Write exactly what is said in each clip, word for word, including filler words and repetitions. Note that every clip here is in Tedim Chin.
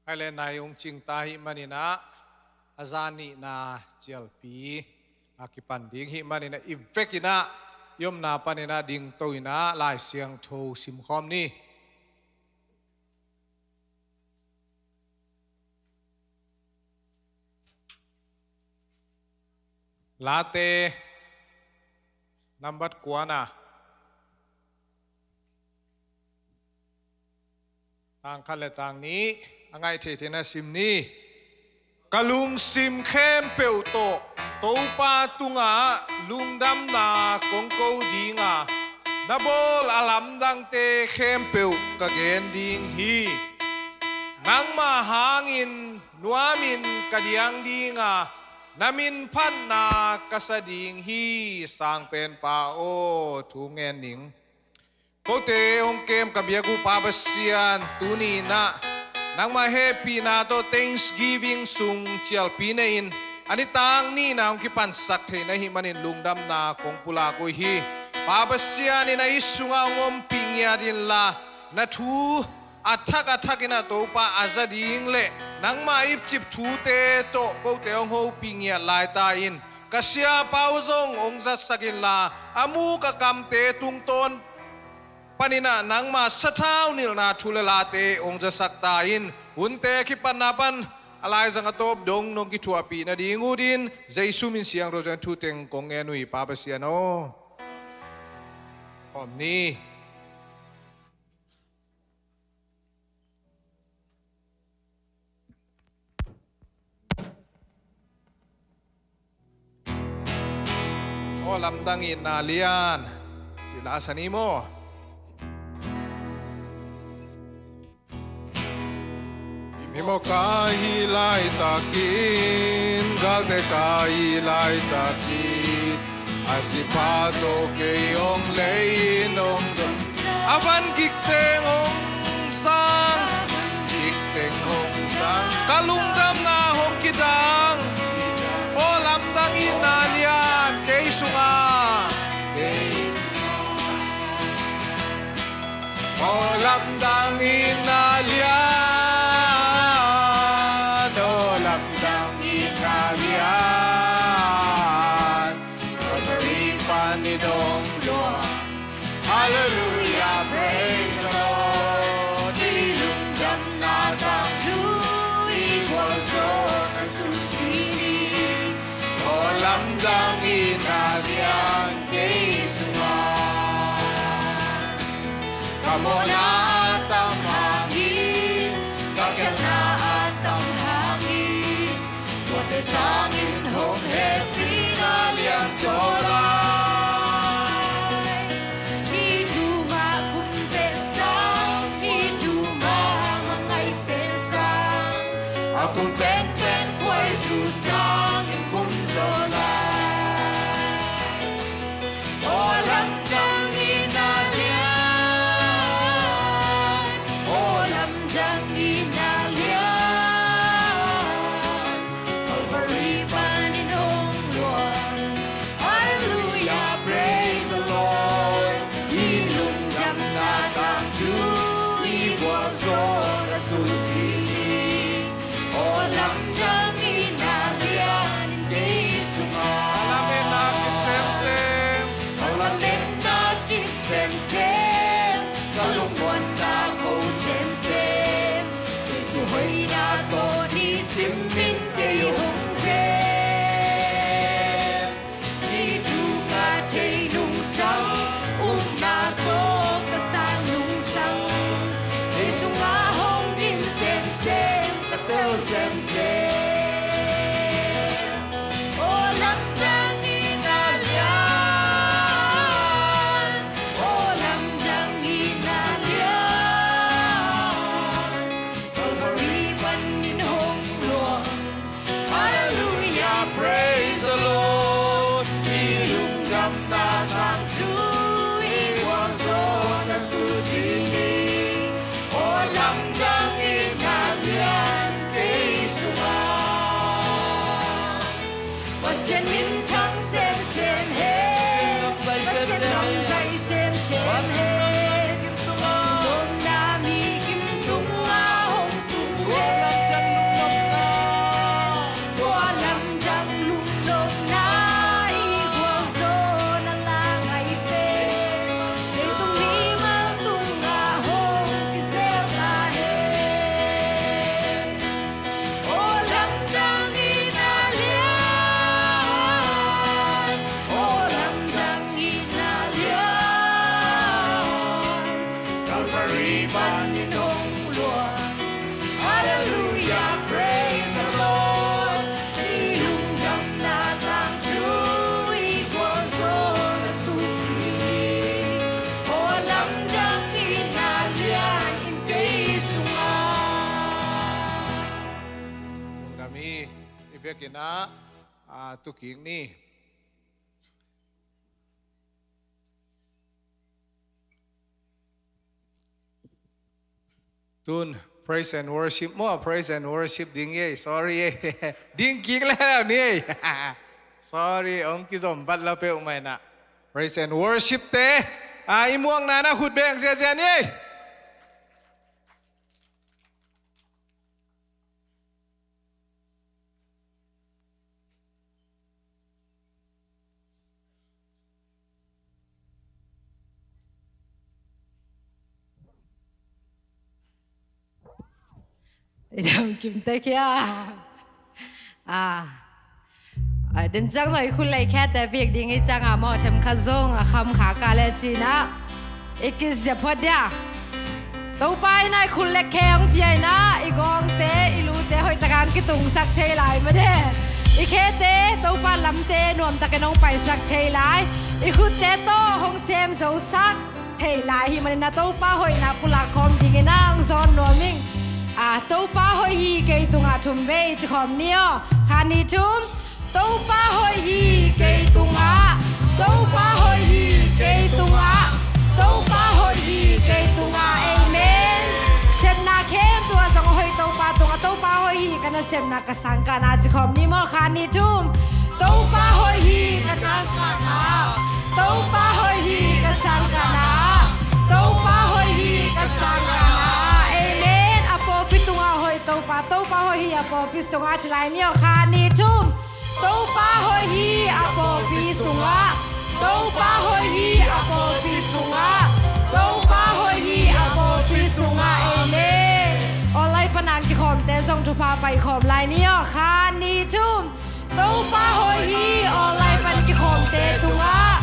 Ahi le nai ung cing ta hi maninah a za nihna cialpi a kipan ding hi maninah i vekinah i omna paninah dingto inah Lai Siangtho simkhawm ni. Late nambat kuana tang khat le tang nih a ngaih theithei na sim ni. Ka lungsim khempeuh tawh Topa tungah lungdamna kong ko dinga, na bawl a lamdangte khempeuh ka gen ding hi. Nangmah hangin nuamin ka diang dinga, na min phatna ka sa ding hi. Sangpenpa aw, thu ngen ning. Kote hong kem ka biak uh Pa Pasian, tuni inah nangmah hehpihna tawh Thanksgiving sung cialpi nei-in a nitak nihna hong kipansak theih na hih manin lungdamna kong pulak uh hi. Pa Pasian in a inn sungah hong ompih ngiat inla, na thu a thak a thakin ah Topa a za ding le nangmah ipcip thute tawh kote hong hopih ngiat laita in, ka siapa uh zong hong zatsak inla, a muk a kamte tungtawn paninah nangmah sathau nilhna thu le late hong zasak ta in. Hunte kipatna pan a laizang a tawp dong nong kithuahpih nading utin Jesu min siangtho zong thu teng kong ngen uh hi Pa Pasian aw. Khawm ni. Aw lamdang itna lian. Cih la sa ni maw? Mimawh ka hih laitakin, galte ka hih laitakin, a sipa tawh kei hong lei-in hong dong. A van gik teng hong sang, gik teng hong sang, ka lungdamna hong kidang. Aw lamdang itna lian kei sungah. Aw lamdang itna lian, aw lamdang itna lian, Calvary panin hong luang. Hallelujah, praise the Lord. I lungdamna tangthu i gualzawhna sung khin hi. Aw lamdang itna lian kei sungah. Ka mawhna a tam hangin, ka khialhna a tam hangin, tuate sangin hong hehpihna lian zaw lai. Hih thu mah khum pen sang, hih thu mah a ngaih pen sang, a khum penpen khuaizu sangin khum zaw lai. Aw lamdang itna lian, aw lamdang itna lian, Calvary panin hong luang. Hallelujah, praise the Lord. I lungdamna tangthu i gualzawhna sung khin hi. Aw lamdang itna lian kei sungah. Ka lametna kim semsem, ka lametna kim semsem, ka lungmuanna ko semsem, Jesu hoihna tawh nisim in kei hong sem. Hih thu ka theih nungsang, upna tawh ka san nungsang, kei sungah hong dim semsem. panin hong luang. Hallelujah, praise the Lord. I lungdamna tangthu, i gualzawhna sungpi, aw lamdang itna lian in kei sungah. Lungdam hi. I biakinn ah, ah, tu kik ni. Tun praise and worship maw, praise and worship ding ei, sorry ei. Ding kik le ni ei. Sorry, ong kizom bat la peuhmah inah. Praise and worship te, a, i muakna na khut beng ziazia ni ei. Dam kim te kia. A. A, den ciang zong i khut lei khiate biak ding i ciang a maw, themkhat zong a kham kha ka le cinah i kizia phot dia. Topa inah i khut le khe hong pia inah i gawngte, i lute hoih takin kitungsak thei lai mah de. I khete Topa lamte nuamtakin hong paisak thei lai. I khutte tawh hong sem zosak thei lai hi maninah Topa hoihna pulak khawm dingin ang zawn nuam ing. A, Topa hoih hi kei tungah thum vei ci khawm ni aw. Khat, nih, thum. Topa hoih hi kei tungah, Topa hoih hi kei tungah, Topa hoih hi kei tungah. Amen. Sepna khempeuh ah zong a hoih Topa tungah, Topa hoih hi ka nasepna ka sangkahna ci khawm ni maw. Khat, nih, thum. Topa hoih hi ka sangkahna, Topa hoih hi ka sangkahna, Topa hoih hi ka sangkahna. Amen. A pawlpi tungah hoih Topa, Topa hoih hi a pawlpi sungah ci lai ni aw. Khat, nih, thum. Topa hoih hi a pawlpi sungah, Topa hoih hi a pawlpi sungah, Topa hoih hi a pawlpi sungah. Amen. Online pan a kikhawmte zong thupha paikhawm lai ni aw. Khat, nih, thum. Topa hoih hi online pan kikhawmte tungah,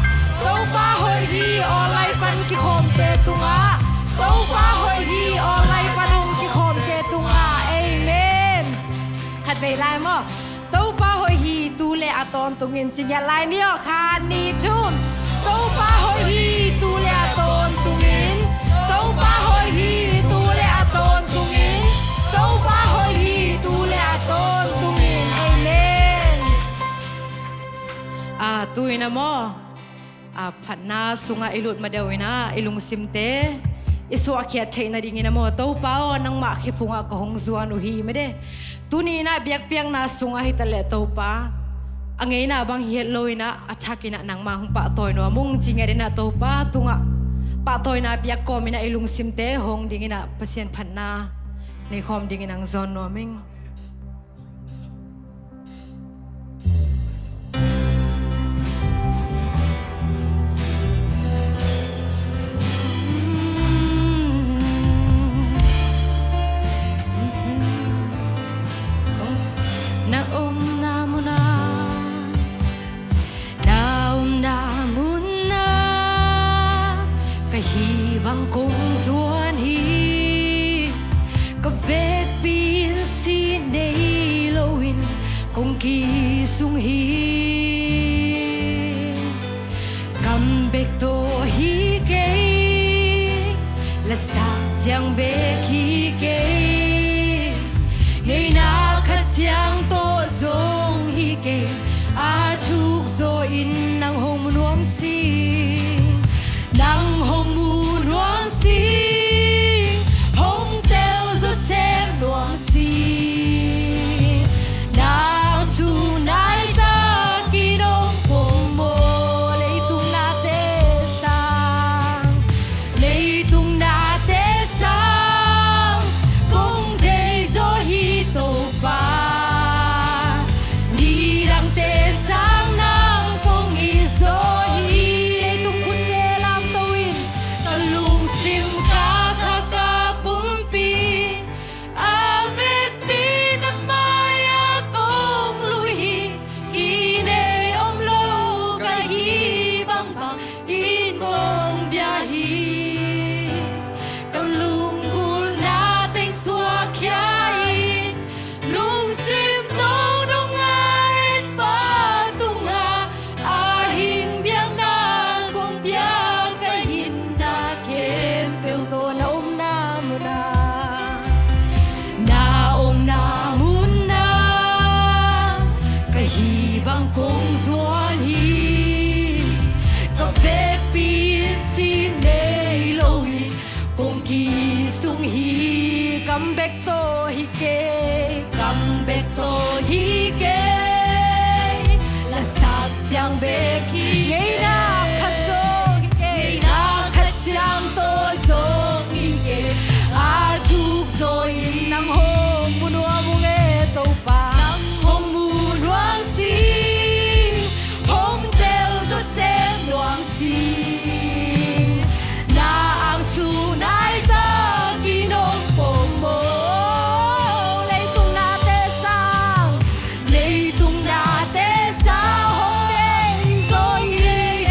Topa hoih hi online pan kikhawmte tungah, Topa hoih hi online pan hong kikhawmte tungah. Amen. Khat vei lai maw. Topa hoih hi tu le a tawntungin ci ngiat lai ni aw. Khat, nih, thum. Topa hoih hi tu le a tawntungin, Topa hoih hi tu le a tawntungin, Topa hoih hi tu le a tawntungin. Amen. A, tu-in a maw, a, phatna sungah i lut ma deuh inah i lungsimte i suahkhiat theih nadingin a maw, Topa aw, nangmah khephungah ka hong zuan uh hi mah de. Tuni inah biakpiakna sungah hi taleh Topa, a ngeina bang hi het lo inah a thak inah nangmah hong pahtawi nuam ung ci ngiat inah Topa tungah pahtawina biak kawm inah i lungsimte hong ding inah Pasian phatna nei khawm dingin ang zawn nuam ing. Na omna munah, na omna munah ka hih bang kong zuan hi. Ka vekpi in sih nei loin kong kisung hi. Kam bek tawh hi kei, lasak ciang bek hi kei, ngeina khat ciang tawh zong hi kei. A thuk zaw in nang hong mu nuam sing, nang hong mu nuam sing, hong tel zaw sem nuam sing. Nang sung nai takin hong pom maw. Leitung nate sang, leitung nate sang, Kam bek tawh hi kei, kam bek tawh hi kei. Lasak ciang bek hi kei. Ngeina khat zong hi kei. Ngeina khat ciang tawh zong hi kei. A thuk zaw in nang hong mu nuam ung e Topa. Nang hong mu nuam sing. Hong tel zaw sem nuam sing. Na angsu nai takin hong pom maw. Leitung nate sang, leitung nate sang hong tei zaw hi,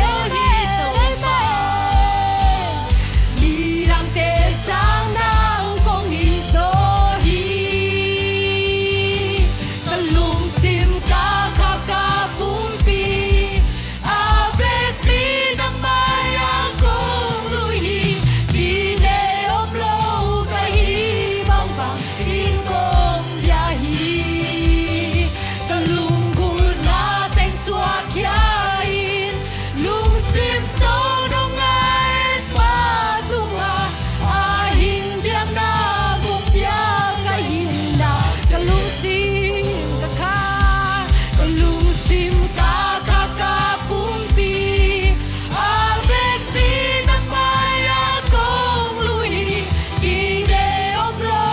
hong tei zaw hi Topa. Midangte sang nang kong it zaw hi. Ka lungsim ka kha ka pumpi, a vekpi nang mai-ah kong lui hi. Kidei om lo ka hih bangbangin kong bia hi. Ka lunggulhna teng suakkhia in, lungsim tawh dong a et pa tungah, a hing biakna kong pia ka hinna. Ka lungsim ka kha, ka lungsim ka kha ka pumpi, a vekpi nang mai-ah kong lui hi. Kidei om lo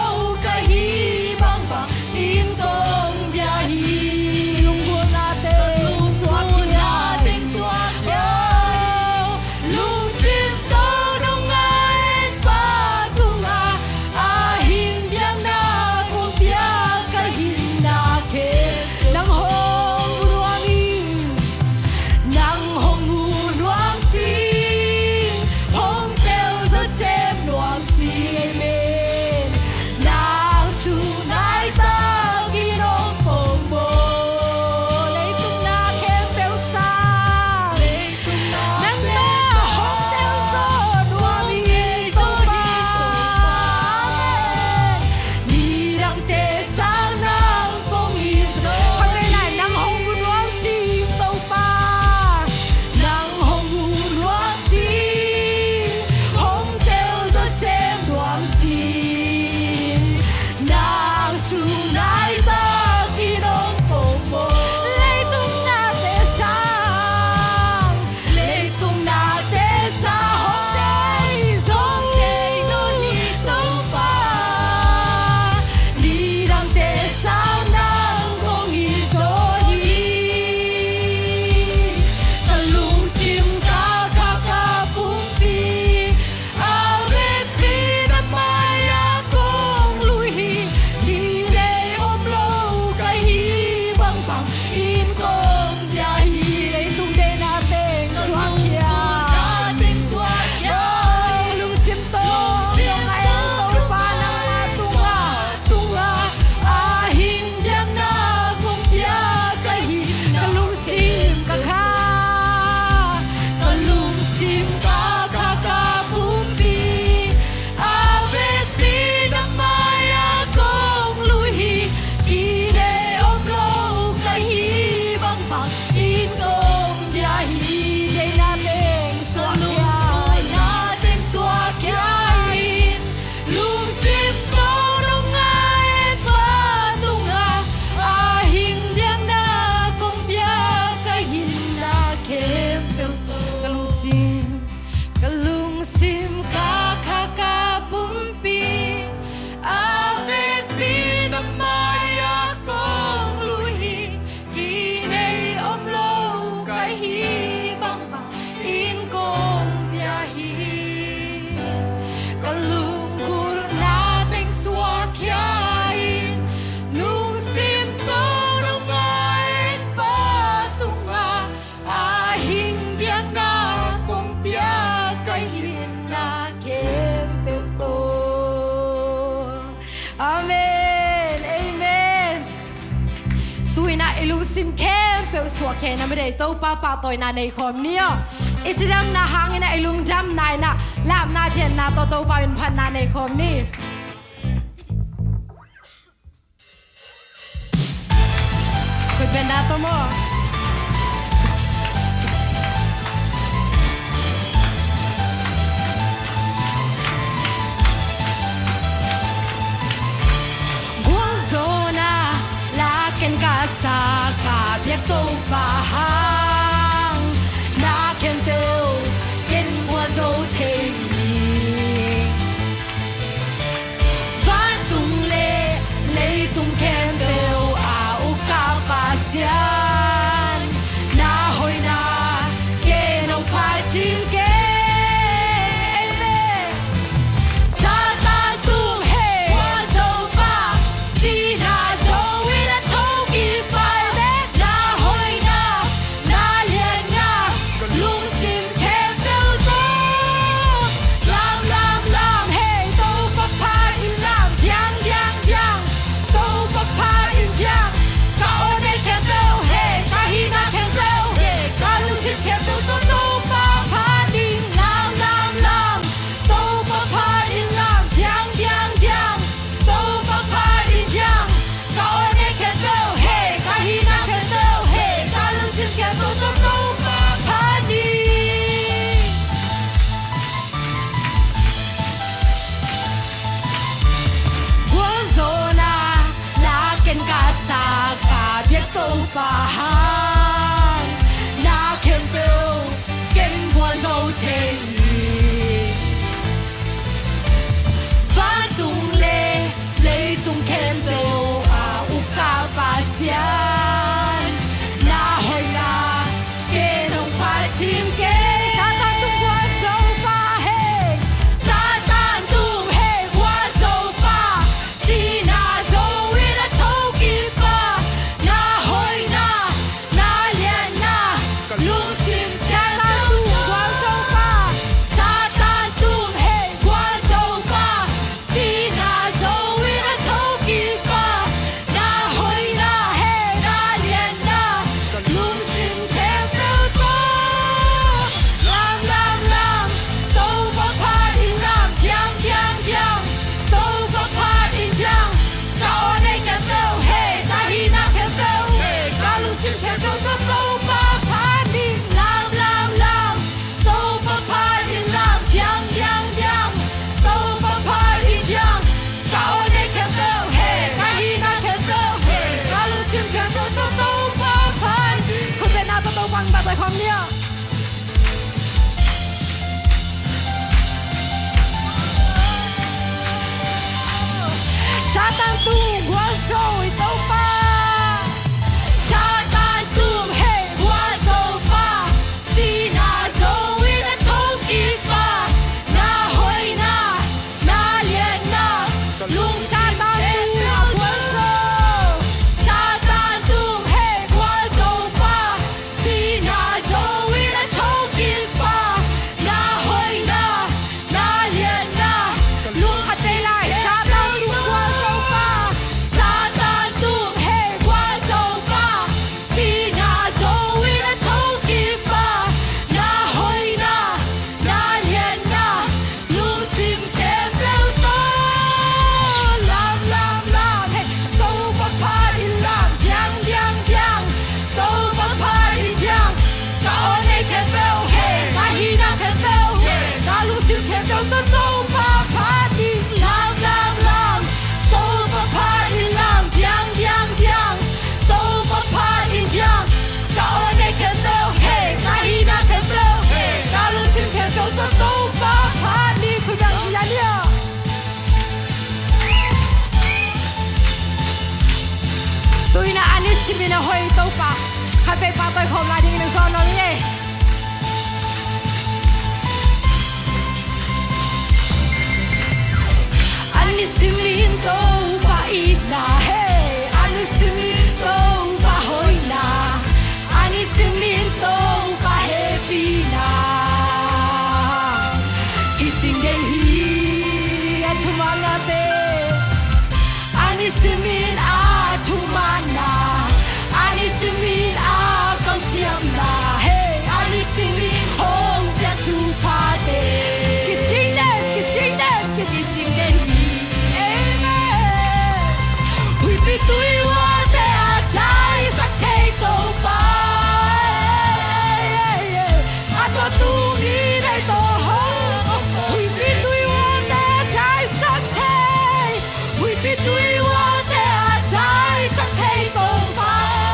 ka hih bangbangin kong bia hi. Lunggulhna teng suakkhia in, lungsim tawh dong a et pa tungah, a hing biakna kong pia ka hinna khe. Nang hong mu nuam ing, nang hong mu nuam sing, hong tel zaw sem nuam sing. Amen. Nang sung nai takin hong pom maw. Leitung na khempeuh sang, nangmah hong tel zaw nuam hi Topa. Amen. Midangte sang nang kong it zaw hi. Hong tel lai, nang hong mu nuam sing Topa. Nang hong mu nuam sing, hong tel zaw sem nuam sing. Nang sung nai takin hong pom maw. Leitung nate sang, leitung nate sang hong tei zaw, hong tei zaw hi Topa. Midangte sang nang kong it zaw hi. Ka lungsim ka kha ka pumpi, a vekpi na mai-ah kong lui hi. Kidei om lo ka hih bangbangin kong bia hi. Leitung deihna teng suakkhia, lungsim tawh dong a et Topa nangmah tungah, tungah, a hing biakna kong pia ka hinna. Ka lungsim ka kha, ka lungsim ka kha ka pumpi, a vekpi nang mai-ah kong lui hi. Kidei om lo ka hih bangbangin kong bia hi. Deihna teng suakkhia, lungsim tawh dong a et pa tungah, a hing biakna kong pia ka hinna khempeuh tawh. Ka lungsim, ka lungsim ka kha ka pumpi, a vekpi na mai-ah kong lui hi. Kidei om lo ka hih bangbangin kong bia hi. Ka lunggulhna teng suakkhia in, lungsim tawh dong a et pa tungah, a hing biakna kong pia ka hinna khempeuh tawh. Amen. Amen. Tu-in ah i lungsim khempeuh suahkhia in a mit ei Topa pahtawina nei khawm ni aw. I cidamna hangin ah i lungdamna in ah lapna thianna tawh Topa min phatna nei khawm ni. Khut beng dah tawm aw. Topa hang na khempeuh ken gualzo thei ni. Vantung le leitung khempeuh a ukpa Pasian, na hoihna ken hong phat cing kei. Amen. Satan tung hei, gualzo pa, sihna zo in a thokik pa, na hoihna, na lianna, ka lungsim khempeuh tawh. Lam, lam, lam, hei, Topa phat in lam, diang, diang, diang, Topa phat in diang, ka aw nei khempeuh, hei, ka hihna khempeuh, hei, ka lungsim khempeuh tawh Topa phat in lam, lam, lam, Topa phat in lam, diang, diang, diang, Topa phat in diang, ka aw nei khempeuh, hei, ka hihna khempeuh, hei, ka lungsim khempeuh tawh Topa phat in. Gualzawhna la ken ka sa, ka biak Topa hang, na khempeuh ken gualzo thei hi. Vantung le leitung khempeuh a ukpa Pasian, na hoihna ken hong phat cing kei. Satan tung gualzo pa hei, Satan tung hei gualzo pa, sihna zo in a thokik pa, na hoihna, na lianna, ka lungsim khempeuh tawh. Satan tung gualzo pa, Satan tung hei gualzo pa, sihna zo in a thokik pa, na hoihna, hei, na lianna, ka lungsim khempeuh tawh. Lam, lam, lam, Topa phat in lam, diang, diang, diang, Topa phat in diang, ka aw nei khempeuh, hei, ka hihna khempeuh, hei, ka lungsim khempeuh tawh Topa phat in lam, lam, lam, Topa phat in lam, diang, diang, diang, Topa phat in diang, ka aw nei khempeuh, hei, ka hihna khempeuh, hei, ka lungsim khempeuh tawh Topa phat in. Khut beng na tawh Topa hong phat khawm ni aw. Satan tung gualzo i Topa, Satan tung hei gualzo pa, sihna zo in a thokik pa, na hoihna, na lianna, ka lungsim khempeuh tawh. Satan tung hei gualzo pa, sihna zo in a thokik pa, na hoihna, na lianna, ka lungsim khempeuh tawh. Satan tung gualzo pa, Satan tung hei gualzo pa, sihna zo in a thokik pa, na hoihna, na lianna, lungsim khempeuh tawh. Lam, lam, lam, hei, Topa phat in lam, diang, diang, diang, Topa phat in diang, ka aw nei khempeuh, hei, ka hihna khempeuh, hei, ka lungsim khempeuh tawh Topa phat in lam, lam, lam, Topa phat in lam, diang, diang, diang, Topa phat in diang, ka aw nei khempeuh, hei, ka hihna khempeuh, hei, ka lungsim khempeuh tawh Topa phat in. Khut beng na ni aw. Tu-in a ni simin a hoih Topa. Khat vei pahtawi khawm lai dingin hong zawn nuam ing ei. A ni simin Topa itna, hei, a ni simin Topa hoihna, a ni simin Topa hehpihna kicing deih hi. A thumanna te, a ni simin a thumanna, a ni simin a kamciamna, hei, a ni simin hong piak thuphate kicing den, kicing den, kicing den hi. Amen. Huihpi tui uate a taisak thei Topa, a tua tungin ei tawh hong, huihpi tui uate a taisak thei, huihpi tui uate a taisak thei Topa,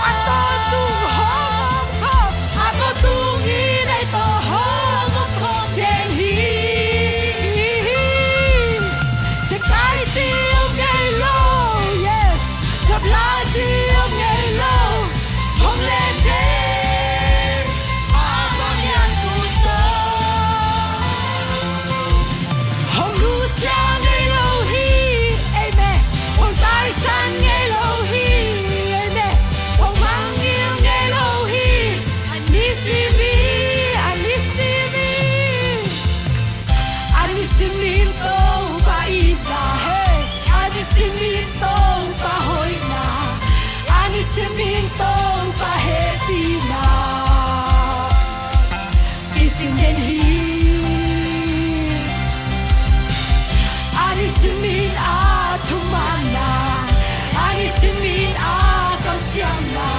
a tawntung ho Ci om ngei lo, hong len den, a bang lian kut tawh. Hong nusia ngei lo hi, amen. Hong taisan ngei lo hi, amen. Hong mangngilh ngei lo hi, a nisim hi, a nisim hi. A nisimin Topa itna, hey. A nisimin Topa hoihna, a nisimin Topa hehpihna kicing den hi. A nisimin a thumanna, a nisimin a kamciamna,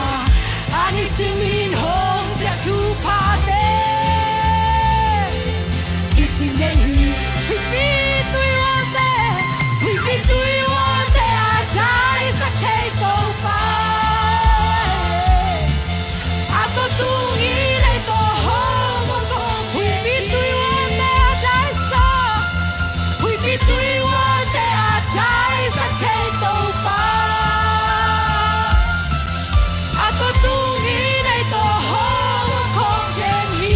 a nisimin hong piak thuphate kicing den hi. Huipi tui ualte, huipi tui ualte a daisak thei Topa. A tawh tungin ei tawh hong om khawm, huipi tui ualte a daisak, huipi tui ualte a daisak thei Topa. A tawh tungin ei tawh hong om khawm den hi.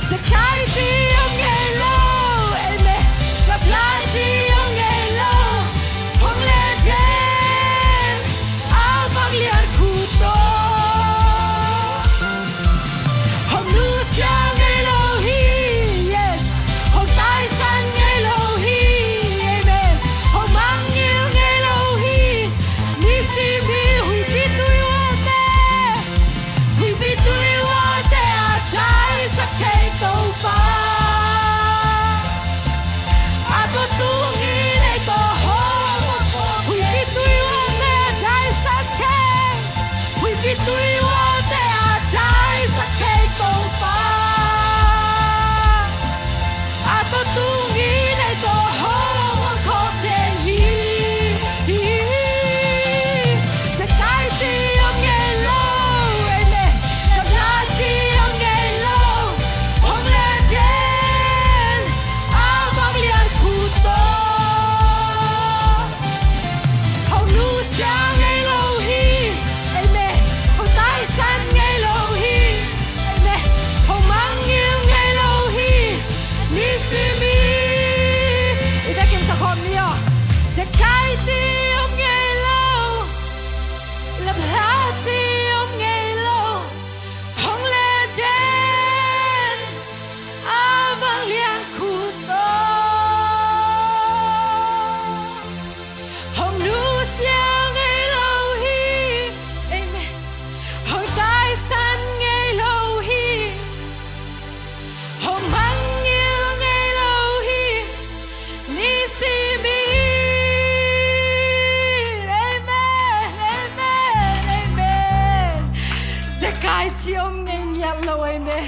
Zekai ci om ngei lo, amen. Lapla ci om ngei lo, hong len den, a bang lian kut tawh. Hong nusia ngei lo hi, yes. Hong taisan ngei lo hi, amen. Hong mangngilh ngei lo hi, nisim hi. Huipi tui ualte, huipi tui ualte a daisak thei Topa. A tawh tungin ei tawh hong om khawm, huipi tui ualte a daisak thei, huipi tui ualte a daisak thei Topa. A tawh tungin ei tawh hong om khawm den hi. Zekai ci om ngei lo, amen. Lapla ci om ngei lo, hong len den, a bang lian kut tawh. Hong nusia ngei lo hi, amen. Hong taisan ngei lo hi, amen. Hong mangngilh ngei lo hi, nisim hi. I vekin sa khawm ni aw. Zekai ci om ngei lo, lapla ci om ngei lo, hong len den, a bang lian kut tawh. Hong nusia ngei lo hi, amen. Hong taisan ngei lo hi, hong mangngilh ngei lo hi, nisim hi. Amen, amen, amen. Zekai ci om ngei ngiat lo, amen.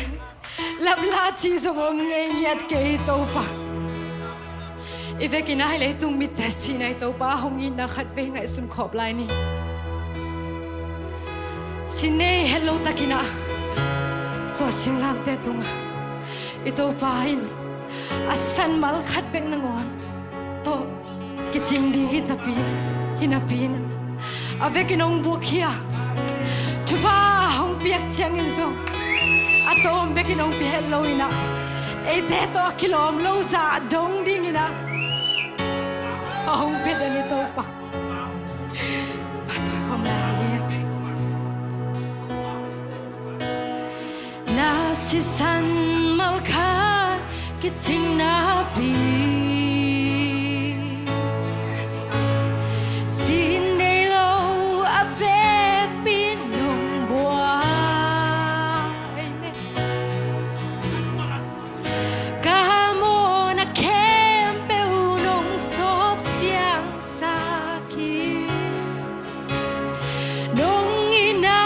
Lapla ci zong om ngei ngiat kei Topa. I vekin a hi leitung mitte sihna i Topa hong itna khat vei ngaihsun khawm lai ni. Sin nei het lo takin ah tua singlamteh tungah i Topa in a sisan mal khat bek nangawn tawh kicing ding hi tapi, hi napi in a vekin hong buk hi a, thupha hong piak ciangin zong a tawm bekin hong pia het lo in ah, eite tawh a kilawm lo zah dong dingin ah a hong pia den i Topa. Phatui khawm lai ni. Na sisan mal khat kicing napi, sin nei lo a vekpi nong buai. Amen. Ka mawhna khempeuh nong sawp siangsak hi. Nong itna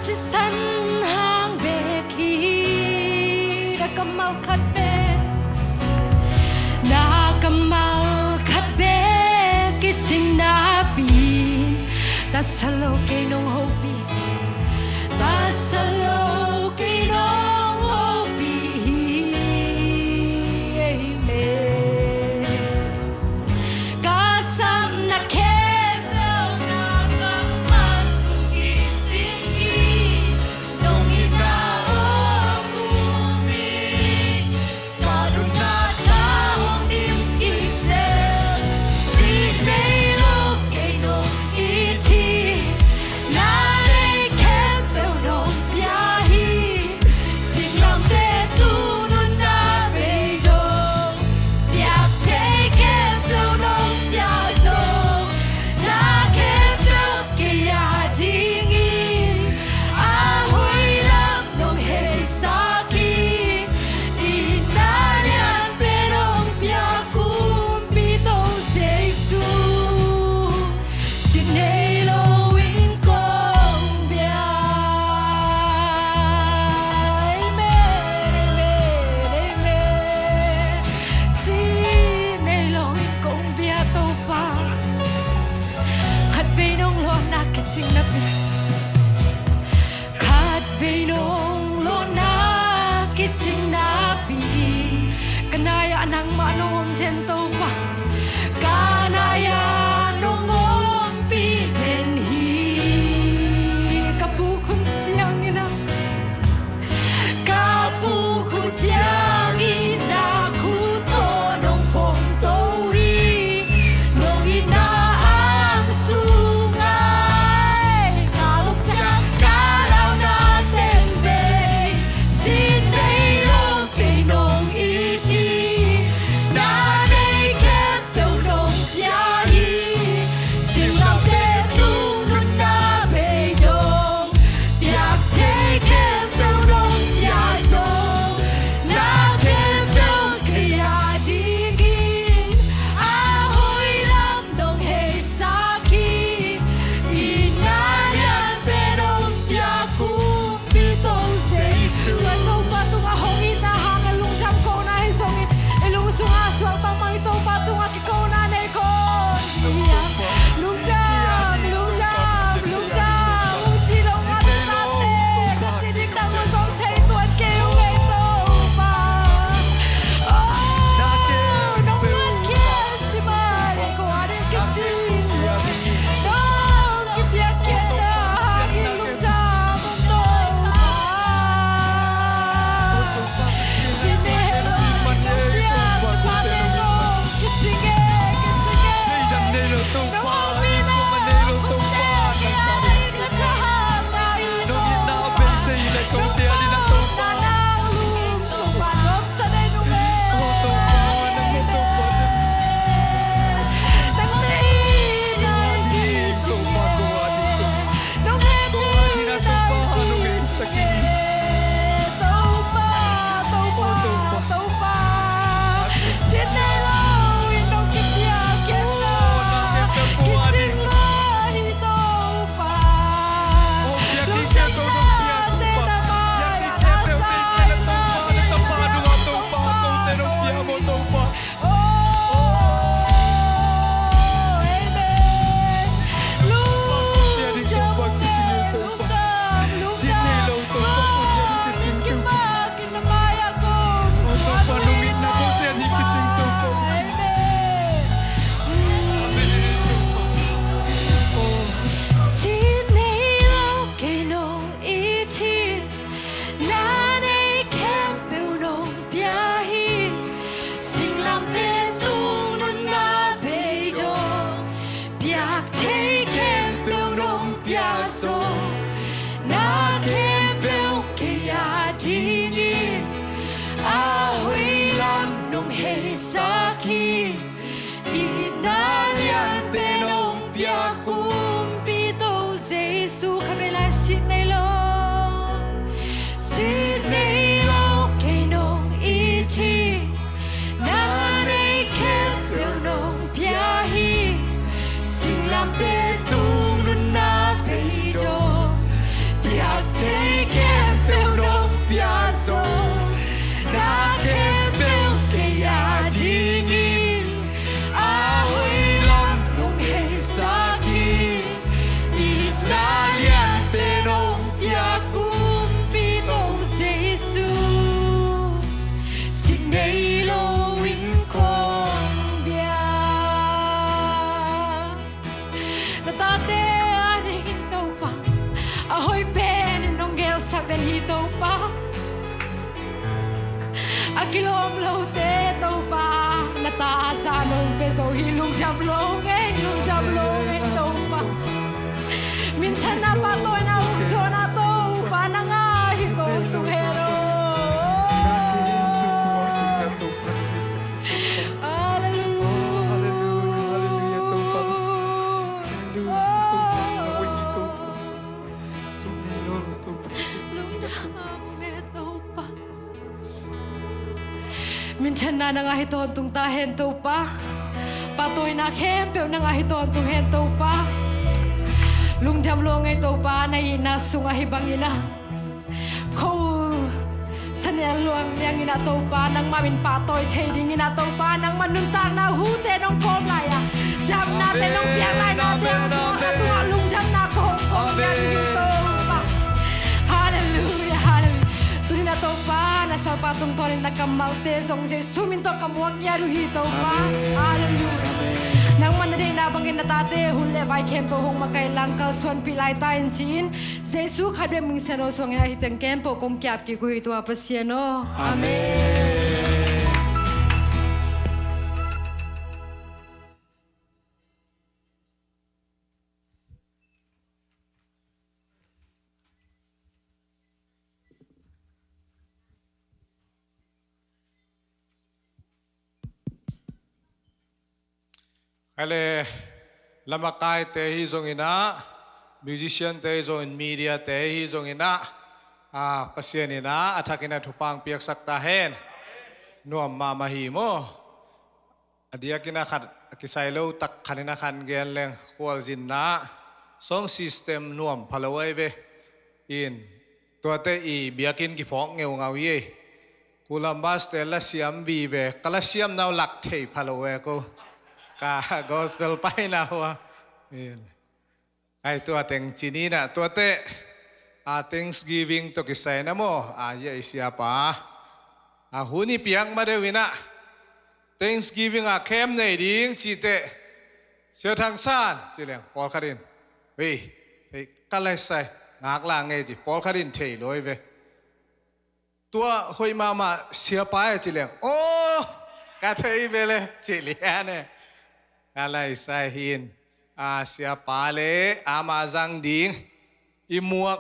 sisan hang bek hi. Na kammal khat bek, na kammal khat bek kicing napi, tasalo kei nong hopih, tasalo kei nong hopih hi. Amen. Ka sapna khe Lote Topa, na ta a za nong pia zo hi. Lungdam lo ngei, lungdam lo ngei Topa. Minthanna, pahtawina, ukzawhna Topa nang a hi tawntung hen aw. Halleluia. Lungdam e Topa. Minthanna nang a hi tawntung ta hen Topa. Pahtawina khempeuh nang a hi tawntung hen Topa. Lungdam lo ngei Topa, na itna sungah hi bangin ah, khua-ul sanel luang liangin ah Topa, nangmah min pahtawi thei dingin ah Topa, nangmah nuntakna hute nong kawm lai-a, damnate nong piak lai-a, a tungah lungdamna kong kawm liang hi Topa. Halleluia, halleluia. Tuni-in ah Topa, na salpa tungtawnin na kammalte zong Jesu min tawh ka muak ngiat uh hi Topa. Halleluia. Nangmah na deihna bangin na tate hun le vai khempeuh hong makaih lang kalsuanpih lai ta in ci-in, Jesu khat bek min siangtho suangin ah hih teng khempeuh kong ki-ap kik uh hi tua Pasian aw. Amen. Hale, lamakaite hi zongin ah, musiciante hi zongin, mediate hi zongin ah, a, Pasian in ah a thakin ah thupha piaksak ta hen. Nuam mahmah hi maw. A diakin ah khat, a kisai lo tak khanin ah khan gen leng, khualzinna, sound system nuam pha lo ahi ve. In, tuate i biakinn kiphawk ngeungau hi ei. Columbus-te lasiam vive, ka lasiamna uh lak thei pha lo e ko. Ka gospel paina uh a. In. Ai, tua teng ci ni in ah, tuate, a, Thanksgiving tawh kisai in ah maw, a, i siapa, a, hun i piak ma deuh in ah, Thanksgiving a camp nei ding cih teh, Sia Thang San, ci leng, pawlkhat in, hei, hei, ka lai sai, ngaklah ngei ci, pawlkhat in thei lo hi ve. Tua hoih mahmah siapa e ci leng, aw, ka thei ve le, ci lian e. Ka lai sai hi in, a, siapa le ama zang ding i muak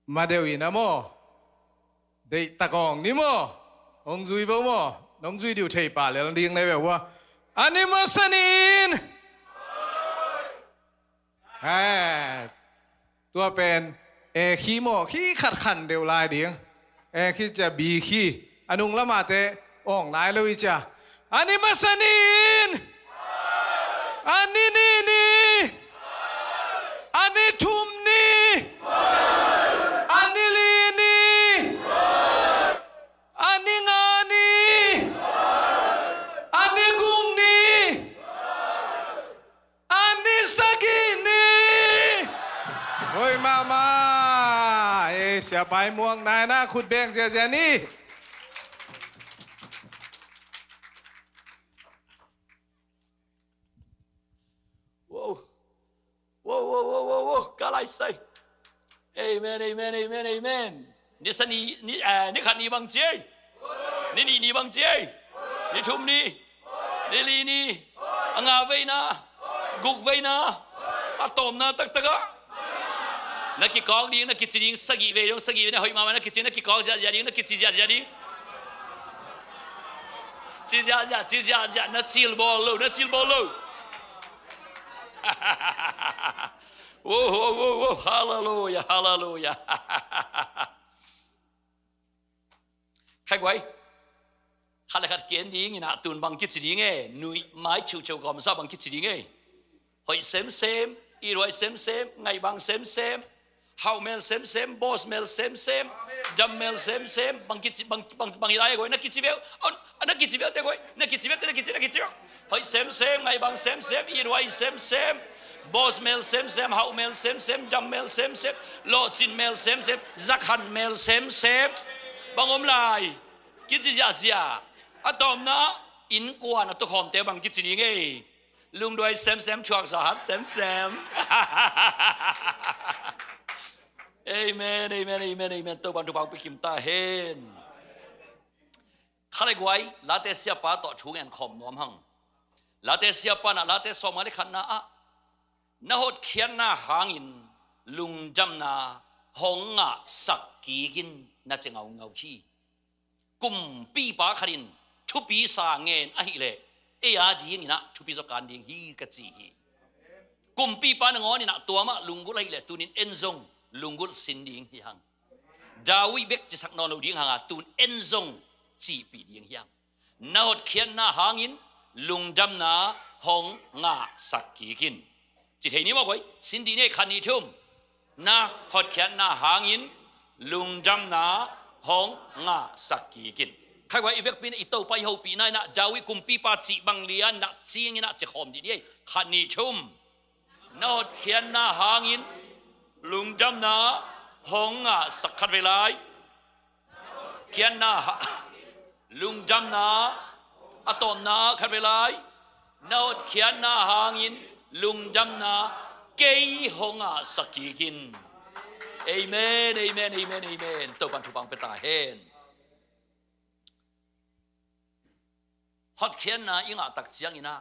ma deuh in ah maw, deih tak awng ni maw, hong zui vo maw, nong zui ding uh thei pah lel ding na hi ve ua. A ni masa ni in. Hai. Tua pen A key maw, key khat khan deuh lai ding. A key ci-a B key. A nung lamah teh awng lai lo hi ci-a. A ni masa ni in. A ni nih ni. A ni thum ni. A ni li ni. A ni nga ni. A ni guk ni. A ni sagih ni. Hoih mahmah. Eh, siapa i muak nai-in ah khut beng ziahziah ni. Wow. Wow, wow, wow, wow, wow. Ka lai sai. Amen, amen, amen, amen. Ni sa ni, ni, eh, ni khat ni bang ci ei. Ni nih ni bang ci ei. Ni thum ni. Ni li ni. A nga veina. Guk veina. A tawpna taktak ah. Na kikawk ding, na kici ding, sagih vei dong, sagih vei na hoih mahmah, na kici, na kikawk ziahziah ding, na kici ziahziah ding. Ci ziahziah, ci ziahziah, na cil bawl lo, na cil bawl lo. Wow, wow, wow, wow. Hallelujah, hallelujah. Khai guai. Khat le khat ken ding in ah tun bang kici ding e, nuih mai cheucheu kawmsa bang kici ding e. Hoih semsem, ithuai semsem, ngaihbang semsem, hauh mel semsem, bawsmel semsem, dammel semsem, bang kici, bang, bang, bang hi lai e guai, na kici veu, on, na kici veu te guai, na kici veu te, na kici, na kici veu. Hoih semsem, ngaihbang semsem, ithuai semsem, bawsmel semsem, hauhmel semsem, dammel semsem, lawhcinmel semsem, zakhanmel semsem. Bang om lai, kici ziahziah. A tawpna, innkuan a tukhawmte bang kici ding ei. Lungduai semsem, thuakzawh hat semsem. Amen, amen, amen, amen. Topa'n thupha pia kim ta hen. Kha le guai, Late siapa tawh thu ngen khawm nuam hang. Late siapa na, Late sawmnga le khatna ah, na hotkhiatna hangin lungdamna hong ngahsak kikin na ci ngaungau hi. Kumpipa khat in thupi sa ngen ahileh, ei a dingin ah thupi zaw kan ding hi ka ci hi. Kumpipa nangawnin ah tua mah lunggulh ahileh tunin en zong lunggulh sin ding hi hang. David bek cisak nawn lo ding hanga tun en zong cihpih ding hi hang. Na hotkhiatna hangin lungdamna hong ngahsak kikin. Ci thei ni maw guai, sin dih ni ei, khat nih thum. Na hotkhiatna hangin lungdamna hong ngahsak kikin. Kha guai, i vekpi in i Topa i hopihna in ah David kumpipa cih bang lian in ah cingin ah ci khawm dih ni ei, khat nih thum. Na hotkhiatna hangin lungdamna hong ngahsak, khat vei lai. Khiatna ha-, lungdamna, a tawpna, khat vei lai. Na hotkhiatna hangin lungdamna kei hong ngahsak kikin. Amen, amen, amen, amen. Topan thupha pia ta hen. Hotkhiatna i ngah tak ciangin ah,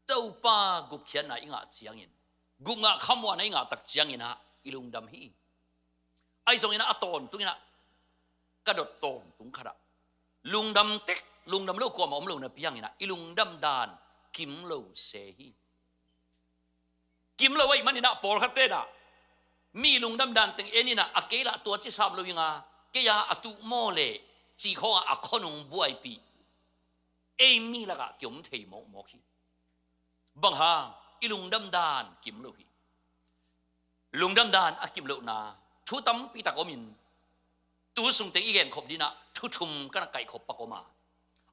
Topa gupkhiatna i ngah ciangin, gupngah khamuanna i ngah tak ciangin ah i lungdam hi. Ahi zongin ah a tawntungin ah, ka dot tawntung khat ah, lungdam tek, lungdam lo kuamah om lo napi hangin ah i lungdam dan kim lo se hi. Kim lo ahih manin ah pawlkhat ten ah mi lungdam dan teng en in ah, a kei lah tua ci sam lo ing a, kei a a tuh maw leh cih khawngah a khuanung buaipih, ei mi lakah kiom thei mawkmawk hi. Bang hang? I lungdam dan kim lo hi. Lungdam dan a kim lohna thu tampi tak om in, tu sungteng i genkhop ding ah thu thum ka na kaihkhop pak om a,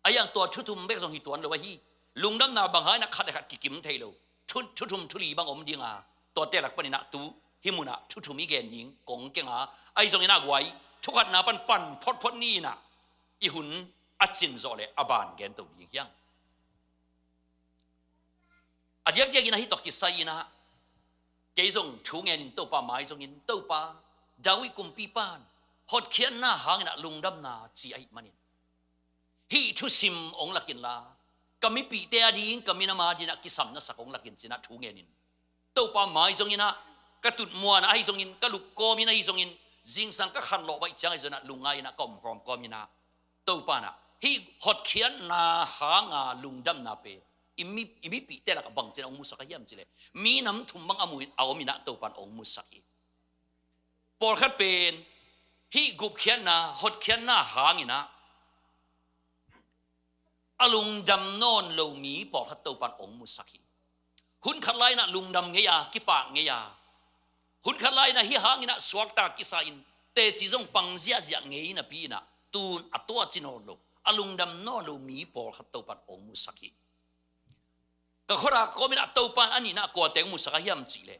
a hiang tua thu thum bek zong hi tuan lo ahi. Lungdamna bang hang in ah khat le khat kikim thei lo. Thu, thu thum thu li bang om ding a, tuate lak panin ah tu hih munah thu thum i gen ding kong keng a, ahi zongin ah guai, thu khatna pan pan photphot ni in ah i hun a cin zawh leh a ban gen to ding hi hang. A diakdiakin ah hih tawh kisai in ah, kei zong thu ngenin Topa mai zongin, Topa, David kumpipan hotkhiatna hangin ah lungdamna ci ahih manin, hih thusim hong lak inla, ka mipihte a ding, ka minam a dingin ah kisam na sak hong lak in, ci-in ah thu ngenin, Topa mai zongin ah, ka tutmuan ah ahi zongin, ka lup kawmin ahi zongin, zingsang ka khanlawh baih ciang ahi zongin ah lungngai in ah ka om hawm kawmin ah, Topa in ah hih hotkhiatna hanga lungdamna pen i mi, i mipihte lakah bangci-in ah hong musak ahi hiam cih leh, mi nam thum bang a mu in, a om in ah Topa in hong musak hi. Pawlkhat pen hih gupkhiatna, hotkhiatna hangin ah a lungdam nawn lo mi pawlkhat Topa in hong musak hi. Hun khat lai-in ah lungdam ngei a, kipak ngei a, hun khat lai-in ah hih hangin ah suakta kisa in, teci zong pang ziahziah ngei napi in ah, tun a tua ci nawn lo, a lungdam nawn lo mi pawlkhat Topa in hong musak hi. Ka khuadak kawmin ah Topa in a nihna kuate hong musak ahi hiam cih leh,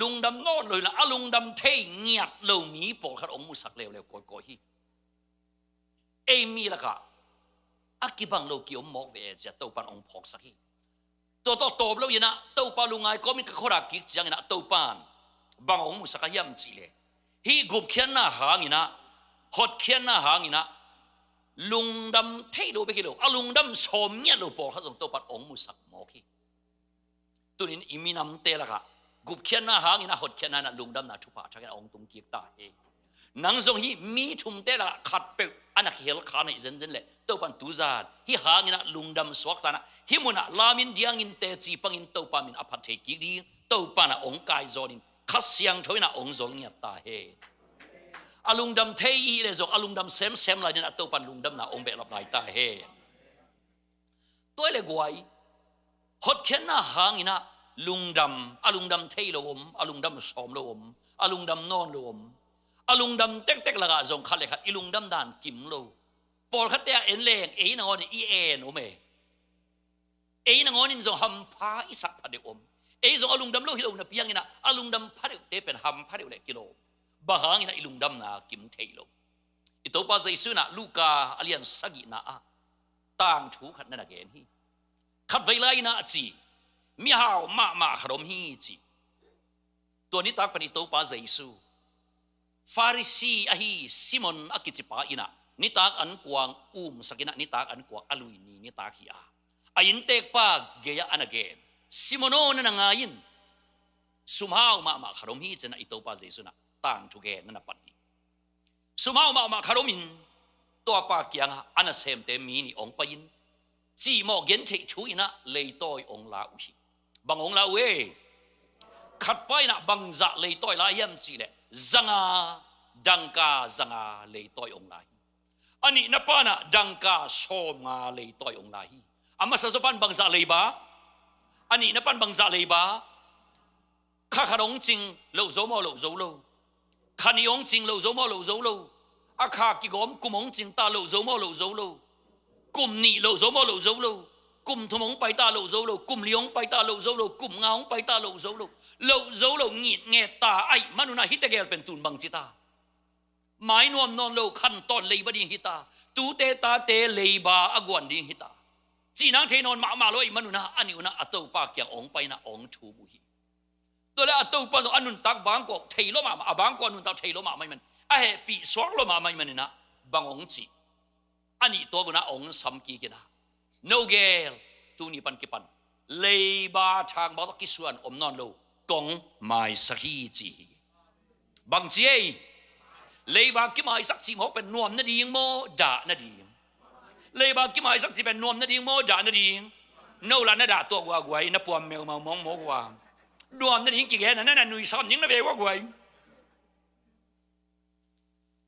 lungdam nawn lo in ah a lungdam thei ngiat lo mi pawlkhat hong musak leuleu kawikawi hi. Ei mi lakah a kibang lo kiom mawk ve e, ci-a Topa in hong phawksak hi. Tua tawh tawp lo in ah, Topa lungngai kawmin ka khuadak kik ciangin ah Topa in bang hong musak ahi hiam cih leh, hih gupkhiatna hangin ah, hotkhiatna hangin ah, lungdam thei lo bek hi lo, a lungdam sawm ngiat lo pawlkhat zong Topa in hong musak mawk hi. Tunin i minamte lakah gupkhiatna hangin ah, hotkhiatna in ah lungdamna thupha a thak in ah hong tung kik ta hi. Nang zong hih mi thumte lakah khat peuh a na kihel kha na hih zenzen leh, Topa in tu zan hih hangin ah lungdam suakta in ah, hih munah lamin diangin teci pangin Topa min a phat thei kik ding Topa in ah hong kaizawnin, Kha Siangtho in ah hong zol ngiat ta hen. A lungdam thei i hih leh zong a lungdam semsem lai dingin ah Topa in lungdamna hong behlap lai ta hen. Tua hi leh guai, hotkhiatna hangin ah lungdam, a lungdam thei lo om, a lungdam sawm lo om, a lungdam nawn lo om. A lungdam tektek lakah zong khat le khat i lungdam dan kim lo. Pawlkhatte ah en leng ei nangawnin i en om e. Ei nangawnin zong hampha i sak pha deuh om. Ei zong a lungdam lo hi lo napi hangin ah, a lungdam pha deuhte pen hampha deuh leh kilawm. Bang hangin ah i lungdamna kim thei lo? I Topa Jesu in ah Luka a lian sagihna ah tangthu khat na na gen hi. Khatvei lai-in ah a ci, mihau mahmah khat om hi, ci. Tua nitak pan i Topa Jesu, Farisi ahi Simon a kicipa in ah Nitak an kuang umsak in ah, nitak an kuang a lui ni nitak hi a, a innteekpa gei-ah a na gen, Simon aw, na na ngai in. Sumhau mahmah khat om hi, ci-in ah i Topa Jesu in ah tangthu gen na na pan hi. Sumhau mahmah khat om in, tuapa kiangah a nasemte mi nih hong pai in, cihmawh gentheih thu in ah leitawi hong la uh hi. Bang hong la uh e? Khatpa in ah bangzah leitawi la hiam cih leh, zanga, dangka zanga leitawi hong la hi. A nihna pa in ah dangka sawmnga leitawi hong la hi. A masa zaw pan bangzah leiba? A nihna pan bangzah leiba? Kha khat hong cing, loh zo maw, loh zo lo? Kha nih hong cing, loh zo maw, loh zo lo? A kha kigawm kum hong cing ta, loh zo maw, loh zo lo? Kum nih, loh zo maw, loh zo lo? Kum thum hong pai ta, loh zo lo? Kum li hong pai ta, loh zo lo? Kum nga hong pai ta, loh zo lo? Loh zo lo, ngitnget ta ahih manun ah hihte gel pen tun bangci ta? Mai nuam nawn lo, khan tawn leiba ding hi ta. Tute tate leiba a guan ding hi ta. Cihnang thei nawn mahmah lo ahih manun ah, a nih un ah a Topa kiang hong pai in ah hong thum uh hi. Tua leh a Topa zong a nuntak bangkua thei lo mahmah, a bangkua nuntak thei lo mahmah ahih man, a hehpih suak lo mahmah ahih manin ah bang hong ci? A nih tuak un ah hong sam kik in ah, no gel, tuni pan kipan leiba thang bang tawh kisuan om nawn lo, kong maisak hi, ci hi. Bangci ei? Leiba kimaisak cih mawk pen nuam nading maw, dah nading? Leiba kimaisak cih pen nuam nading maw, dah nading? No lah na dah tuak uh a guai, na puam meumau mawngmawk uh a. Nuam nading kigen a, na na nuisam ding na veu a guai.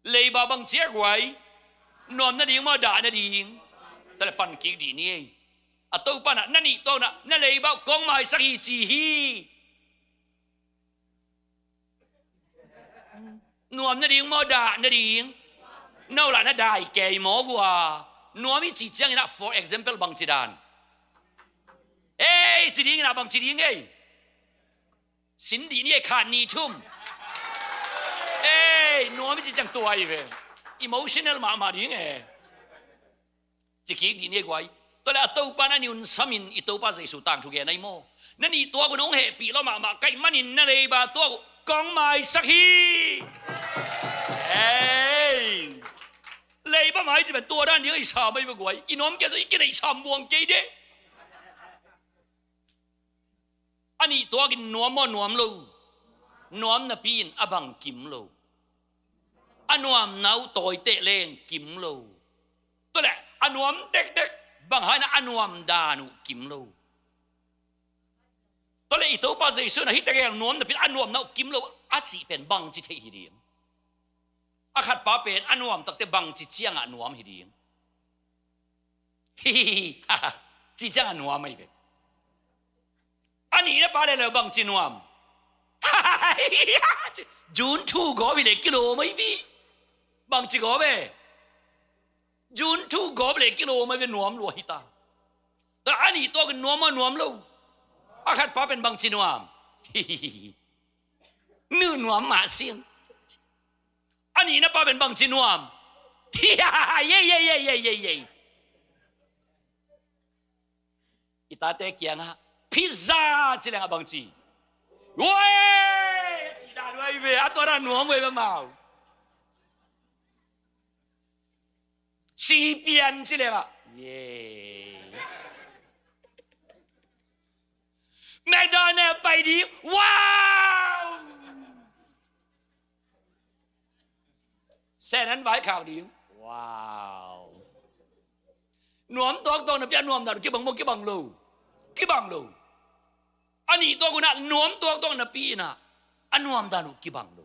Leiba bangci a guai? Nuam nading maw, dah nading? Tua leh pan kik dih ni ei. A Topa in ah na nih tuak un ah, na leiba uh kong maisak hi, ci hi. Nuam nading maw, dah nading? No lah na dai kei mawk uh a. Nuam i cih ciangin ah, for example, bangci dan? Ei, ci ding in ah, bangci ding ei? Sin dih ni ei, khat nih thum. Ei, nuam i cih ciang tua hi ve. Emotional mahmah ding e. Ci kik dih ni ei guai. Tua leh a Topa in a nih un samin i Topa Jesu tangthu gen ahi maw. Na nih tuak un hong hehpih lo mahmah ka hih manin na leiba tuak uh kong maisak hi. Ei. Leiba mai cih pen tua dan ding ahi sam ahi ve guai. I nuam kei zong i kineih sam buang kei deh. A nih tuakin nuam maw, nuam lo? Nuam napi in a bang kim lo. A nuamna uh tawiteh leng kim lo. Tua leh a nuam tektek bang hang in ah a nuam dan uh kim lo. Tua leh i Topa Jesu in ah hihte gel nuam napi in a nuamna uh kim lo a cih pen bangci theih hi ding? A khatpa pen a nuam takte bangci ciangah nuam hi ding? Hi, hi, hi, ha, ha. Ci ciangah nuam ahi ve. A nihna pa leh lo bangci nuam? June two gawp hi leh kilawm ahi ve. Bangci gawp e? June two gawp leh kilawm ahi ve, nuam lua hi ta. Tua a nih tuakin nuam maw, nuam lo? A khatpa pen bangci nuam? Hi, hi, hi, hi. Nu nuam mah sing. A nihna pa pen bangci nuam? Yei, yei, yei, yei, yei, yei. I tate kiangah pizza ci leng a bangci? Uai! Ci dan uai ve, a tua dan nuam uai ve mau. Ci pian ci leng ah, yei. McDonald pai ding, wow! Sen an vai khak ding, wow! Nuam tuaktuak napi a nuam dan uh kibang maw, kibang lo? Kibang lo. A nih tuak un ah nuam tuaktuak napi in ah a nuam dan uh kibang lo.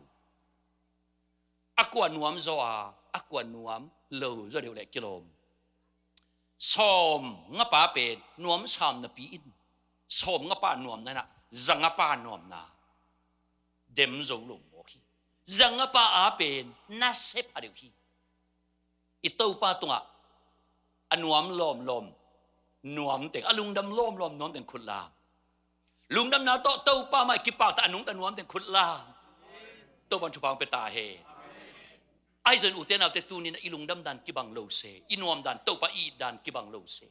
A kua nuam zaw a, a kua nuam lo zaw deuh leh kilawm. Sawm ngapa pen nuam sam napi in, sawm ngapa nuamna in ah za ngapa nuamna dem zo lo mawk hi. Za ngapa a pen nasia pha deuh hi. I Topa tungah a nuam lawmlawm nuam teng, a lungdam lawmlawm nuam teng khut lam. Lungdamna tawh Topa mai kipakta a nungta nuam teng khut lam. Topa in thupha hong pia ta hen. Ahi zongin ute naute, tuni-in i lungdam dan kibang lo se, i nuam dan, Topa i it dan kibang lo se.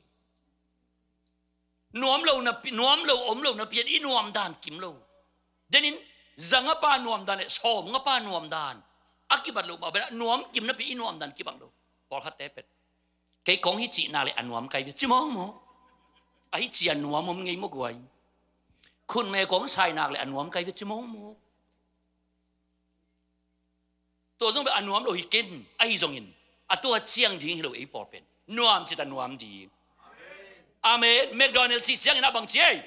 Nuam lo napi, nuam lo om lo napi-in i nuam dan kim lo. Denin za ngapa nuam dan leh sawm ngapa nuam dan a kibat loh mah bangin nuam kim napi-in i nuam dan kibang lo. Pawlkhatte pen, kei kong hi cih nak le a nuam kai ve ci mawkmawk. A hi ci a nuam om ngei mawk guai. Khutme kong sai nak le a nuam kai ve ci mawkmawk. Tua zong pen a nuam lo hi ken, ahi zongin a tua ciang ding hi lo ei pawl pen. Nuam cita nuam ding. Amen. McDonald cih ciangin a bang ci ei?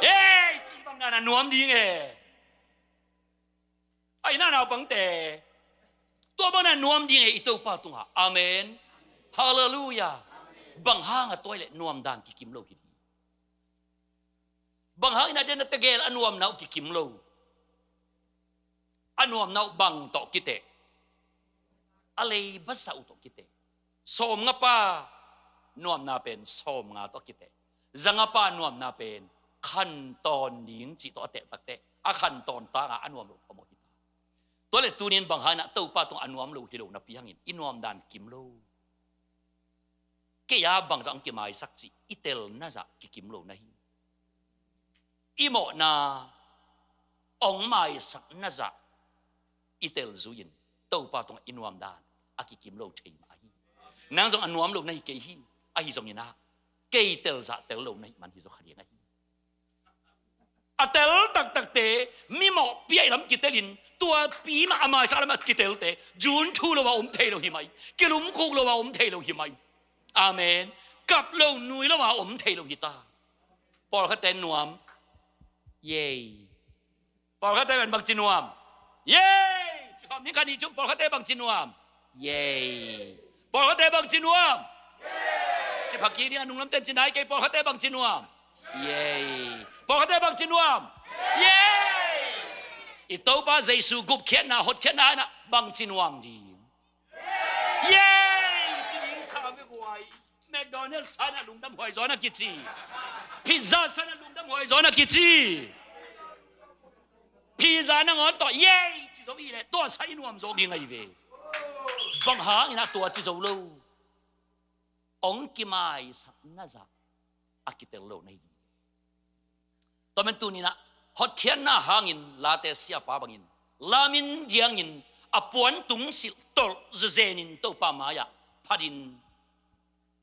Ei, cih bang dan a nuam ding e. Ai na naupangte, tua bang na nuam ding e i Topa tungah. Amen. Halleluiah. Bang hang a tua i le nuam dan kikim lo hi ding. Bang hangin a den a tegel a nuamna uh kikim lo. A nuamna uh bang tawh kiteh? A leibasa uh tawh kiteh. Sawmnga pa nuamna pen sawmnga tawh kiteh. Zanga pa nuamna pen khantawn ding cih tawh a teh takteh a khantawn tanga a nuam lo phamawh hi ta. Tua le tunin bang hangin a Topa tungah a nuam lo hi lo napi hangin i nuam dan kim lo. Kei a bangzah hong kimaisak cih i telna zah kikim lo na hi. I mawhna hong maisakna zah i tel zui-in Topa tungah i nuam dan a kikim lo thei mah ahi. Nang zong a nuam lo na hi kei hi, ahi zongin ah kei tel zah tel lo na hi man hi zaw kha ding ahi. A tel taktakte, mimawh piaih lam kitelin, tuapi mah a maisak lam a kitelte, zun thu lo a om thei lo hi mai, kilumkhuk lo a om thei lo hi mai. Amen. Kap lo nui lo a om thei lo hi ta. Pawlkhatte nuam. Yei. Pawlkhatte bang ci nuam. Yei. Ci khawm ni kha ni cung pawlkhatte bang ci nuam. Yei. Pawlkhatte bang ci nuam. Ci phak kik ding a nunglamten ci nai kei pawlkhatte bang ci nuam. Yei. Pawlkhatte bang ci nuam. Yei. I Topa Jesu gupkhiatna, hotkhiatna hangin ah bang ci nuam ding. Yei. Ci ding sa ve guai. McDonald sa na lungdam huai zaw na kici. Pizza sa na lungdam huai zaw na kici. Pizza nangawn tawh yei ci zo i le tua sa i nuam zaw ding ahi ve. Bang hangin ah tua ci zo lo? Hong kimaisakna zah a kitel lo na hi. Tua men tuninah hotkhiatna hangin Late siapa bangin lamin diangin a puan tungsilh tolh zezenin Topa mai-ah phatin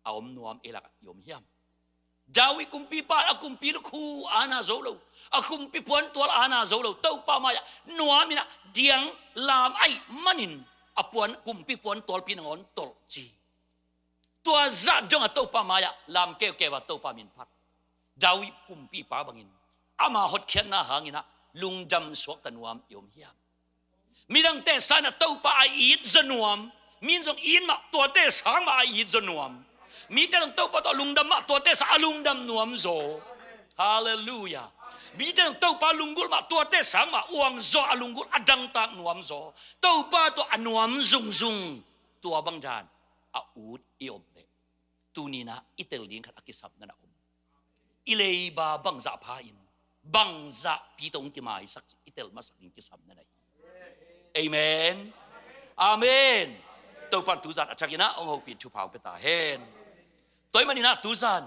a om nuam ei lakah i om hiam? David kumpipa a kumpi lukhu ana zo lo, a kumpi puantual ana zo lo, Topa mai-ah nuaminah diang lam aih manin a puan kumpi puantualpi nangawn tolh ci. Tua zah dongah Topa mai-ah lam keukeu a Topa min phat. David kumpipa bangin ama hotkhiatna hanginah lungdam suakta nuam i om hiam? Midangte sanah Topa a it zaw nuam, min zong it mah tuate sang mah a it zaw nuam. Mite zong Topa tawh lungdam mah tuate sang a lungdam nuam zaw. Halleluiah. Mite zong Topa lunggulh mah tuate sang mah uang zaw a lunggulh a dangtak nuam zaw. Topa tawh a nuam zungzung tua bang dan a ut i om leh tuninah i tel ding khat a kisapna na om. I leiba bangzah pha-in bangzah pi tawh hong kimaisak cih i tel masak ding kisapna na hi. Amen. Amen. Topan tuzan a thakinah hong hopih thupha hong pia ta hen. Tua ahih maninah tuzan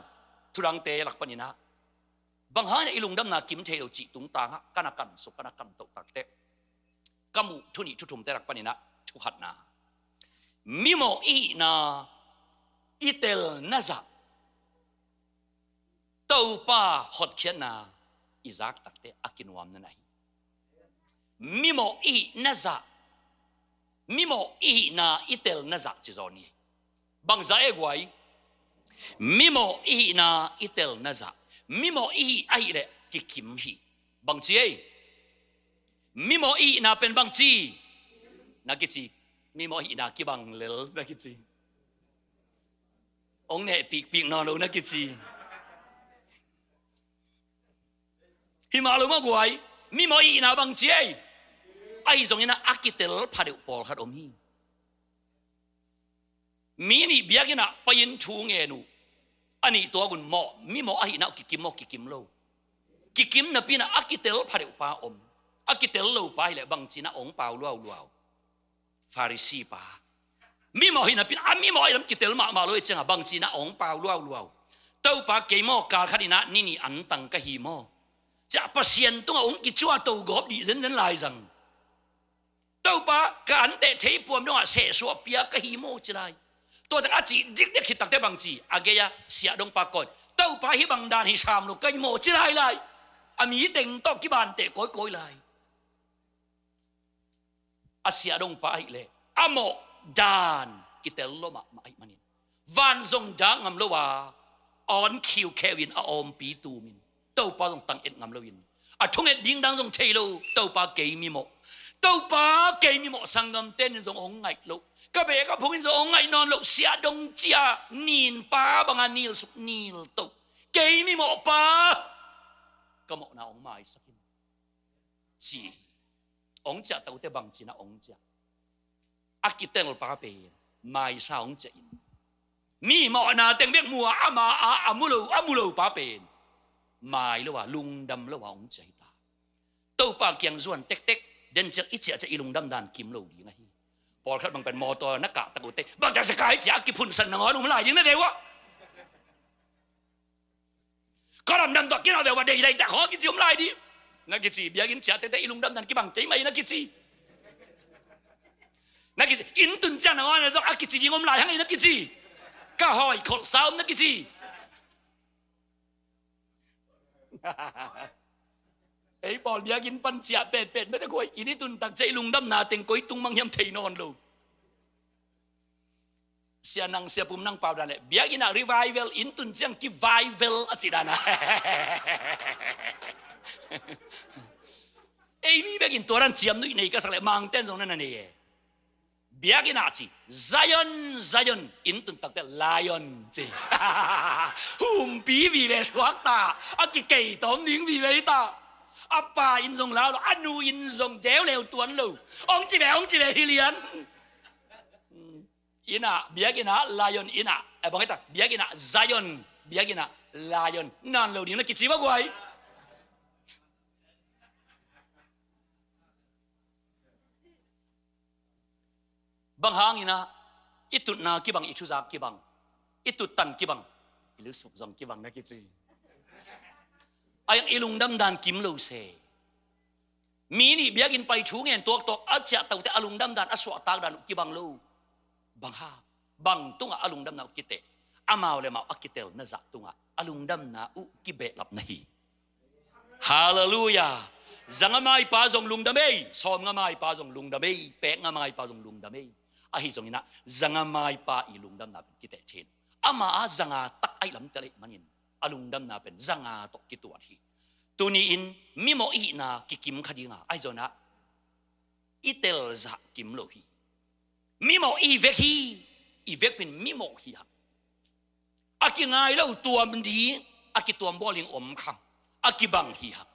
thudangte lak paninah bang hangin i lungdamna kim thei lo cih tungtangah kan a kan suk kan a kan toh takteh ka muh thu nih thu thumte lak paninah thu khatna, mimawh i hihna i telna zah Topa hotkhiatna i zak takteh a kinuamna na hi. Mimawh i hihna zah, mimawh i hihna i telna zah ci zaw ni. Bangzah e guai? Mimawh i hihna i telna zah. Mimawh i hih ahih leh kikim hi. Bangci ei? Mimawh i hihna pen bangci na kici? Mimawh i hihna kibang lel na kici. Hong neh pikpik nawn lo na kici. Hi mah lo mah guai. Mimawh i hihna bangci ei? Ahi zongin a kitel phadeuh pawlkhat om hi. Mi nih biakinn ah pai-in thu ngen uh, a nih tuak un mawh, mimawh ahihna uh kikim maw kikim lo? Kikim napi-in a kitel phadeuh pa om. A kitel lo pa hileh bangci-in a hong pau luauluau? Pharisee pa. Mimawh ahih napi-in a mimawh ahih lam kitel mahmah lo ahih ciangah bangci-in a hong pau luauluau? Topa kei maw kal khatin a ni nih antang ka hi maw? Ciah Pasian tungah hong kicuahto gawp dih zenzen lai zang. Topa ka anteh theipuam dongah sehsuah pia ka hi maw ci lai? Tua tak a cih dikdek khit takteh bang ci, a gei-a siahdongpa kawin, Topa, hih bang dan hi sam lo, ka mawh ci lailai. A mi teng tawh kibanteh kawikawi lai. A siahdongpa ahih leh a mawh dan kitel lua mahmah ahih manin, van zong dak ngam lo a, awn khiukheu in a awmpi tumin, Topa zong tang et ngam loin, a thunget ding dang zong thei lo, Topa, kei mimawh, Topa, kei mimawh, sanggamte in zong hong ngaih loh, ka beh ka phung in zong hong ngaih nawn loh, siahdong cia, ninpa banga nilsuk niltoh, kei mimawhpa, ka mawhna hong maisak in, ci hi. Hong ciah takteh bang ci-in ah hong ciah? A kitelpa pen maisa hong ciah in, mi mawhna teng bek mu a, ama a, a mu lo, a mu lopa pen mai lo a, lungdam lo a hong ciah hi ta. Topa kiang zuan tektek den ciang i ciah ciah i lungdam dan kim lo ding ahi. Pawlkhat bang pen mawtaw na kah tak uh teh, bang ciah sia kai ciah a kiphunsan nangawn om lai ding na deuh ah. Ka ramdam tawh kinawh veu a deidai tak haw kici om lai ding. Na kici, biakinn ciah tektek i lungdam dan kibang kei mah hi na kici. Na kici, inn tun ciang nangawn a zong a kici ding om lai hang hi na kici. Ka hawi kholhsa om na kici. Ei pawl biakinn pan ciah petpet mete kuai, inn i tun tak ciah i lungdamna teng koi tung mang hiam thei nawn lo. Sia Nang, Sia Pum Nang pau dan leh, biakinn ah revival, inn tun ciang kivival a cih dan a. Ei mi bekin tua dan ciamnuih nei ka sak leh Mangte'n zong na na nei e. Biakinn ah ci, Zion, Zion, inn tun takteh Lion ci. Humpi vive suak ta, a kikei tawm ding vive hi ta. A pa in zong lau lo, a nu in zong deu leu tuan lo. Hong ci ve, hong ci ve hi lian. Inn ah, biakinn ah Lion, inn ah, eh, bang hi ta, biakinn ah Zion, biakinn ah Lion, nan lo ding na kici va guai. Bang hangin ah i tutna kibang, i thuzak kibang, i tuttan kibang, i lusuk zong kibang na kici. A iang i lungdam dan kim lo se. Mi nih biakinn pai thu ngen tuaktuak a ciah takteh a lungdam dan, a suahtak dan uh kibang lo. Bang hang? Bang tungah a lungdamna uh kiteh? Amau le amau a kitelna zah tungah a lungdamna uh kibehlap na hi. Halleluiah. Za nga maipa zong lungdam ei, sawm nga maipa zong lungdam ei, pek nga maipa zong lungdam ei. Ahi zongin ah za nga maipa i lungdamna pen kiteh thei lo. Ama a za nga tak ahih lam tel ahih manin a lungdamna pen za nga tawh kituat hi. Tuni-in mimawh i hihna kikim kha ding a, ahi zongin ah i tel zah kim lo hi. Mimawh i hi vek hi, i vekpi in mimawh hi hang. A kingai lo tuam ding, a kituam bawl ding om kha hang, a kibang hi hang.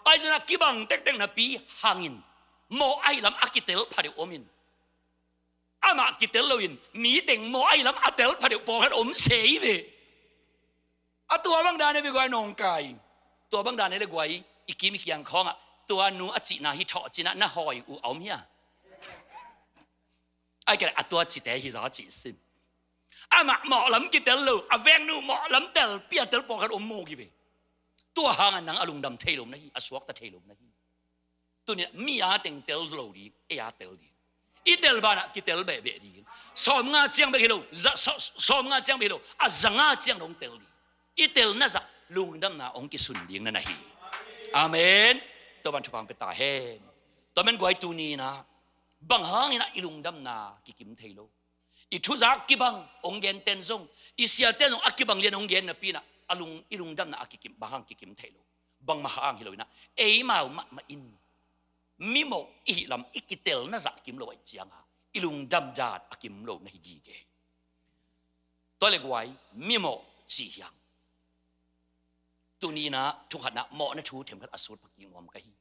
Ahi zongin a kibang tektek napi hangin mawh ahih lam a kitel phadeuh om in, amah kitel loin mi teng mawh ahih lam a tel phadeuh pawlkhat om se hi ve. A tua bang dan e ve guai nawngkai. Tua bang dan e le guai, i kim i kiang khawngah tua nu a cihna hi thawh cin ah na hawi uh a om hia? Ai kei le a tua cite hi zaw a cih sim. Amah mawh lam kitel lo, a vengnu mawh lam telpi a tel pawlkhat om mawk hi ve. Tua hangah nang a lungdam thei lo na hi, a suakta thei lo na hi. Tuni-in mi a teng tel lo ding, ei a tel ding. I tel banah kitel behbeh ding. Sawm nga ciang bek hi lo, za, sa, sawm nga ciang bek hi lo, a za nga ciang dong tel ding. I telna zah lungdamna hong kisun ding na na hi. Amen. Tua ban thupha pia ta hen. Tua men guai tuni-in ah bang hangin ah i lungdamna kikim thei lo? I thuzak kibang hong gente'n zong, i siate'n zong a kibang lian hong gen napi-in ah a lung, i lungdamna a kikim, bang hang kikim thei lo? Bangmah hang hi lo-in ah, eimau mahmah in mimawh i hih lam i kitelna zah kim lo ahih ciangin i lungdam dan a kim lo na hi gige. Tua le guai, mimawh cih hiang. Tuni-in ah thu khatna, mawhna thu themkhat a sut pha kik nuam ka hi.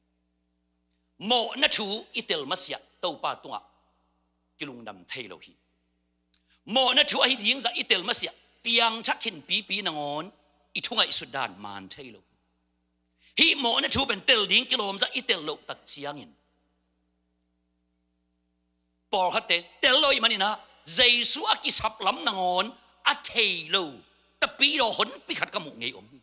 Mawhna thu i tel masiah Topa tungah kilungdam thei lo hi. Mawhna thu ahi ding zah i tel masiah piangthak khin pipi nangawn i thu ngaihsut dan man thei lo hi. Hih mawhna thu pen tel ding kilawm zah i tel loh tak ciangin pawlkhatte tel lo ahih manin ah Jesu a kisap lam nangawn a thei lo tapidaw honpi khat ka muh ngei om hi.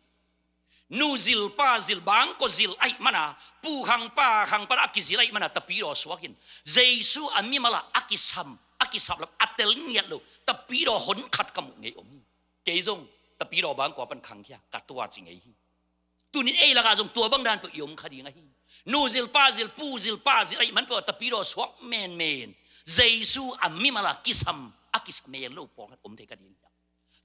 Nu zil, pa zil, bangkua zil ahih manin ah, pu khang pa khang pan a kizil ahih manin ah tapidaw suak in Jesu a mimal ah a kisam, a kisap lam a tel ngiat lo tapidaw hon khat ka muh ngei om hi. Kei zong tapidaw bang kua pan khang khia ka tua ci ngei hi. Tunin ei lakah zong tua bang dan tawh i om kha ding ahi. Nu zil, pa zil, pu zil, pa zil ahih man peuh a tapidaw suak menmen Jesu a mimal a kisam, a kisam mel lo pawlkhat om thei kha ding hi.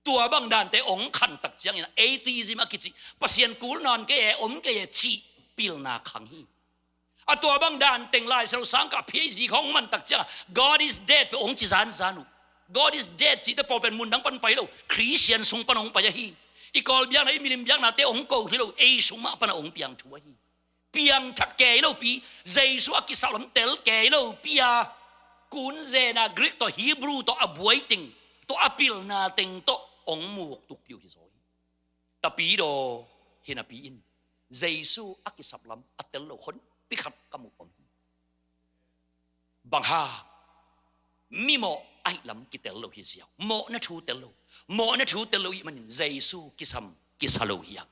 Tua bang dante ong khan tak ciangin a atheism a kici, Pasian kul nawn kei e, om kei e cih pilna khang hi. A tua bang dan teng Lai Siangtho sangkah P H D khong man tak ciangah God is dead peuh ong ci zanzan uh. God is dead cihte pawl pen mun dang pan pai lo, Christian sung pan ong pai ahi. I Kawl biakna, i milim biaknate ong ko hi lo, ei sung mah pan a ong piang thu ahi. Piangthak kei lopi, Jesu a kisap lam tel kei lopi a, kun zena Greek tawh Hebrew tawh a buai teng tawh a pilna teng tawh ong muk tukpi uh hi zaw hi. Tapidaw hi napi in Jesu a kisap lam a tel lo honpi khat ka muh om hi. Bang hang? Mimawh ahih lam kitel lo hi ziau. Mawhna thu tel lo. Mawhna thu tel lo ahih manin Jesu kisam kisa lo hi a.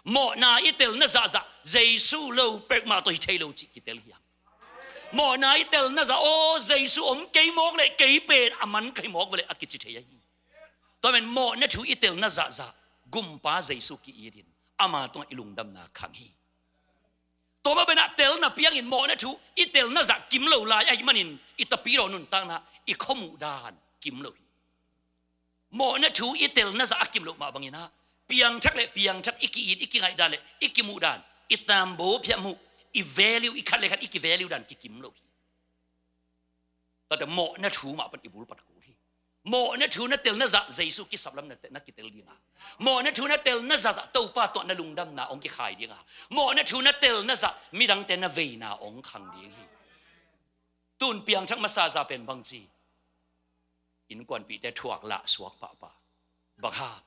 Mawhna i telna zahzah Jesu lo pek mah tawh hi thei lo cih kitel hi a. Mawhna i telna zah, aw, Jesu om kei mawk leh kei pen a man kei mawk ve leh a kici thei ahi. Tua men mawhna thu i telna zahzah Gumpa Jesu ki-itin ama tungah i lungdamna khang hi. Tua mah bangin a telna piangin mawhna thu i telna zah kim lo lai ahih manin i tapidaw nuntakna i khuamuh dan kim lo hi. Mawhna thu i telna zah a kim lo mah bangin ah piangthak le piangthak i ki-it, i kingaih dan le i kimuh dan, i tambaw phiah muh, i value, i khat le khat i ki-value dan kikim lo hi. Tate mawhna thu mah pan i bul pan a kul hi. Mawhna thu na telna zah Jesu kisap lam na te-, na kitel ding a. Mawhna thu na telna zahzah Topa tawh na lungdamna ong kikhai ding a. Mawhna thu na telna zah midangte na veina ong khang ding hi. Tun piangthak masa zah pen bangci? Innkuanpihte thuak lah suak pahpah. Bang hang?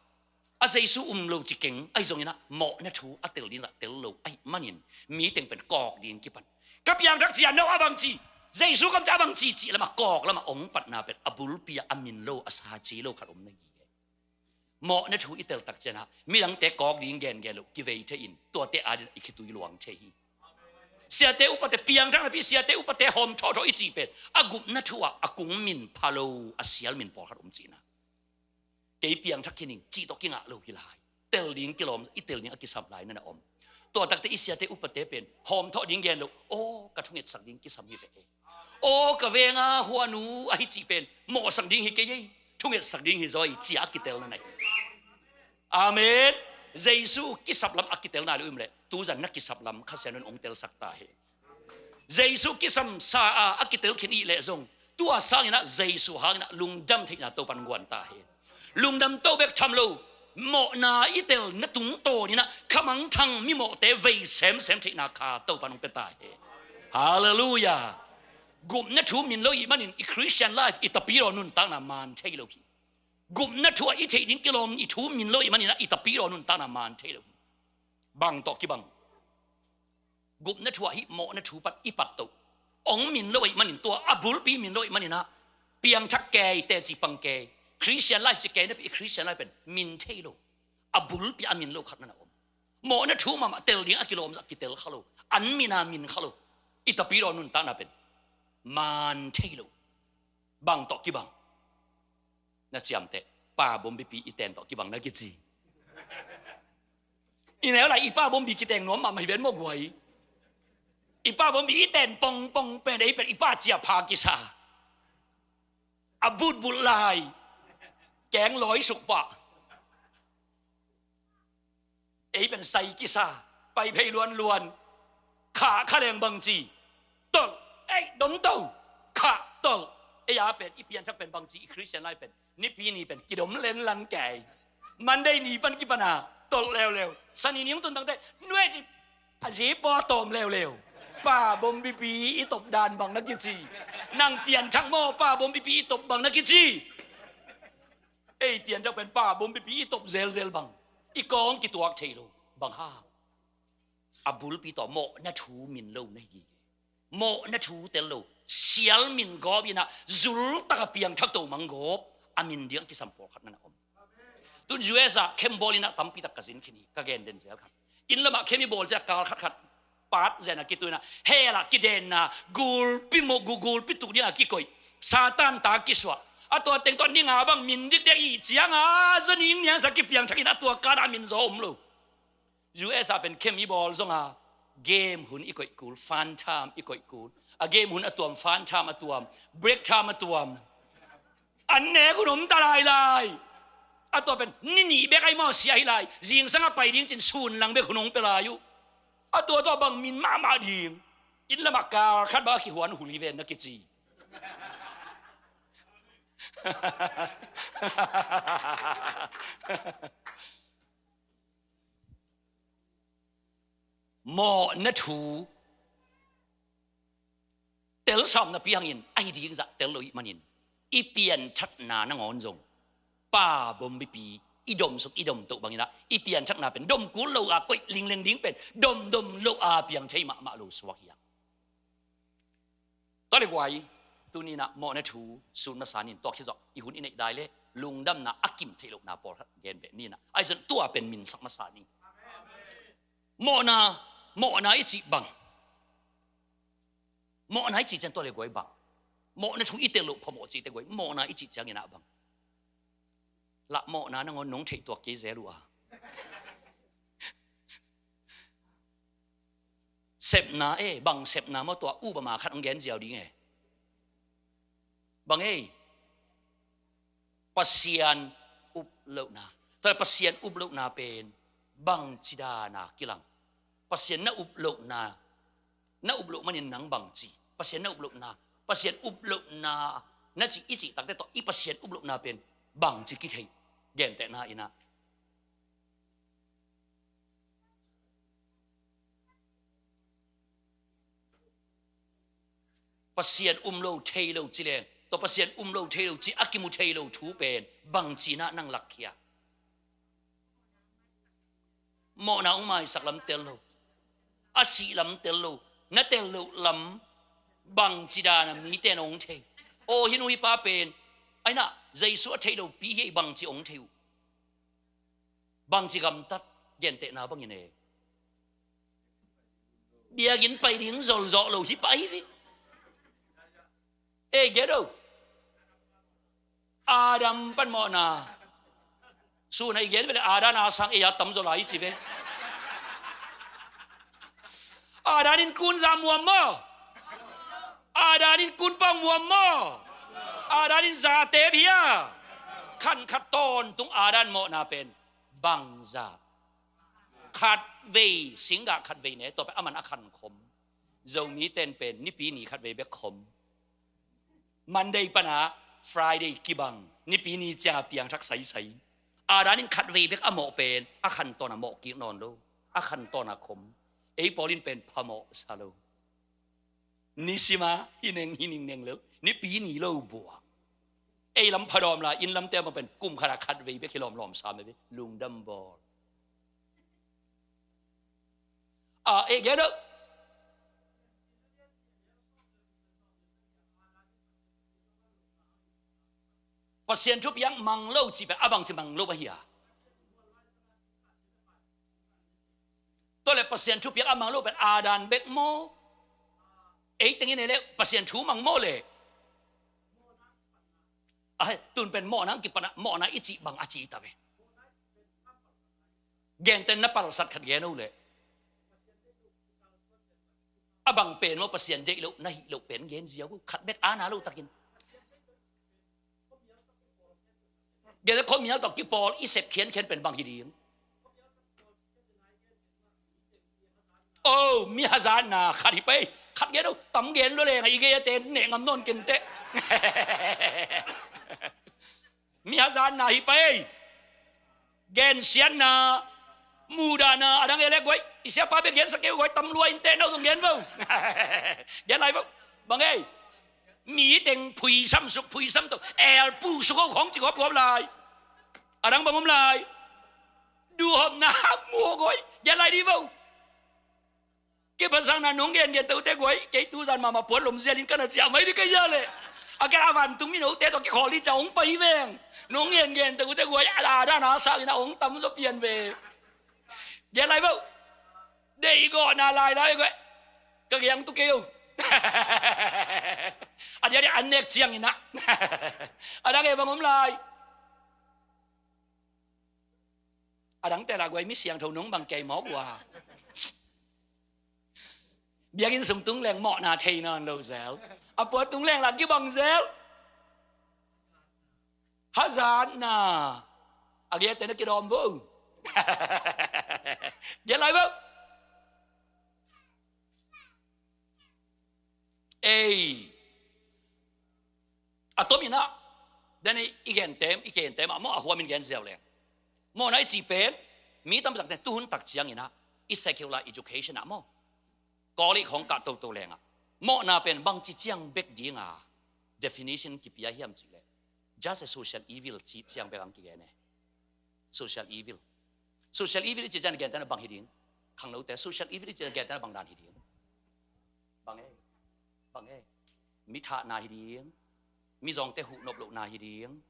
A Jesu um lo ci keng ahi zongin ah mawhna thu a tel ding zah tel lo ahih manin mi teng pen kawk ding kipan. Ka piangthak ci a, no a bangci? Jesu kamciam a bangci cih lamah kawk lamah ong patna pen a bulpi ah a min lo, a sa ci lo khat om na hi. Mawhna thu i tel tak ciangah midangte kawk ding gengen lo kivei thei in tuate adin i khitui luang thei hi. Siate upate piangthak napi siate upate hawm thawhthawh i cih pen a gupna thu ah a kung min pha lo, a sial min pawlkhat om cihna. Kei piangthak khin ing cih tawh kingah lo hi lai. Tel ding kilawm, i tel ding a kisam lai na na om. Tua takte i siate upate pen hawm thawh ding gen lo, aw, ka thungetsak ding kisam hi ve e. Aw, ka venga huanu ahi cih pen mawhsak ding hi kei ei, thungetsak ding hi zaw ei ci a kitel na na hi. Amen. Jesu kisap lam a kitel nai lo i om leh tuzan na kisap lam Kha Siangtho in ong telsak ta hi. Jesu kisam sa a a kitel khin i hih leh zong tua sangin ah Jesu hangin ah lungdam theihna Topan guan ta hi. Lungdam to bek tham lo, mawhna i telna tungtawnin ah khamangthang mimawhte vei semsem theihna kha Topan ong pia ta hi. Halleluiah. Gupna thu min lo ahih manin i Christian life, i tapidaw nuntakna man thei lo hi. Gupna thu ah i theih ding kilawm i thu min lo ahih manin ah i tapidaw nuntakna man thei lo hi. Bang tawh kibang? Gupna thu ah hih mawhna thu pan i pat to. Ong min lo ahih manin, tua a bulpi min lo ahih manin ah piangthak kei, teci pang kei, Christian life ci kei napi i Christian life pen min thei lo. A bulpi a min lo khat na na om. Mawhna thu mahmah tel ding a kilawm zah kitel kha lo. An min a min kha lo. I tapidaw nuntakna pen man thei lo. Bang tawh kibang? Na ciamteh, pa bombipi i ten tawh kibang na kici. I neu lai i pa bombi kiteng nuam mahmah hi ven maw guai. I pa bombi i ten pongpong pen ei pen i pa cia pha kisa. A butbut lai keng lawi suk pah. Ei pen sai kisa, pai phei luanluan. Khah kha leng bangci? Tolh. Ei, dom to. Khah, tolh. Ei a pen i pianthak pen bangci, i Christian life pen nipi ni pen kidom lenlan kei. Monday ni pan kipana tolh leuleu. Sani ni hong tun tangte nuai ci, a zi paw tawm leuleu. Pa bombipi i top dan bang na kici? Nang pianthak maw, pa bombipi i top bang na kici? Ei pianthak pen pa bombipi i top zelzel bang, i kawng kituak thei lo. Bang hang? A bulpi tawh mawhna thu min lo na hi. Mawhna thu tel lo, sial min gawp in ah zul taka piangthak to mang gawp a min ding a kisam pawlkhat na na om. Tun U S ah camp bawl in ah tampi tak ka zin khin hi, ka gen den zel khat. Inn lamah camp i bawl ciang kal khatkhat pat zen a kituina, hell ah kidenna, gulpi mawh, gu-, gulpi tuk ding a kikoih. Satan ta kisuah. A tua teng tawh ni nga bang min dikdek i cianga zaning niangsa kipiangthakin a tua kana min zaw om lo. U S a pen khem i bawl zonga game hun i koih kul, fun time i koih kul. A game hun a tuam, fun time a tuam, break time a tuam. An nek hun om ta lailai. A tua pen ni nih bek ai maw sia hi lai. Zingsang a pai ding cin sun lang bek hun hong pia lai uh. A tua tua bang min mahmah ding. Inn lamah kal khat bang a kihuan huli ven na kici. Mawhna thu tel sawm napi hangin ahi ding zah tel lo ih manin i pianthakna nangawn zong pa bom bipi i domsuk i domtoh banginah i pianthakna pen dom kul lo a koih lingleng ding pen domdom lo a piang thei mahmah lo suak hiang. Tua le guai, tuninah mawhna thu sun masa nin, tua khizawh i hun i neih dai le lungdamna a kim theih lohna pawlkhat gen beh ninah aizan tua pen minsak masa ni. Mawhna, mawhna i cih bang? Mawhna i cih ciang tua le guai bang? Mawhna thu i tel loh phamawh cihte guai, mawhna i cih cianginah bang? Lah mawhna nangawn nong theih tuak kei zel uh a. Sepna e, bang sepna maw tua Obama khat hong gen ziau ding e. Bang ei? Pasian uplohna. Tua Pasian uplohna pen bangci dana kilang? Pasian na uplohna, na uploh manin nang bangci? Pasian na uplohna, Pasian uplohna na cih i cih takte tawh i Pasian uplohna pen bangci kithei? Gentehna inah Pasian um lo thei lo ci leng, tua Pasian um lo thei lo ci a kimu thei lo thu pen bangci nah nang lakkhia? Mawhna hong maisak lam tel lo, a sih lam tel lo, na tel loh lam bangci dana mite na hong thei? Aw, hih nu hih pa pen ainah Jesu a thei lo pi hi ei, bangci hong thei uh? Bangci gamtat? Gentehna bangin e, biakinn pai ding zolzawh lo hi pai hi. Ei gen o, Adam pan mawhna. Suna i gen vele Adam a sang ei a tamzaw lai i ci ve. Adam in kun za muam maw? Adam in kun pang muam maw? Adam in za tep hia? Khan khat tawntung Adam mawhna pen bangza? Khatvei, singgah khatvei ne, tua pen aman a khan khom. Zomi ten pen Nipi ni khatvei bek khom. Monday pana Friday kibang, Nipi ni cianga piangthak saisai. Adam in khatvei bek a mawh pen a khan tawna mawh kik nawn lo, a khan tawna khom. Ei pawl in pen phamawh sa lo. Nisima hi neng hi ning neng lo, Nipi ni lo bua. Ei lam phadawm la, inn lamte a ma pen kum khata khatvei bek hi lawmlawm sa me ve, lungdam bawl. A, ei gen o. Pasian thupiak mang lo cih pen a bangci mang lo ahi a? Tua le Pasian thupiak a mang lo pen Adam bek maw? Ei tengin ei le Pasian thu mang maw le? A, tun pen mawhna kipatna, mawhna i cih bang a ci ta ve. Genten na palsat khat gen o le. A bang pen maw Pasian deih loh na hih loh pen gen ziau o, khat bek ana lo takin. Genten khuamial tawh kipawl i sep khiankhian pen bang hi ding? O, mi hazatna khat hi pei. Khat gen o, tam gen lo leng a i gei a ten neh ngam nawn kenteh. Mi hazatna hi pei. Gensiatna, muhdahna, a dang e le guai, i siapa bek gensak kei guai, tam lua inteh no zong gen vo. Gen lai vo. Bang ei? Mi teng phuisam suk, phuisam to, el puh suk o khong ci gawp gawp lai. A dang bang om lai? Duhhopna mu guai. Gen lai di vo. Kiphatsakna nong gengen te uh te guai, kei tuzan mahmah puan lom zialin ka na ciah mai di ka hia leh. A kei a vantung minote tawh kikhawl hi ciah hong pai veng. Nong gengen te uh te guai, a dana sangin a hong tamzaw pian ve. Gen lai vo. Deihgawhna lai lai guai. Ka giang tu kei o. A diakdiak an nek ciangin ah, a dang e bang om lai? A dangte lah guai, mi siangtho nung bang kei mawk uh a. Biakinn sung tung leng mawhna thei nawn lo zel. A pua tung leng lah kibang zel. Hazatna. A giate na kidawm vo. Giat lai vo. Ei. A tomin ah, dan i gentem, i gentem ah maw, a huamin gen ziau leng. Mawhna i cih pen, mi tampitak ten tuhun tak ciangin ah, i secular education ah maw, college khawng kah toto leng ah, mawhna pen bangci ciang bek dinga definition kipia hiam cih leh, just a social evil cih ciang bek ang kigen e. Social evil. Social evil i cih ciang gentehna bang hi ding? Khangnote, social evil i cih ciang gentehna bang dan hi ding? Bang e, bang e. Mi thahna hi ding. Mi zawngte huh nop lohna hi ding.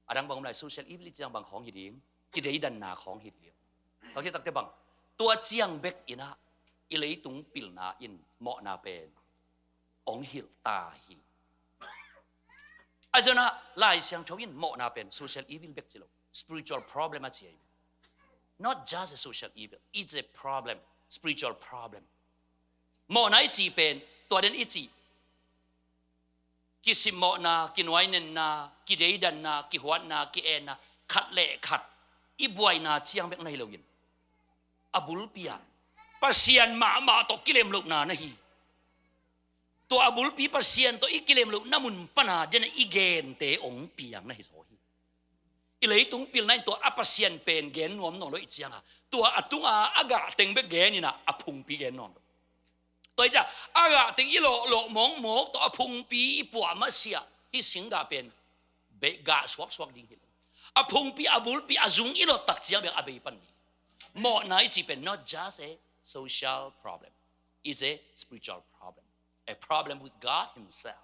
A dang bang om lai, social evil i cih ciang bang khawng hi ding? Kideidanna khawng hi ding. Tua khit takte bang, tua ciang bek in ah, i leitung pilna in mawhna pen ong hilh ta hi. A zona Lai Siangtho in mawhna pen social evil bek ci lo, spiritual problem a ci ahi. Not just a social evil, it's a problem, spiritual problem. Mawhna i cih pen, tua den i cih, kisimmawhna, kinuainenna, kideidanna, kihuatna, ki-enna, khat le khat i buaina ciang bek na hi loin, a bulpi ah Pasian mahmah tawh kilem lohna na hi. Tua a bulpi Pasian tawh i kilem lohna mun pana den a i gente ong piang na hi zaw hi. I leitung pilna in tua a Pasian pen gen nuam nawn lo i cianga, tua a tunga a gah teng bek gen in ah, a phungpi gen nawn lo. Tua i ciah a gah teng i lawhlawh mawkmawk tawh a phungpi i puah masiah, hih singgah pen bei gah suaksuak ding hi lo. A phungpi, a bulpi, a zung i lot tak ciang bek a bei pan ding. Mawhna i cih pen not just a social problem, it's a spiritual problem, a problem with God Himself.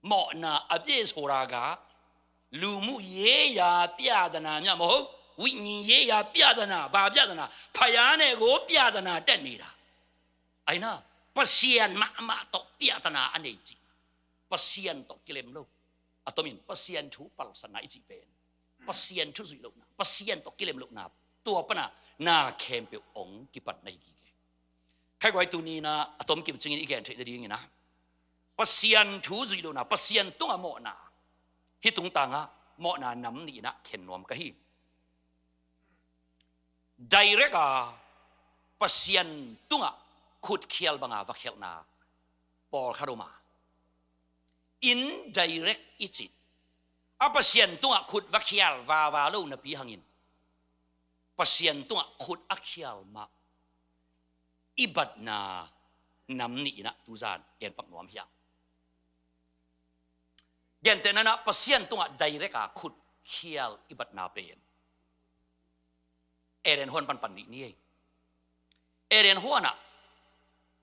Mawhna a bia sora ga, lu mu ye ya pia dana nya maw ho, wi ni ye ya pia dana, ba pia dana, pha ya ne go pia dana ten ni da. Aina, Pasian mahmah tawh piahtana a nei cih. Pasian tawh kilem lo. A tomin Pasian thu palsatna i cih pen, Pasian thu zuih lohna, Pasian tawh kilem lohna, tua pana na khempeuh ong kipat na hi gige. Khaiguai tuni in ah a tom kim cingin i gen theih nadingin ah, Pasian thu zuih lohna, Pasian tungah mawhna, hih tungtangah mawhna nam nih in ah khen nuam ka hi. Direct a Pasian tungah khutkhial banga va khialhna pawlkhat om a, indirect i cih, a Pasian tungah khut va khial vava lo napi hangin, Pasian tungah khut a khial mah i batna nam nih in ah tuzan gen pak nuam hi a. Gentehna in ah Pasian tungah direct a khut khial i batna pen Eden huan panpan nih ni ei. Eden huanah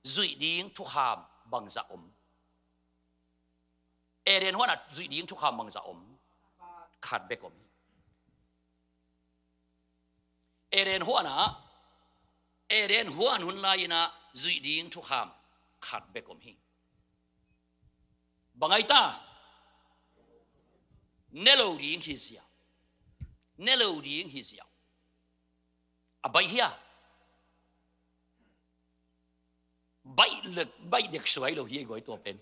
zuih ding thukham bangzah om? Eden huanah zuih ding thukham bangzah om? Khat bek om hi. Eden huanah, Eden huan hun lai-in ah zuih ding thukham khat bek om hi. Bang ai ta? Ne lo ding hi ziau. Ne lo ding hi ziau. A baih hia? Baih lek, baih dek suai lo hi ei guai tua pen.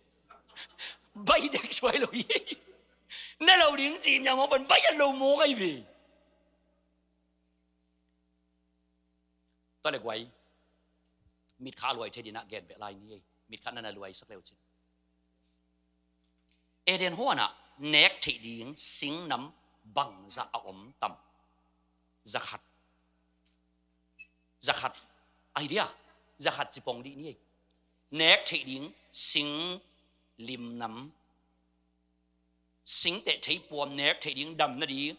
Baih dek suai lo hi ei. Ne lo ding ci nia ngawk pen baih a lo mawk ai ve. Tua le guai, mitkha a luai thei dinah gen beh lai ni ei. Mitkha nana luai sak leu cin. Eden huanah nek theih ding singnam bangzah a om tam? Zakhat. Zakhat. Ai dia, zakhat cipong dih ni ei. Nek theih ding sing limnam, singteh theipuam nek theih ding, dam nading,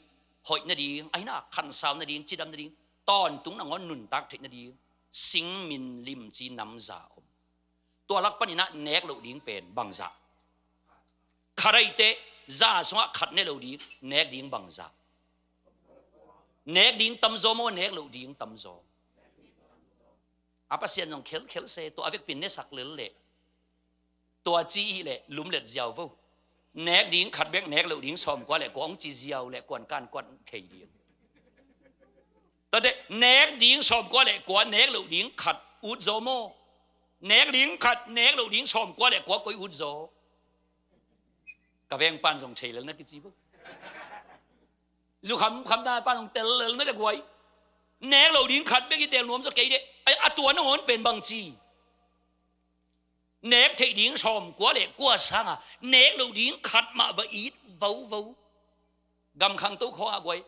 hoih nading, aina khansau nading, cidam nading, tawntung nangawn nuntak theih nading singmin limci namza om. Tua lak paninah nek loh ding pen bangzah? Khat aiteh za sungah khat ne lo ding, nek ding bangzah? Nek ding tamzaw maw, nek loh ding tamzaw? A Pasian zong khelkhel se, tua a vekpin nesak lel leh Tua ci hi leh lumlet ziau vo. Nek ding khat bek nek loh ding sawmkua le kua hong ci ziau leh kuan kan kuan thei ding. Tuate nek ding sawmkua le kua nek loh ding khat ut zaw maw? Nek ding khat nek loh ding sawmkua le kua koi ut zaw? Ka veng pan zong thei lel na kici vo. Zu kham kham ta pan zong tel lel na ka guai. Nek loh ding khat bek i tel nuam zaw kei deh. Ai, a tua nangawn pen bang ci? Nek theih ding sawmkua le kua sanga nek loh ding khat mah va it vovo. Gam khangto khawng a guai,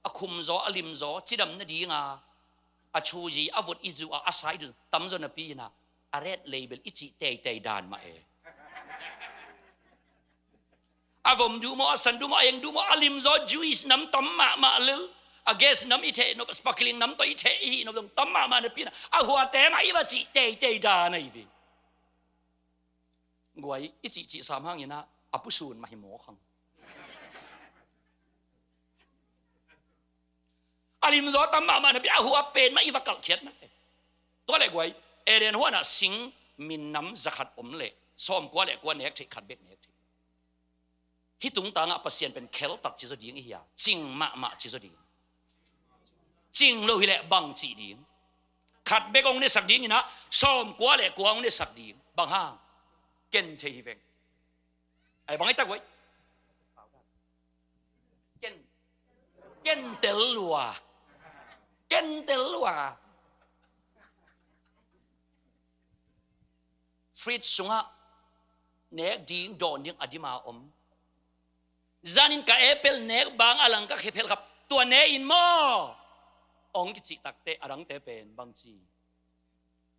a khum zaw, a lim zaw, cidam nadinga a chuzi, a vot i zuh a, a sa i zuh tam zaw napi ina, a red label i cih teitei dan mah e. A vom duh maw, a san duh maw, a eng duh maw, a lim zaw, juice nam tam mahmah lel, a gas nam i theh nop, sparkling nam tawh i theh i hih nop zong tam mahmah napi ina, a huate mah i va cih teitei dan ahi ve. Guai, i cihcih sam hangin ah a pusun mah hi mawk hang. A lim zaw tam mahmah napi a hua pen mah i va kalhkhiat na. Tua le guai, Eden huanah sing min nam zakhat om leh sawmkua le kua nek theih khat bek nek theih. Hih tungtangah Pasian pen kheltat ci zaw ding i hia? Cing mahmah ci zaw ding. Cing lo hileh bang cih ding? Khat bek hong nesak ding inah sawmkua le kua hong nesak ding. Bang hang? Ken thei hi veng. Ai bang ai tak wai. Ken, ken tel lua. Ken tel lua. Fridge sungah nek ding dawn ding a dima om. Zanin ka apple nek bang a lang ka khe phel khap tua ne in maw? Ong kicih takte a dangte pen bang ci?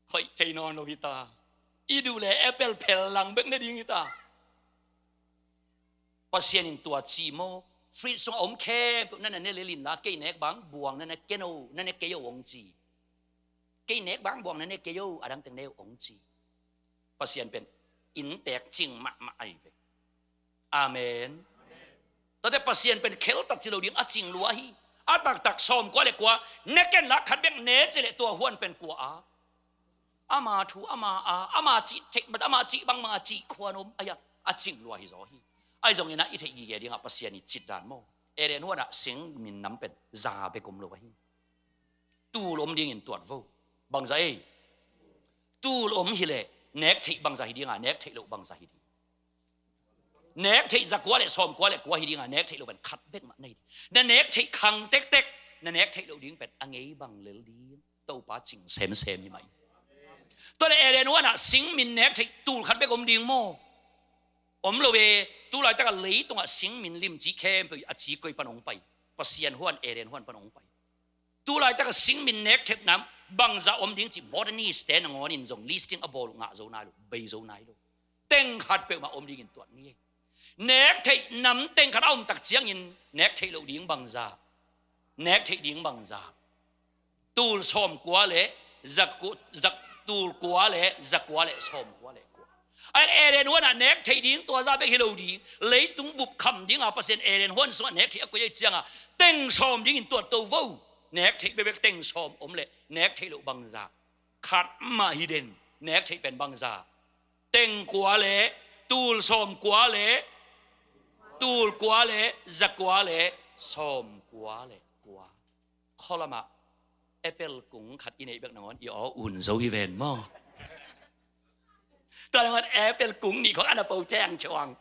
Khoih thei nawn lo hita. I duh le apple phel lang bek ne ding hita. Pasian in tua ci maw? Fridge sungah om khempeuh na na ne lelin la kei nek bang buang na na keno na ne kei o ong ci. Kei nek bang buang na ne kei o a dangteng ne o ong ci. Pasian pen inntek cing mahmah ahi ve. Amen. Tate Pasian pen kheltat ci lo ding a cing lua hi. A taktak sawmkua le kua ne ken la khat bek ne ci le tua huan pen kua a? Ama thu ama a ama cih thek bat ama cih bangmah a cih khuan om ahi a, a cing lua hi zaw hi. Ahi zongin ah i theih gige dingah Pasian i citdan maw? Eden huanah sing min nam pen za bek om lo ahi. Tul om dingin tuat vo. Bangza ei? Tul om hileh nek theih bangza hi dinga nek theih loh bangza hi ding. Nek theih zakua le sawmkua le kua hi dinga nek theih loh pen khat bek mah nei ding. Na nek theih khang tektek na nek theih loh ding pen a ngei bang lel ding. Topa cing semsem hi mai. Tua le Eden huanah sing min nek theih tul khat bek om ding maw? Om lo ve. Tulaitaka leitungah sing min limci khempeuh a ci koi pan ong pai? Pasian huan Eden huan pan ong pai. Tulaitaka sing min nek thep nam bangza om ding ci modernist te nangawnin zong listing a bawl uh ngah zo nai lo, bei zo nai lo. Teng khat peuhmah om dingin tuat ni. Nek theih nam teng khat a om tak ciangin nek theih loh ding bangza? Nek theih ding bangza? Tul sawmkua le zaku, zak, tul kua le zakua le sawmkua le kua. A Eden huanah nek theih ding tua za bek hi lo ding. Leitung bup kham dinga Pasian Eden huan sungah nek theih a koih ei cianga teng sawm dingin tuat to vo. Nek theih bekbek teng sawm om le nek theih loh bangza? Khat mah hi den. Nek theih pen bangza? Teng kua le tul sawm kua le tul kua le zakua le sawm kua le kua. Khualamah apple kung khat i neih bek nangawn i aw un zo hi ven maw? Tua nangawn apple kung nih khong ana po teng chuang.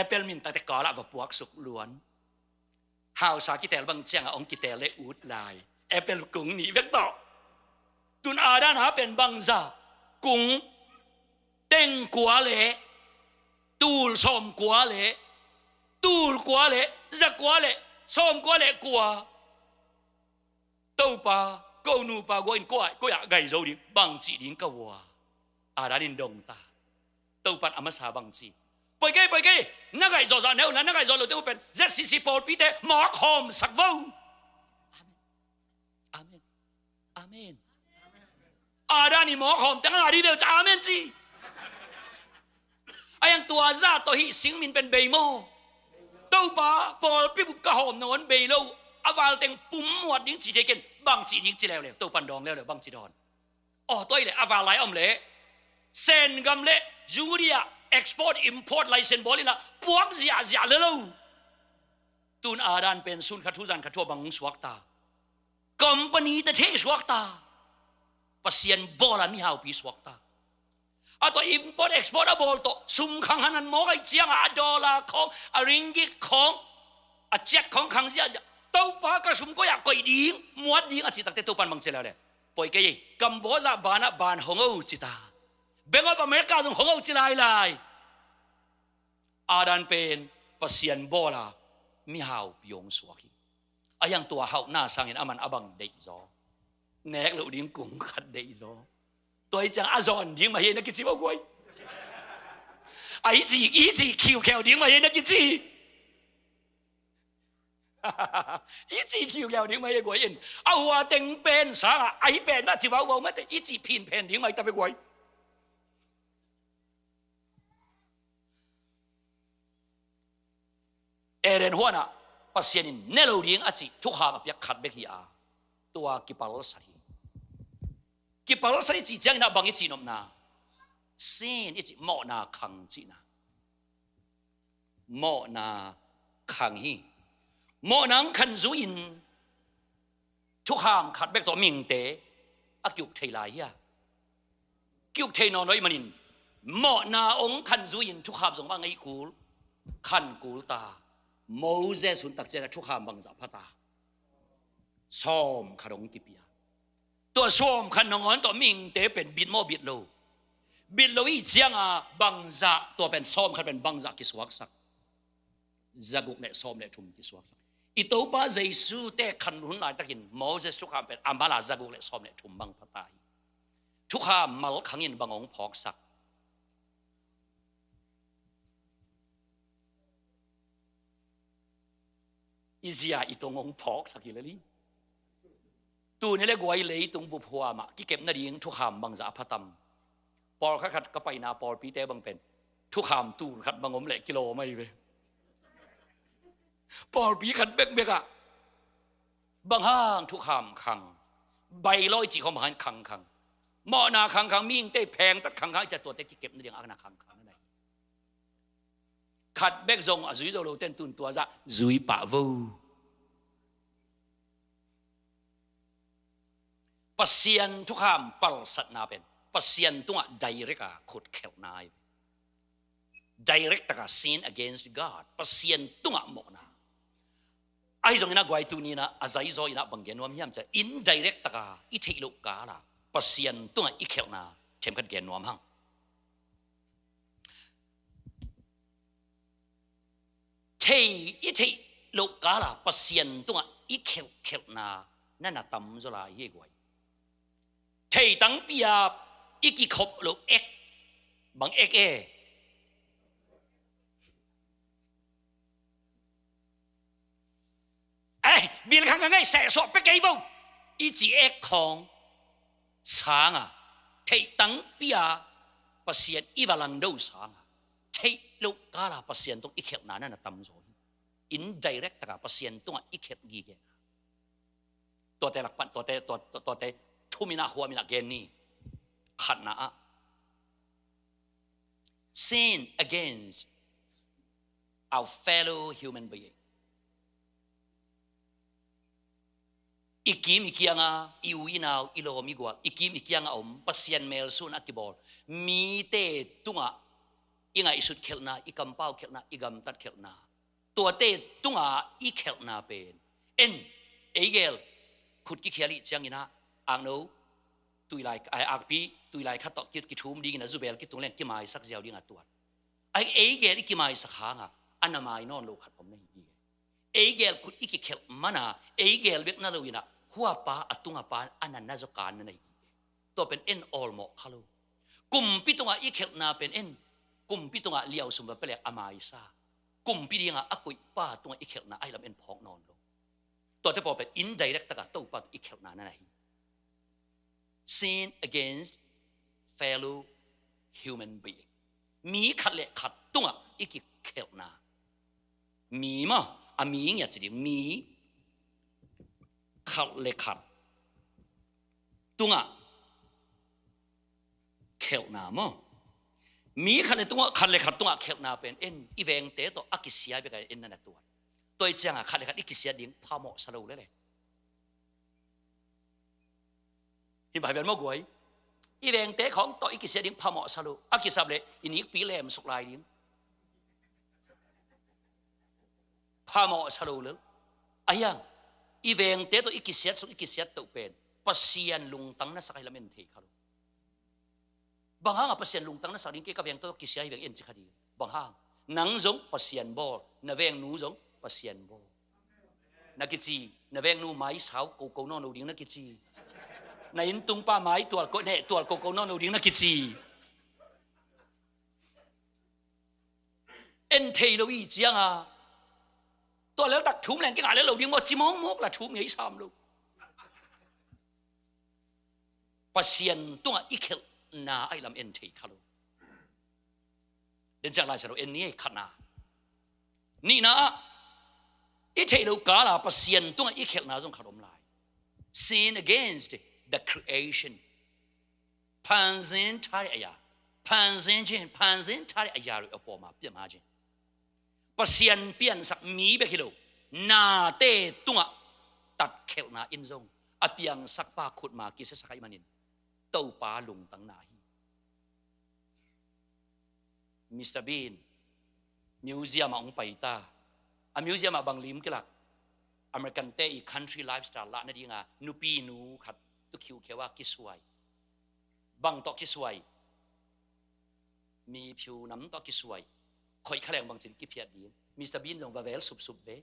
Apple min takte kawlah va puaksuk luan. Hausa kitel bang ciangah ong kitel le ut lai. Apple kung nih bek tawh. Tun Adam a pen bangza? Kung teng kua le tul sawm kua le tul kua le zakua le sawm kua le kua. Topa, ko nupa guain koi ah gai zo ding, bang cih ding ka ua? Adam in dong ta. Topan a masa bang ci? Poi kei, poi kei. Na gaih zawhzawh neu na, na gaih zawh lo te uh pen Z C C pawlpite mawk hawmsak vo. Amen. Amen. Adam i mawk hawm teng a di deuh ca amen ci. A yang tua zah tawh hih singmin pen bei maw? Topa pawlpi bup ka hawm nangawn bei lo. A valteng pum muat ding ci thei ken. Bang cih ding ci leuleu, Topan dawng leuleu, bang ci dawn? Aw, tua hileh a val lai a om leh Sen gam le Judea export import license bawl inah puak ziahziah le lo. Tun Adam pen sun khat thu zan khat thu a bang hong suakta? Company te thei suakta? Pasian bawl a mihaupi suakta? A tawh import export a bawl tawh sum khang hanan mawk aih ciangah a dollar khawng, a ringgit khawng, a ciat khawng khang ziahziah. Topa, ka sum koih ah koih ding, muat ding a cih takte Topan bang ci leuleu? Poi kei ei, Cambodia banah ban hong o cita. Bank of America zong hong o ci lailai. Adam pen Pasian bawl a mihaupi hong suak hi. A hiang tua hauhna sangin aman a bang deihzaw? Nek loh ding kung khat deihzaw. Tua hi ciang a zawn ding mah hi na kici vo guai. A i ci, i ci khiukheu ding mah hi na kici. I ci khiukheu ding mah hi guai in. A hua teng pen sangah a hi pen mah ci vau vau mate, i ci phin phen ding mah hi ta ve guai. Eden huanah Pasian in ne lo ding a cih thukham a piak khat bek hi a, tua kipalsat hi. Kipalsat i cih ciangin a bang i cihnopna? Sin i cih mawhna khang cihna. Mawhna khang hi. Mawhna hong khan zui-in thukham khat bek tawh mihingte a kiuk thei lai hia? Kiuk thei nawn lo ahih manin mawhna hong khan zui-in thukham zong mah ngei kul, khan kul ta. Moses hun tak ciangin a thukham bangzah pha ta? Sawm khat hong kipia. Tua sawm khat nangawn tawh mihingte pen bit maw bit lo? Bit lo i cianga bangzah, tua pen sawm khat pen bangzah kisuaksak? Zaguk le sawm le thum kisuaksak. I Topa Jesu te khan hun laitakin Moses thukham pen a mal a zaguk le sawm le thum bang pha ta hi. Thukham mal khangin bang hong phawksak? I zia i tong hong phawksak hi lel hi. Tuni le guai leitung bup huamah kikep nading thukham bangzah a pha tam? Pawlkhat khat ka paina pawlpite bang pen thukham tul khat bang om leh kilawm ahi ve. Pawlpi khat bekbek ah bang hang thukham khang? Bailawi cih khawng bang hang khang khang? Mawhna khang khang, mihingte phengtat khang khang, i ciah tuate kikep nading a na khang khang na hi. Khat bek zong a zui zo lote in tun tua zah zui pah vo. Pasian thukham palsatna pen Pasian tungah direct a khut khelhna hi. Direct taka sin against God, Pasian tungah mawhna. Ahi zongin a guai tuni-in a zaizaw in a bang gen nuam hiam cih leh indirect taka i theih loh kala Pasian tungah i khelhna themkhat gen nuam hang. Thei, i theih loh kala Pasian tungah i khelh, khelhna na na tamzaw lai hi guai. Thei tangpi a i kikhop loh ek, bang ek e? Eh, bil khang ka ngei sehsawh pia kei vo, i ci ek khawng sanga, theih tangpi a Pasian i va langdo sanga, theih loh kala Pasian tung i khelhna na na tamzaw hi. Indirect taka Pasian tungah i khelh gige. Tuate lak pan, tuate, tua, tua, tuate thum in a, huam in a gen ni. Khatna ah, sin against our fellow human being. I kim i kianga, i u i nau, i lawm i gual, i kim i kianga om, Pasian melsun a kibawl mite tungah i ngaihsut khelhna, i kampau khelhna, i gamtat khelhna, tuate tunga i khelhna pen en, ei gel khut kikhial i ciangin a, akno tuilai, ai, akpi tuilai khat tawh ki, kithum dingin a, zubel kitung leng kimaisak ziau ding a tuat. Ai, ei gel i kimaisak hanga a na mai nawn lo khat om na hi hi. Ei gel khut i kikhelh mana ei gel bek na lo in a, huapa a tunga pa a na na zaw kan na na hi hi. Tua pen en awlmawh kha lo. Kumpi tungah i khelhna pen en, kumpi tungah liausum va pia leh a maisa. Kumpi dinga a koihpa tungah i khelhna ahi lam en phawk nawn lo. Tuate pawl pen indirect taka Topa tawh i khelhna na na hi. Sin against fellow human being. Mi khat le khat tungah i kikhelhna. Mi maw, a mi ngiat ci ding, mi khat le khat tungah khelhna maw. Mi khat le tungah, khat le khat tungah khelhna pen en, i vengte tawh a kisia bek a en na na tuat. Tua ih ciangah khat le khat i kisia ding phamawh sa lo lel e. Hi bai ven maw guai. I vengte khawng tawh i kisia ding phamawh sa lo. A kisap le i nikpi lem suk lai ding. Phamawh sa lo lel. Ahiang, i vengte tawh i kisiat suk, i kisiat toh pen Pasian lungtang na sak ahi lam en thei kha lo. Bang hanga Pasian lungtang na sak ding, kei ka vengte tawh kisia hi veng en ci kha ding. Bang hang? Nang zong Pasian bawl, na vengnu zong Pasian bawl. Na kici, na vengnu mai sau koko nawn lo ding na kici. Na inntung pa mai tual ko, neh tual koko nawn lo ding na kici. En thei lo ih cianga, tua lel tak thum leng kingah lel lo ding maw, ci mawkmawk la thum ngei sam lo. Pasian tungah i khelhna ahi lam en thei kha lo. Den ciang Lai Siangtho en ni ei, khatna. Nihna ah, i theih loh kala Pasian tungah i khelhna zong khat om lai. Sin against the creation. Phanzin thari aya. Phanzin jin, phanzin thari aya ri a pawma piam ha jin. Pasian piansak mi bek hi lo, nate tungah tatkhelhna in zong a piangsak pa khutma kisiasak ahih manin Topa lungtangna hi. Mister Bean museum ah hong pai ta. A museum ah bang lim kilak? American te i country lifestyle lah nadinga nupi nu khat tu khiukheu a kisuai. Bang tawh kisuai? Mi phiu nam tawh kisuai. Khoih kha leng bangcin kiphiat ding? Mister Bean zong va vel supsup ve.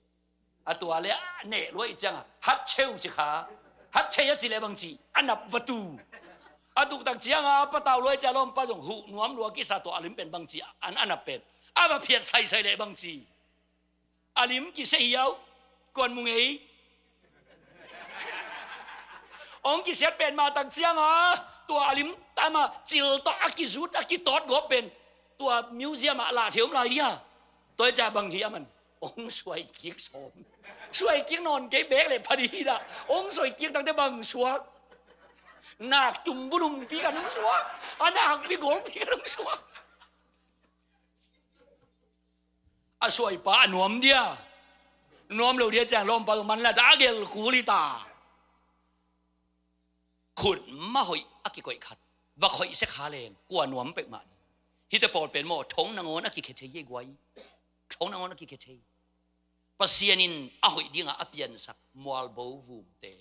A tua le a neh luai cianga hat cheu ci kha. Hat chei a ci le bangci a nap va tu. A tuktak cianga a patau luai cia lawmpa zong huh nuam lua kisa tua a lim pen bangci an a nap pen a va phiat saisai le bangci. A lim kisia hiau, kuan mu ngei. Hong kisiat pen mah tak cianga tua a lim tama cil tawh a kizut a kitawt gawp pen tua museum ah lah thei om lai dia. Tua cia bang hi a man hong suai kik sawm. Suai kik nawn kei bek le phadi hi dah. Hong suai kik takte bang suak? Nak tum bulumpi kan hong suak. A nakpi golpi kan hong suak. A suaipa a nuam dia. Nuam lo dia ciang lawmpa man la ta a gel kul hi ta. Khut mah hoih a kikoih khat va khoih sia kha leng kua nuam peuhmah ni. Hite pawl pen maw thong nangawn a kikhe thei hi guai. Thong nangawn a kikhe thei. Pasian in a hoih dinga a piansak mualbo vumte,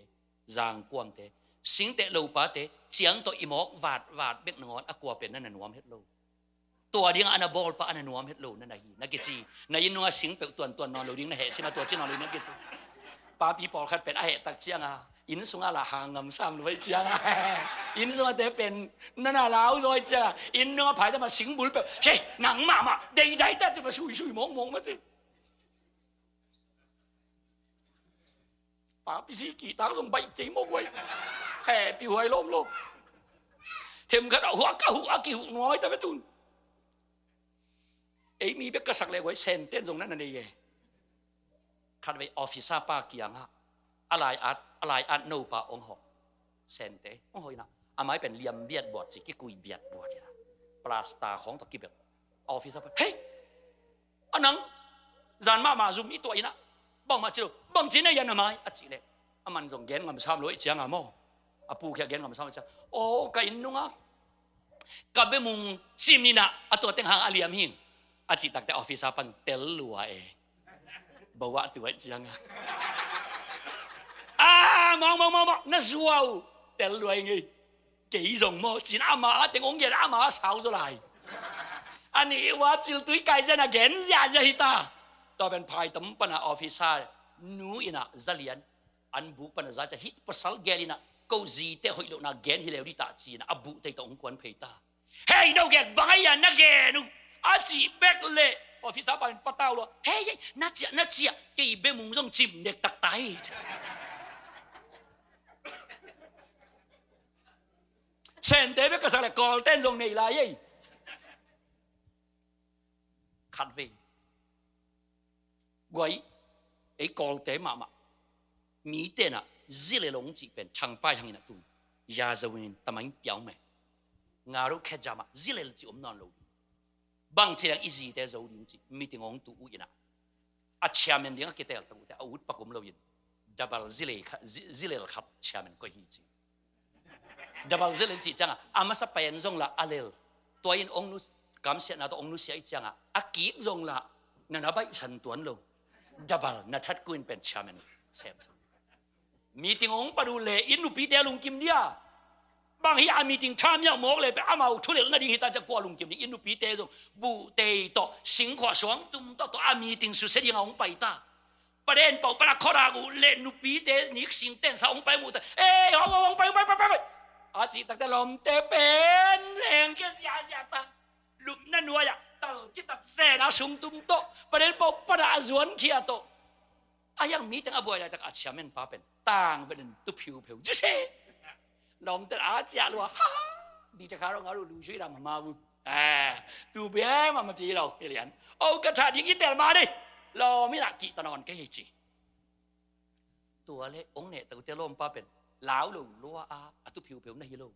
zangkuamte, singteh lopate ciang tawh i mawk vatvat bek nangawn a kua pen na na nuam het lo. Tua dinga a na bawlpa a na nuam het lo na na hi na kici. Na inn nunga sing peuh tuantuan nawn lo ding na heh sima tua ci nawn lo ding na kici. Papi pawlkhat pen a heh tak cianga inn sunga la hang ngam sam lo vai cianga inn sunga te pen na na lau zawi cianga inn nunga phai tama sing bul peuh. Hei, nang mahmah deidai ta ci va suisui mawkmawk mate. Papi si kihtak zong baih kei mawk vai. Heh, pihuai lawm lo. Themkhat a huak a huh a kihuh nuai ta ve tun. Ei mi bek ka sak le guai senten zong na na nei e. Khatvei officer pa kiangah a lai at, a lai at nopa ong hawh. Sente ong hawh inah a mai pen liam biat buat ci kikui biat buat inah plasta khawng tawh kibel. Officer pa, hei, a nang zan mahmah zum i tuah inah bangmah ci lo, bangci na yan a mai a cih leh a man zong gen ngam sam lo i cianga maw. A pu khia gen ngam sam lo i cianga, aw, ka inn nunga ka bemung cim inah a tua teng hang a liam hing a cih takte officer pan tel lua e. Bawah tuaih cianga a mawng mawng mawng mawng na zuau tel lua e ngei. Kei zong maw cin ama a teng ong gen ama a sau zaw lai. A nih ua ciltui kai zena gen ziahziah hita. Tua pen phaitam pana officer nu inah zalian an buh pana za cia hih pasal gel inah ko zite hoih lohna gen hi leu dita ci inah a buh tei tawh ong kuan phei ta. Hei, no gen bang a ia na gen uh a cih bek leh officer pa in patau lua. Hei, hei, na ciah, na ciah, kei bemung zong cim nek taktai. Sente bek ka sak le kawlten zong nei lai ei. Khatvei guai ei kawlte mahmah mitenah zile long cih pen thangpai hangin a tum ya zoin tamain piau me. Nga ruh khejam ah zilel cih om nawn lo ding. Bang ci leng i zite zo ding cih meeting hong tuh uh inah, a chairman ding a kiteel tak uhte a ut pak om loin, double zilel khat, zi-, zilel khat chairman koih hi ci. Double zilel cih ciangah a masa pen zong lah a lel, tua in hong nu, kamsiatna tawh hong nusia ih ciangah a kik zong lah na na baihsan tuan lo. Double na that kuin pen chairman sem sa. Meeting hong pat uh leh inn nupite lungkim dia. Bang hi a meeting thamyak mawk leh pen amau thulel nading hita ciah kua lungkim ding? Inn nupite zong buhtei tawh singkhuah suangtum tawh tawh a meeting susia dingah hong paita. Paden pau pana khuadak uh leh nupite niksing tensa hong pai muhta. Ei, hong, hong, hong pai, hong pai, pai, pai, pai. A cih takte lawmte pen lengkhia siasia ta. Lupna nuai-ah tal kitat zena sungtum tawh paden pau pana a zuankhia tawh. A hiang meeting a buai laitak a chairman pa pen tangvelin tu phiupheu ci se. Lawmte a ciah lua ha ha. Dite kha rong a ruh lusui lam hama bu. Eh, tu biang mama ci lo hi lian. O ka tha ding i tel ma ni. Lawm inah kihta nawn kei hi ci. Tua leh hong neh tak uhte lawmpa pen lau lo lua a, a tu phiupheu na hi lo.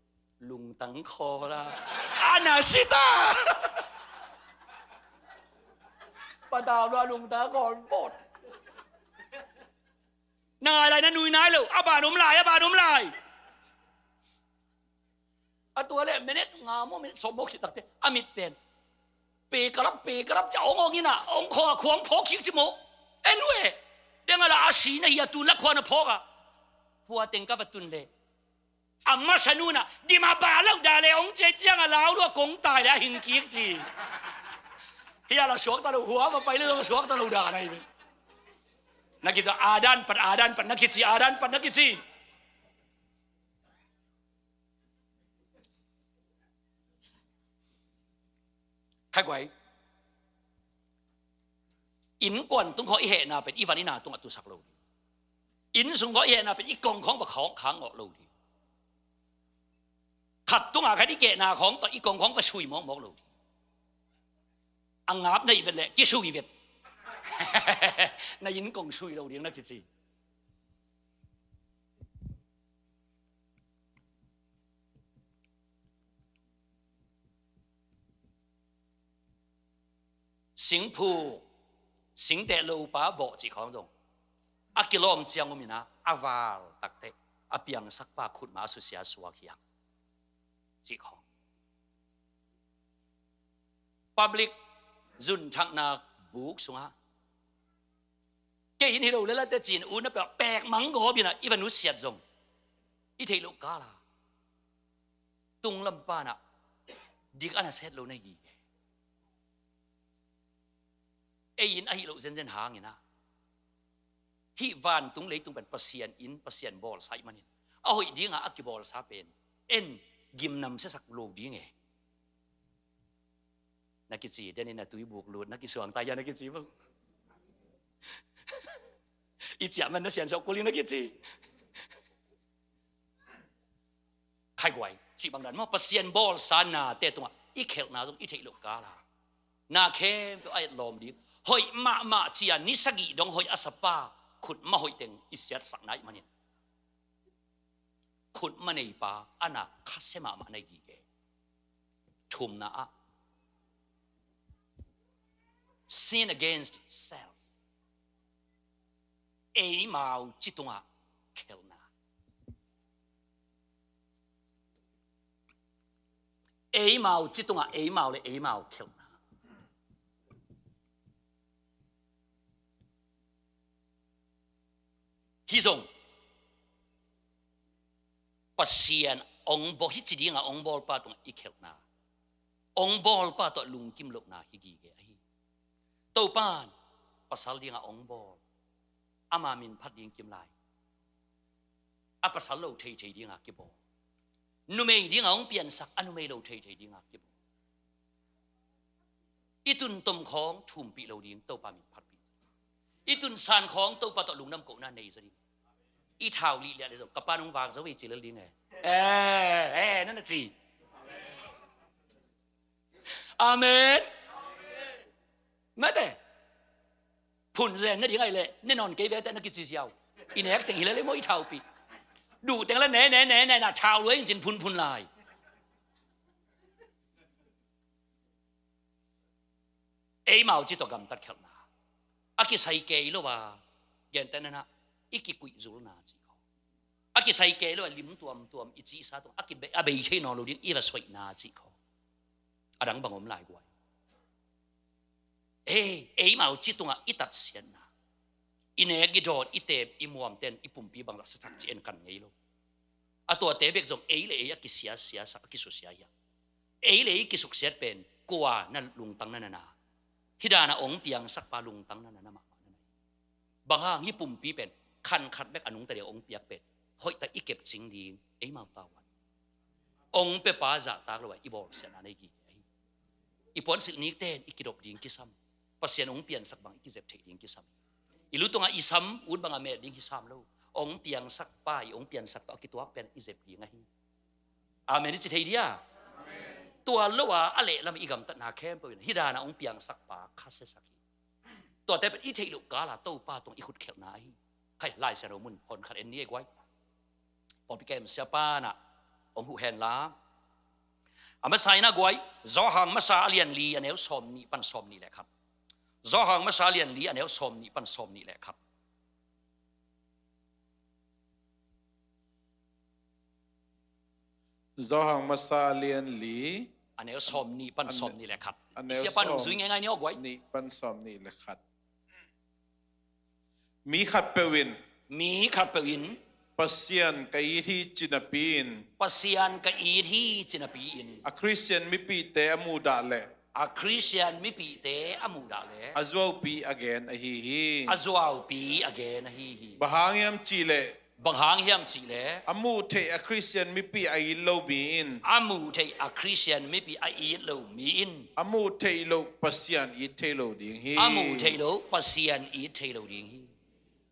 Lungtang khawl a, a na sita. Patau lua lungtang khawl bawt. Na ngai lai na nui nai lo. A ban om lai, a ban om lai. A tua leh minute nga maw, minute sawm maw khit takte a mit pen pe kalap, pe kalap ci a hong hong inah hong khawng a khuang phawk khik ci maw. En uh e. Deng a la a si na hi a tun la khuan a phawk a. Hua teng ka va tun leh a masa nu nah dim a ba lo da le hong cia ciang a lau lua kong tai le a hing kik ci. Hi a la suakta lo, hua va pai lo zong a suakta lo da na hi ve. Na kici a dan pat, a dan pat na kici, a dan pat na kici. Khai guai. Innkuan tung khawng i hehna pen i van i na tungah tusak lo ding. Inn sung khawng i hehna pen i kong khawng va khawng khang ngawh lo ding. Khat tungah khat i kehna khawng tawh i kong khawng va sui mawkmawk lo ding. A ngap na hih vet leh kisui vet. Na inn kong sui lo ding na kici. Singphuk, singteh lopa bawh cih khawng zong a kilawm ciang um inah a val takteh a piangsakpa khutma a susia suak hiam cih khawng. Public zunthakna buk sungah kei in hi lo lel a teh ci-in ut na pek, pek mang gawp inah i va nusiat zong i theih loh kal a tunglam pan ah dik a na set lo na hi gige. Ei in ahih loh zenzen hang inah hih vantung leitung pen Pasian in, Pasian bawlsa ahih manin a hoih dingah a kibawlsa pen en gimnam siasak lo ding e. Na kici, den in a tui buk lut na kisuang ta hia na kici bo. I ciah man na sian sok kul in na kici. Khai guai, cih bang dan maw, Pasian bawlsa nate tungah i khelhna zong i theih loh kal a na khempeuh a etlawm ding. Hoih mahmah cia ni sagih dong hoih a sapa khutma hoih teng i siatsakna ahih manin khutma neipa a na khasia mahmah na hi gige. Thumna ah sin against self. Eimau ci tungah khelhna. Eimau ci tungah eimau le eimau khelhna. Hi zong Pasian ong bawl, hih ci dingah ong bawlpa tungah i khelhna, ong bawlpa tawh lungkim lohna hi gige ahi. Topan pasal dingah ong bawl, ama min phat ding kim lai. A pasal lo theithei dingah kibawl. Numei dingah ong piansak, a numei lo theithei dingah kibawl. I tun tom khawng thumpih lo ding, Topa min phatpih. I tun san khawng Topa tawh lungdam kohna nei zaw ding. I thau lih liah le zong ka pa nong vak zo ei ci lel ding e. Eh, eh, na na ci. Amen. Mate. Phun zen na ding ai le ne nawn kei vete na kici ziau. I nek teng hi le le maw i thaupih. Duh teng le ne ne ne ne na thau lua in cin phunphun lai. Eimau ci tawh gamtat khialhna a kisai kei lo a, gentehna-in ah i kikuihzulna ci khaw, a kisai kei lo a lim tuamtuam i cihsa tungah a kibe-, a bei thei nawn lo ding i va soihna ci khaw, a dang bang om lai guai. Ei, eimau ci tungah i tatsiatna, i nek i dawn, i teep i muamten i pumpi bangzah siasak ci en kan ngei lo. A tuate bek zong ei le ei a kisiasia sak, a kisusia hi a. Ei le ei kisuksiat pen kua na lungtang na na na, hi dana ong piangsakpa lungtang na na na mahmah na na hi. Bang hang hih pumpi pen khan khat bek a nungta dia ong piak pen hoihtak i kepcing ding eimau tavuan. Ong pepa zahtak lo a i bawlsiatna nei gige ahi. I puansilh nikten i kidop ding kisam. Pasian ong piansak bang i kizep theih ding kisam. I lu tungah i sam ut bangah met ding hi sam lo. Ong piangsakpa i ong piansak tawh a kituak pen i zep ding ahi. Amen i ci thei dia? Tua lo a a lehlam i gamtatna khempeuh in hi dana ong piangsakpa khasiasak hi. Tuate pen i theih loh kala Topa tungah i khutkhelhna ahi. Khai, Lai Siangtho mun hon khat en ni ei guai. Pawlpi kem siapa na ong huh hen la. A masa in ah guai, Johan masa a lian li a neu sawm nih pan sawm nih le khat. Johan masa a lian li a neu sawm nih pan sawm nih le khat. Johan masa a lian li. A neu sawm nih pan sawm nih le khat. I siapa nung zui ngeingai ni aw guai. Nih pan sawm nih le khat. Mi khatpeuh in. Mi khatpeuh in. Pasian ka it hi ci napi-in. Pasian ka it hi ci napi-in. A Khristian mipihte a muhdah leh. A Khristian mipihte a muhdah leh. A zuaupi a gen ahi hi. A zuaupi a gen ahi hi. Bang hang hiam cihleh. Bang hang hiam cihleh. A muh theih a Khristian mipih a it lo mi in. A muh theih a Khristian mipih a it lo mi in. A muh theih loh Pasian it thei lo ding hi. A muh theih loh Pasian it thei lo ding hi.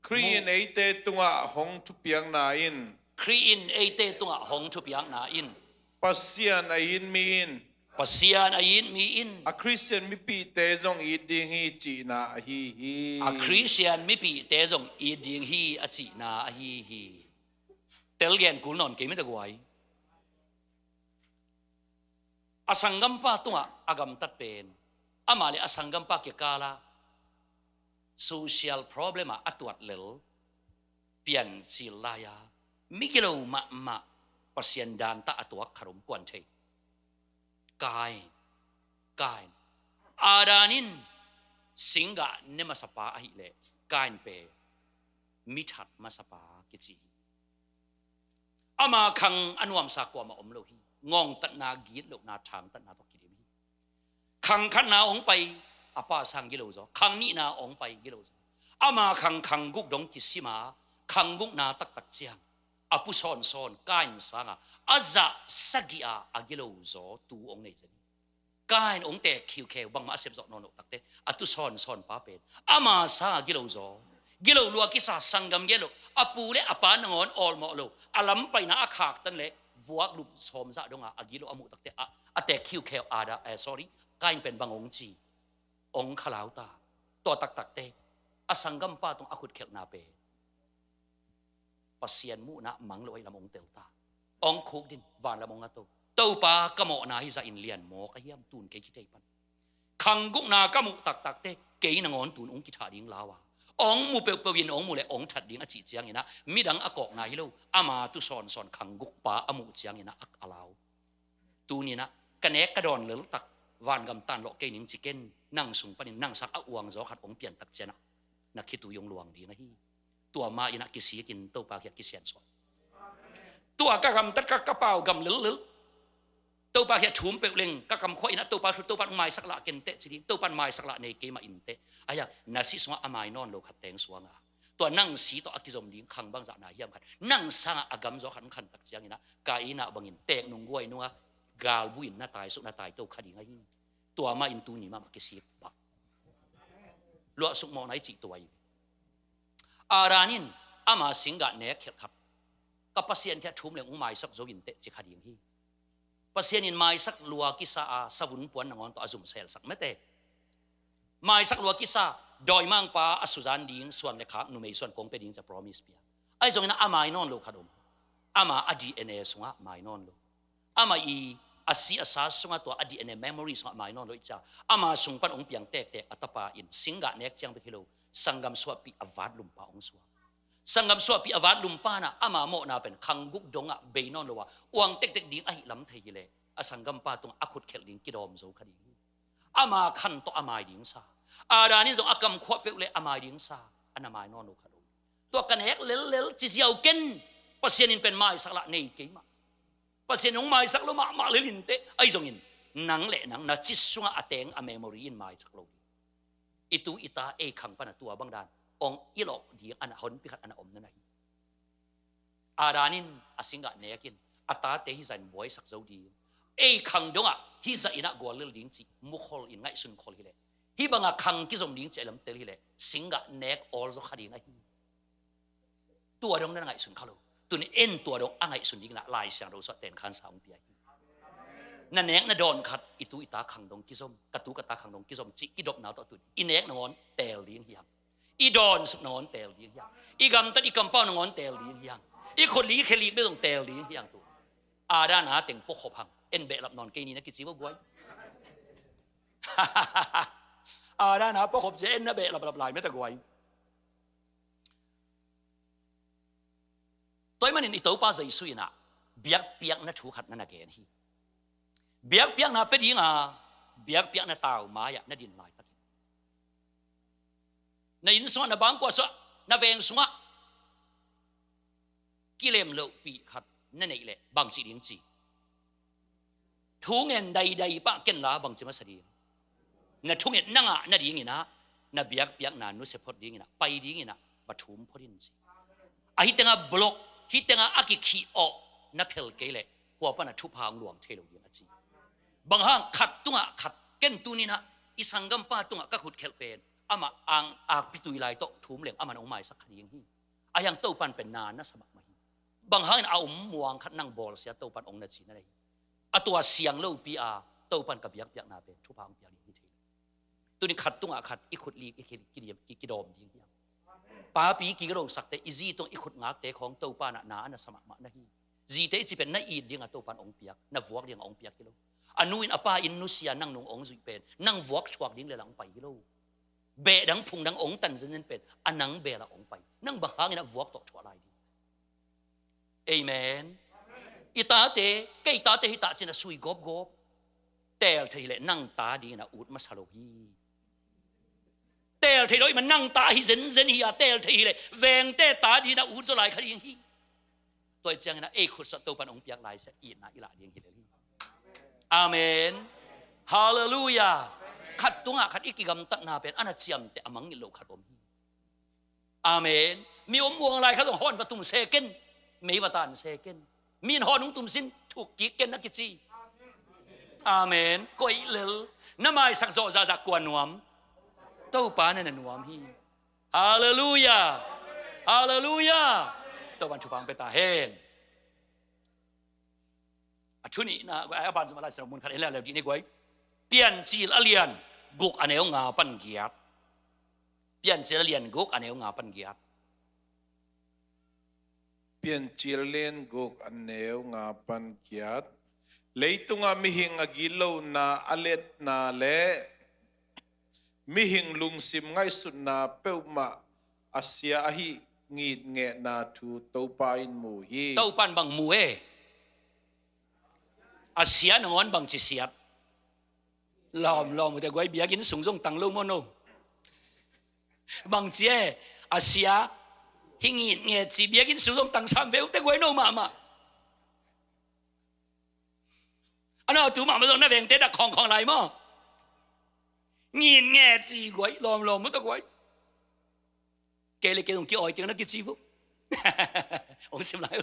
Khrih in eite tungah hong thupiakna in. Khrih in eite tungah hong thupiakna in. Pasian a it mi in. Pasian a it mi in. A Khristian mipihte zong it ding hi cihna ahi hi. A Khristian mipihte zong it ding hi a cihna ahi hi. Telgen kul nawn kei mite guai. A sanggampa tungah a gamtat pen, amah le a sanggampa kikala social problem ah a tuat lel piancil lai-a migilo mahmah Pasian dantah a tuak khat om, kuan thei. Kain. Kain. Adam in singgah ne masapa ahileh Kain pen mithat masapa kici hi. Ama khang a nuamsa kuamah om lo hi. Ngongtatna, gitlohna, thangtatna tawh kidim hi. Khang khatna hong pai, a pa sang gilo zaw. Khang nihna hong pai, gilo zaw. Ama khang, khang guk dong kisim a, khang gukna taktak ciang a pu sawnsawn Kain sanga a zah sagih a a gilo zaw tu hong nei zen hi. Kain hong teek khiukheu, bangmah a sep zawh nawn loh takteh a tu sawnsawn pa pen ama sanga gilo zaw. Gilo lua kisa, sanggam gilo, a pu le a pa nangawn awlmawh lo, a lampaina a khaktan le vuak lup sawmzah donga a gilo a muh takteh a, a teek khiukheu Adam, eh, sorry, Kain pen bang hong ci, hong khalau ta. Tua taktakteh a sanggampa tung a khutkhelhna pen Pasian muhna mang lo ahih lam hong tel ta. Hong khukdin, vanlam hong a to. Topa, ka mawhna hi zah in lian mawk a hiam, tun kei kithei pan. Khang gukna ka muh taktakteh kei nangawn tun hong kithah ding lau a, hong mu peuhpeuh in hong mu le hong that ding a cih ciangin ah midang a kawkna hi lo, ama tu sawnsawn khang gukpa a muh ciangin ah a lau. Tuninah ka nek ka dawn leltak, vangam tanlawh kei ning ci ken, nang sung panin nang sang a uangzaw khat hong piantak cianah na khitui hong luang ding ahi. Tua ma inah kisikin Topa kiang kisiansuah. Tua ka gamtat ka, ka pau gam lellel. Topa kiang thum peuh leng ka kamkhua inah Topa, Topa hong maisak lah kenteh ci ding. Topa hong maisak lah nei kei mah inteh. Aia, na si sungah a mai nawn lo khat teng suanga, tua nang si tawh a kizom ding khang bangzah na hiam khat, nang sangah a gamzaw khat hong khantak cianginah, ka inah bangin teek nung guai nungah galbu in na taisuk, na taito kha ding ahi. Tua mah in tuni mahmah kisik bah. Luahsuk mawhna i cih tua hi. Adam in ama singgah nek khialh khat, ka Pasian kiang thum leng hong maisak zo inteh ci kha ding hi. Pasian in maisak lua kisa a savun puan nangawn tawh a zum selsak mete. Maisak lua kisa, dawimangpa a suzan ding suan le khak, numei suan kong pia ding ci a promise pia. Ahi zongin a mai nawn lo khat om. Ama a D N A sungah mai nawn lo. Ama i A si a sa sungah tua a D N A memory sungah mai nawn lo i cia. Ama sung pan hong piang tektek a tapa in singgah nek ciang bek hi lo, sanggam suahpih a vat lumpa hong suak. Sanggam suahpih a vat lumpa na ama mawhna pen khang guk dongah bei nawn lo a, uang tektek ding ahi lam thei hileh a sanggampa tungah a khut khelh ding kidawm zo kha ding hi. Ama khan tawh a mai ding sa. Adam in zong a kam khuah peuh le a mai ding sa. A na mai nawn lo kha lo. Tua ka nek lellel ci ziau ken. Pasian in pen maisak lah nei kei mah. Pasian in hong maisak lo mahmah lel inteh. Ahi zongin nang le nang na ci sungah a teng a memory in maisak lo ding. I tu i ta ei khang pan a tua bang dan hong i lawh ding a na honpi khat a na om na na hi. Adam in a singgah nek in a tate hizah in buaisak zo ding. Ei khang dongah hizah in a gual lel ding cih mukhol in ngaihsun khol hileh, hih bangah khang kizom ding cih a lam tel hileh singgah nek awl zaw kha ding ahi. Tua dong na ngaihsun kha lo. Tuni en tua dong a ngaihsun ding na Lai Siangtho sungah tenkhansa hong pia hi. Na nek na dawn khat i tu i ta khang dong kizom, ka tu ka ta khang dong kizom cih kidopna tawh tun i nek nangawn teel ding hi hang. I dawnsuk nangawn teel ding hi hang. I gamtat i kampau nangawn teel ding hi hang. I khut lik i khe lik bek zong teel ding hi hang tu. Adam a teng puakhop hang. En behlap nawn kei ni na kici vo guai. Adam a puakhop cia en na behlaplap lai mete guai. Tua ahih manin i Topa Jesu in ah biakpiakna thu khat na na gen hi. Biakpiakna pia dinga biakpiakna tau mai-ah na din laitakin na inn sungah, na bangkua sungah, na veng sungah kilem lohpih khat na neih leh bangci ding ci? Thungen daidai pah ken la bangci masa ding? Na thunget na ngah nadingin ah, na biakpiakna nusia phot dingin ah, pai dingin ah va thum phot in ci. Ahi tengah block, hih tengah a kikhih awh na phel kei leh hua pan a thupha hong luang thei lo ding a ci. Bang hang? Khat tungah khat. Ken tuni-in ah i sanggampa tungah ka khut khelh pen amah ang akpi tui lai tawh thum leng amah hong maisak kha ding hi. Ahi hang Topan pen na na sa mahmah hi. Bang hangin a om muang khat nang bawlsia Topan hong na ci na nei hi. A tua siang lopi a Topan ka biakpiakna pen thupha hong piak ding hi thei lo. Tuni khat tungah khat i khut lik i ki, ki, ki, kidawm ding hi hang. Papi kigirosakte, i zi tung i khut ngakte khawng Topan ah na a na sa mahmah na hi. Zite i ci pen na it dingah Topan hong piak, na vuak dingah hong piak hi lo. A nu in a pa in nusia nang nung hong zuih pen nang vuak thuak ding le lang pai hi lo. Behdang phungdang hong tan zenzen pen a nang belah hong pai. Nang bang hangin a vuak tawh thuah lai ding? Amen. I tate, kei tate hi tah cin a sui gawpgawp. Teel thei hileh nang ta dingin a ut masa lo hi. Teel thei lo hi man nang ta hi zenzen hi a, teel thei hileh vengte ta dingin a ut zaw lai kha ding hi. Tua hi ciangin a ei khutsuah Topan hong piak lai sia itna i lah ding hi lel hi. Amen. Halleluiah. Khat tungah khat i kigamtatna pen a na ciamteh a mangngilh lo khat om hi. Amen. Mi om muang lai kha zong hawn va tum se ken, mei va tan se ken. Mi in hawn hong tum sin thuk kik ken na kici. Amen. Koih lel. Na maisak zawh zahzah kua nuam? Topa na na nuam hi. Halleluiah. Halleluiah. Topan thupha hong pia ta hen. A thu nihna, a ban zom a Lai Siangtho mun khat en leuleu dih ni guai. Piancil a lian guk a neu nga pan giat. Piancil a lian guk a neu nga pan giat. Piancil a lian guk a neu nga pan giat. Leitungah mihing a gitlona a letna le mihing lungsim ngaihsutna peuhmah a sia ahi ngitngetna thu Topa in mu hi. Topan bang mu e? A sia nangawn bangci siat? Lawmlawm uh te guai, biakinn sung zong tang lo maw no? Bangci e? A sia hi ngitnget ci, biakinn sung zong tang sam ve uh te guai no mahmah. A na tu mahmah zong na vengte dak khawngkhawng lai maw? Ngitnget ci guai, lawmlawm uh ta guai. Kei le kei zong ki-awi keng na kici vo. Hong sim lai.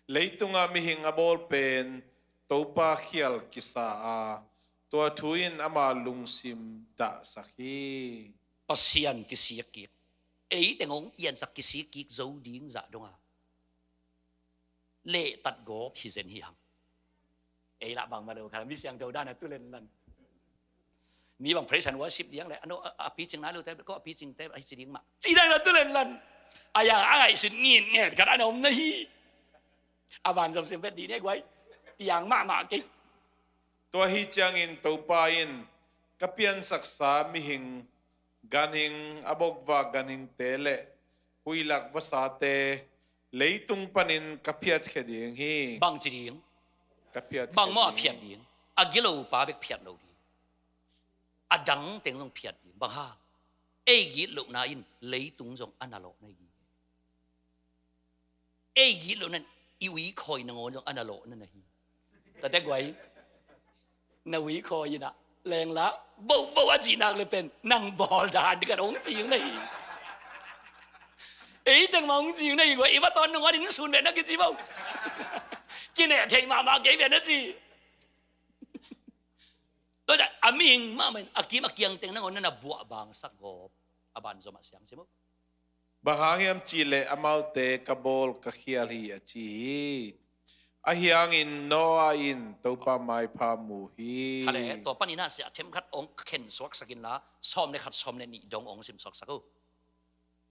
Leitungah mihing a bawl pen Topa khial kisa a, tua thu in ama lungsim dahsak hi. Pasian kisik kik. Ei teng hong piansak kisik kik zo ding zah donga lehtat gawp hi zen hi hang. Ei lah bangmah lo kha, mi siangtho dan a tu lenlan. Mi bang praise and worship ding le, a no, a, a picing nai lo te, ko a picing te, a hi ci ding mah. Ci dan a tu lenlan. A yang a ngaihsut ngitnget khat a na om na hi. A van zom sim vet dih ne guai. Piang mahmah kei. Tua hi ciangin Topa in ka piansaksa mihing, ganhing, a bokvak ganhingte le huilak vasate leitung panin ka phiatkhia ding hi. Bang ci ding? Ka phiatkhia ding. Bang maw a phiat ding? A gilopa bek phiat lo ding. A dang teng zong phiat ding. Bang hang? Ei gitlohna in leitung zong a na lawh na hi. Ei gitlohna in i uikhawi nangawn zong a na lawh na na hi. Tate guai, na uikhawi in ah lengla bohboh a cih nak le pen nang bawl dan ding khat hong cing na hi. Ei teng mah hong cing na hi guai, i va tawn nangawn in sun ve na kici bo. Kineh thei mahmah kei ve na ci. Tua ciang a mihing mahmah in a kim a kiang teng nangawn na na buahbangsak gawp. A banzom ah siang ci maw. Bang hang hiam cihleh amaute ka bawl ka khial hi a ci hi. Ahi hangin Noah in Topa maipha mu hi. Kha le, tua panin ah sia themkhat hong khen suaksak inla, sawm le khat sawm le nih dong hong sim suaksak uh.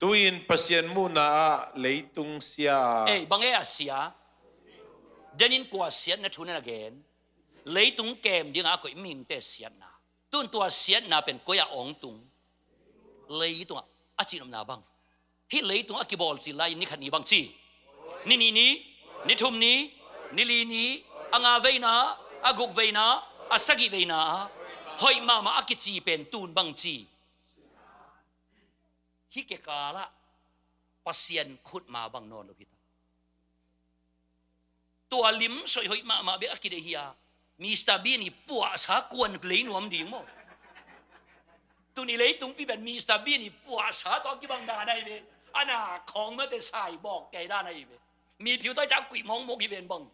Tu-in Pasian muhna ah leitung sia a. Ei, bang e a sia? Denin kua siatna thu na na gen? Leitung kem dingah a koih mihingte siatna. Tun tua siatna pen koi ah hong tung? Leitungah. A cihnopna bang? Hih leitung a kibawl cil lai-in ni khat ni bang ci? Ni nih ni, ni thum ni, ni li ni, a nga veina, a guk veina, a sagih veina, hoih mahmah a kici pen tun bang ci? Hih kekalah Pasian khutma bang nawn lo hi ta. Tua lim soih hoih mahmah bek a kideih hi a, Mister Bean i puahsa kuan lei nuam ding maw? Tun i leitungpi pen Mister Bean i puahsa tawh kibang dan ahi ve. A na khawng mate sai bawk kei dan ahi ve. Mi phiu tawi ca kuih mawkmawk hi ven bang.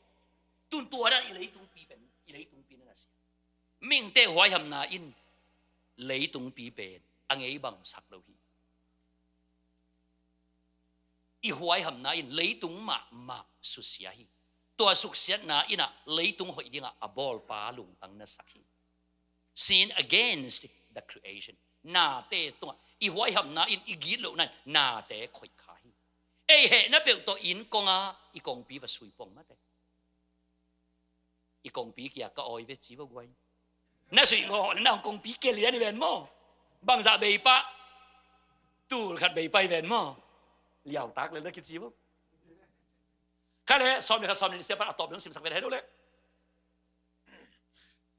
Tun tua dan i leitungpi pen, i leitungpi na na sia. Mihingte huaihamna in leitungpi pen a ngei bangsak lo hi. I huaihamna in leitung mahmah susia hi. Tua suksiatna in ah leitung hoih dingah a bawlpa lungtang na sak hi. Sin against the creation. Nate tungah i huaihamna in, i gitlohna in nate khoih kha hi. Ei hehna peuh tawh inn kong a i kongpi va sui pong mate. I kongpi kia ka awi ve ci vo guai. Na suih ngawh le na hong kongpi kia lian i ven maw? Bangzah bei pah? Tul khat bei pah i ven maw? Liautak le na kici vo. Kha le, sawm le khat sawm le nih sia pan a tawp dong simsak ve na he do le.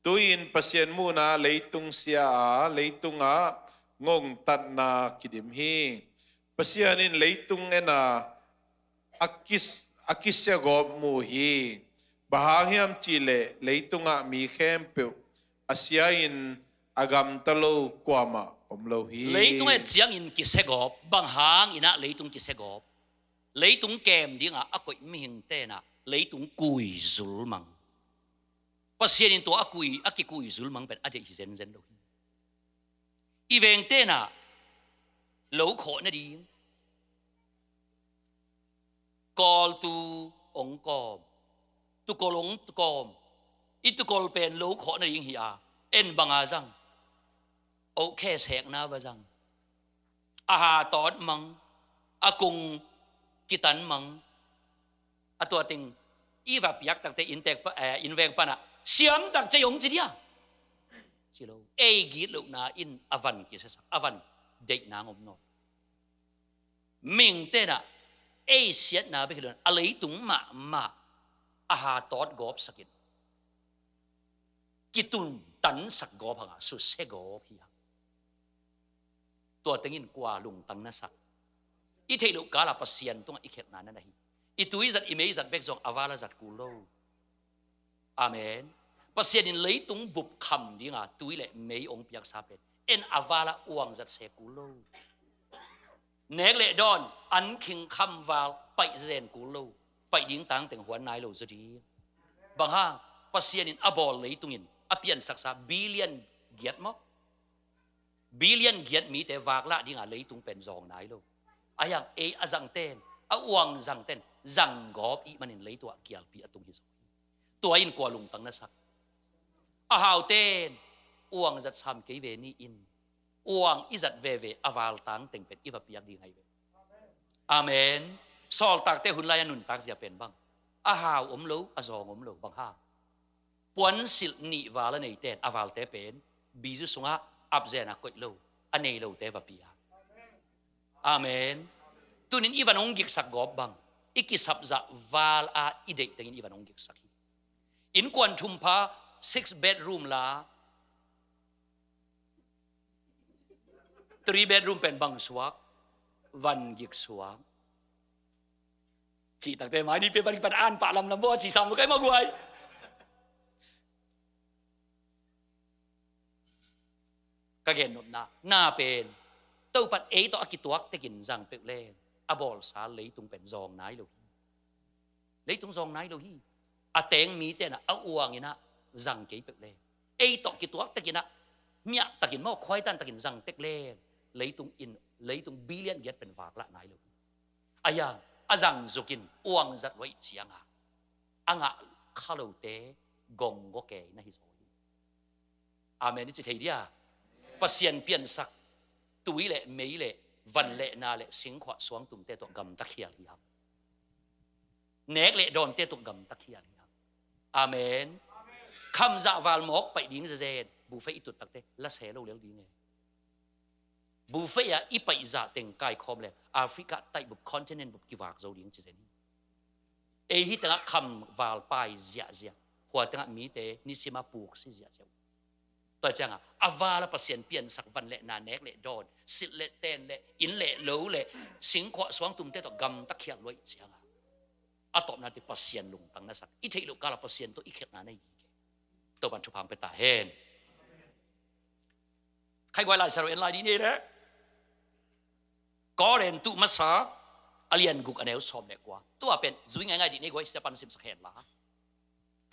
Tu-in Pasian muhna leitung sia a, leitungah ngongtatna kidim hi. Pasian in leitung en a, a kis-, a kisia gawp mu hi. Bang hang hiam cihleh leitungah mi khempeuh a sia-in a gamta lo kuamah om lo hi. Leitung et ciangin kisia gawp. Bang hang in ah leitung kisia gawp? Leitung kem dingah a koih mihingte in ah leitung kuizul mang. Pasian in tua a kui, a kikuizul mang pen a deih hi zenzen lo hi. I vengte in ah lo khawh nading, kawltu hong kawm, tukol hong kawm. I tukol pen lo khawh nading hi a, en banga zang? Oh khe sekna va zang. A ha tawt mang, a kung kitan mang. A tua teng i va piak takte inntek pa, eh, innveng panah siam tak cei hong ci dia? Ci lo. Ei gitlohna in a van kisiasak, a van deihna ngom nawn. Mihingte in ah ei siatna bek hi lo in a leitung mahmah a ha tawt gawpsakin kituntansak gawp hangah susia gawp hi hang. Tua tengin kua lungtang na sak? I theih loh kala Pasian tungah i khelhna na na hi. I tui zat, i mei zat bek zong a vala zat kul lo. Amen. Pasian in leitung bup kham dinga tui le mei hong piaksa pen en a vala uang zat se kul lo. Nek le dawn, an khing kham val paih zen kul lo. Paih ding tangteng huan nai lo zaw ding. Bang hang? Pasian in a bawl leitungin a piansaksa billion giat maw? Billion giat mite vaklah dinga leitung pen zawng nai lo. A hiang ei a zangten, a uang zangten zanggawp ih manin leitungah kialpi a tung hi zaw hi. Tua in kua lungtang na sak? A hauten uang zat sam kei ve ni in, uang i zat veve a valtang teng pen i va piak ding ahi ve. Amen. Sawltakte hun lai a nuntak zia pen bang? A hau om lo, a zawng om lo, bang hang? Puansilh nih val a neite in a valte pen bizu sungah apzena koih lo, a nei lote va pia. Amen. Tunin i van hong giksak gawp bang, i kisapzah val a i deih tengin i van hong giksak hi. Innkuan thumpha, six bedroom la, three bedroom pen bang suak, van giksuak. Cih takte mai ni pe van pan an pah lamlam bo a ci sam lo kai ma guai. Ka gen nopna na pen, Topan ei tawh a kituak tekin zang peuh leng, a bawlsa leitung pen zawng nai lo hi. Leitung zawng nai lo hi. A teng mite na a uang inah zang kei peuh leng, ei tawh kituak tekinah miah takin maw, khuaitan takin zang tek leng, leitung in, leitung billion giat pen vaklah nai lo hi. A yang a zang zukin uang zat luaih cianga a ngah kha lote gonggo kei na hi zaw hi. Amen i ci thei dia? Pasian piansak tui le mei le van le na le singkhuah suangtumte tawh gamta khial hi hang. Nek le dawnte tawh gamta khial hi hang. Amen. Khamzah val mawk paih ding zezen, buhfei i tut takte la se lo lel ding e. Buhfei ah i paihzah teng kaikhawm le Africa taihbup continent bup kivak zo ding ci zen hi. Ei hi tengah khamval pai ziahziah, hua tengah mite nisima puk si ziahziah uh. Tua ciangah a val a Pasian piansak van le na, nek le dawn, silh le ten le inn le lo le singkhuah suangtumte tawh gamta khial luaih ciangah a tawpnate Pasian lungtang na sak, i theih loh kala Pasian tawh i khialhna na hi kei. Topan thupha hong pia ta hen. Khaiguai Laisiangtho en lai dih ni le, Korintu Masa a lian guk a neu sawm le kua. Tua pen zui ngaingai dih ni guai, sia pan simsak hen la.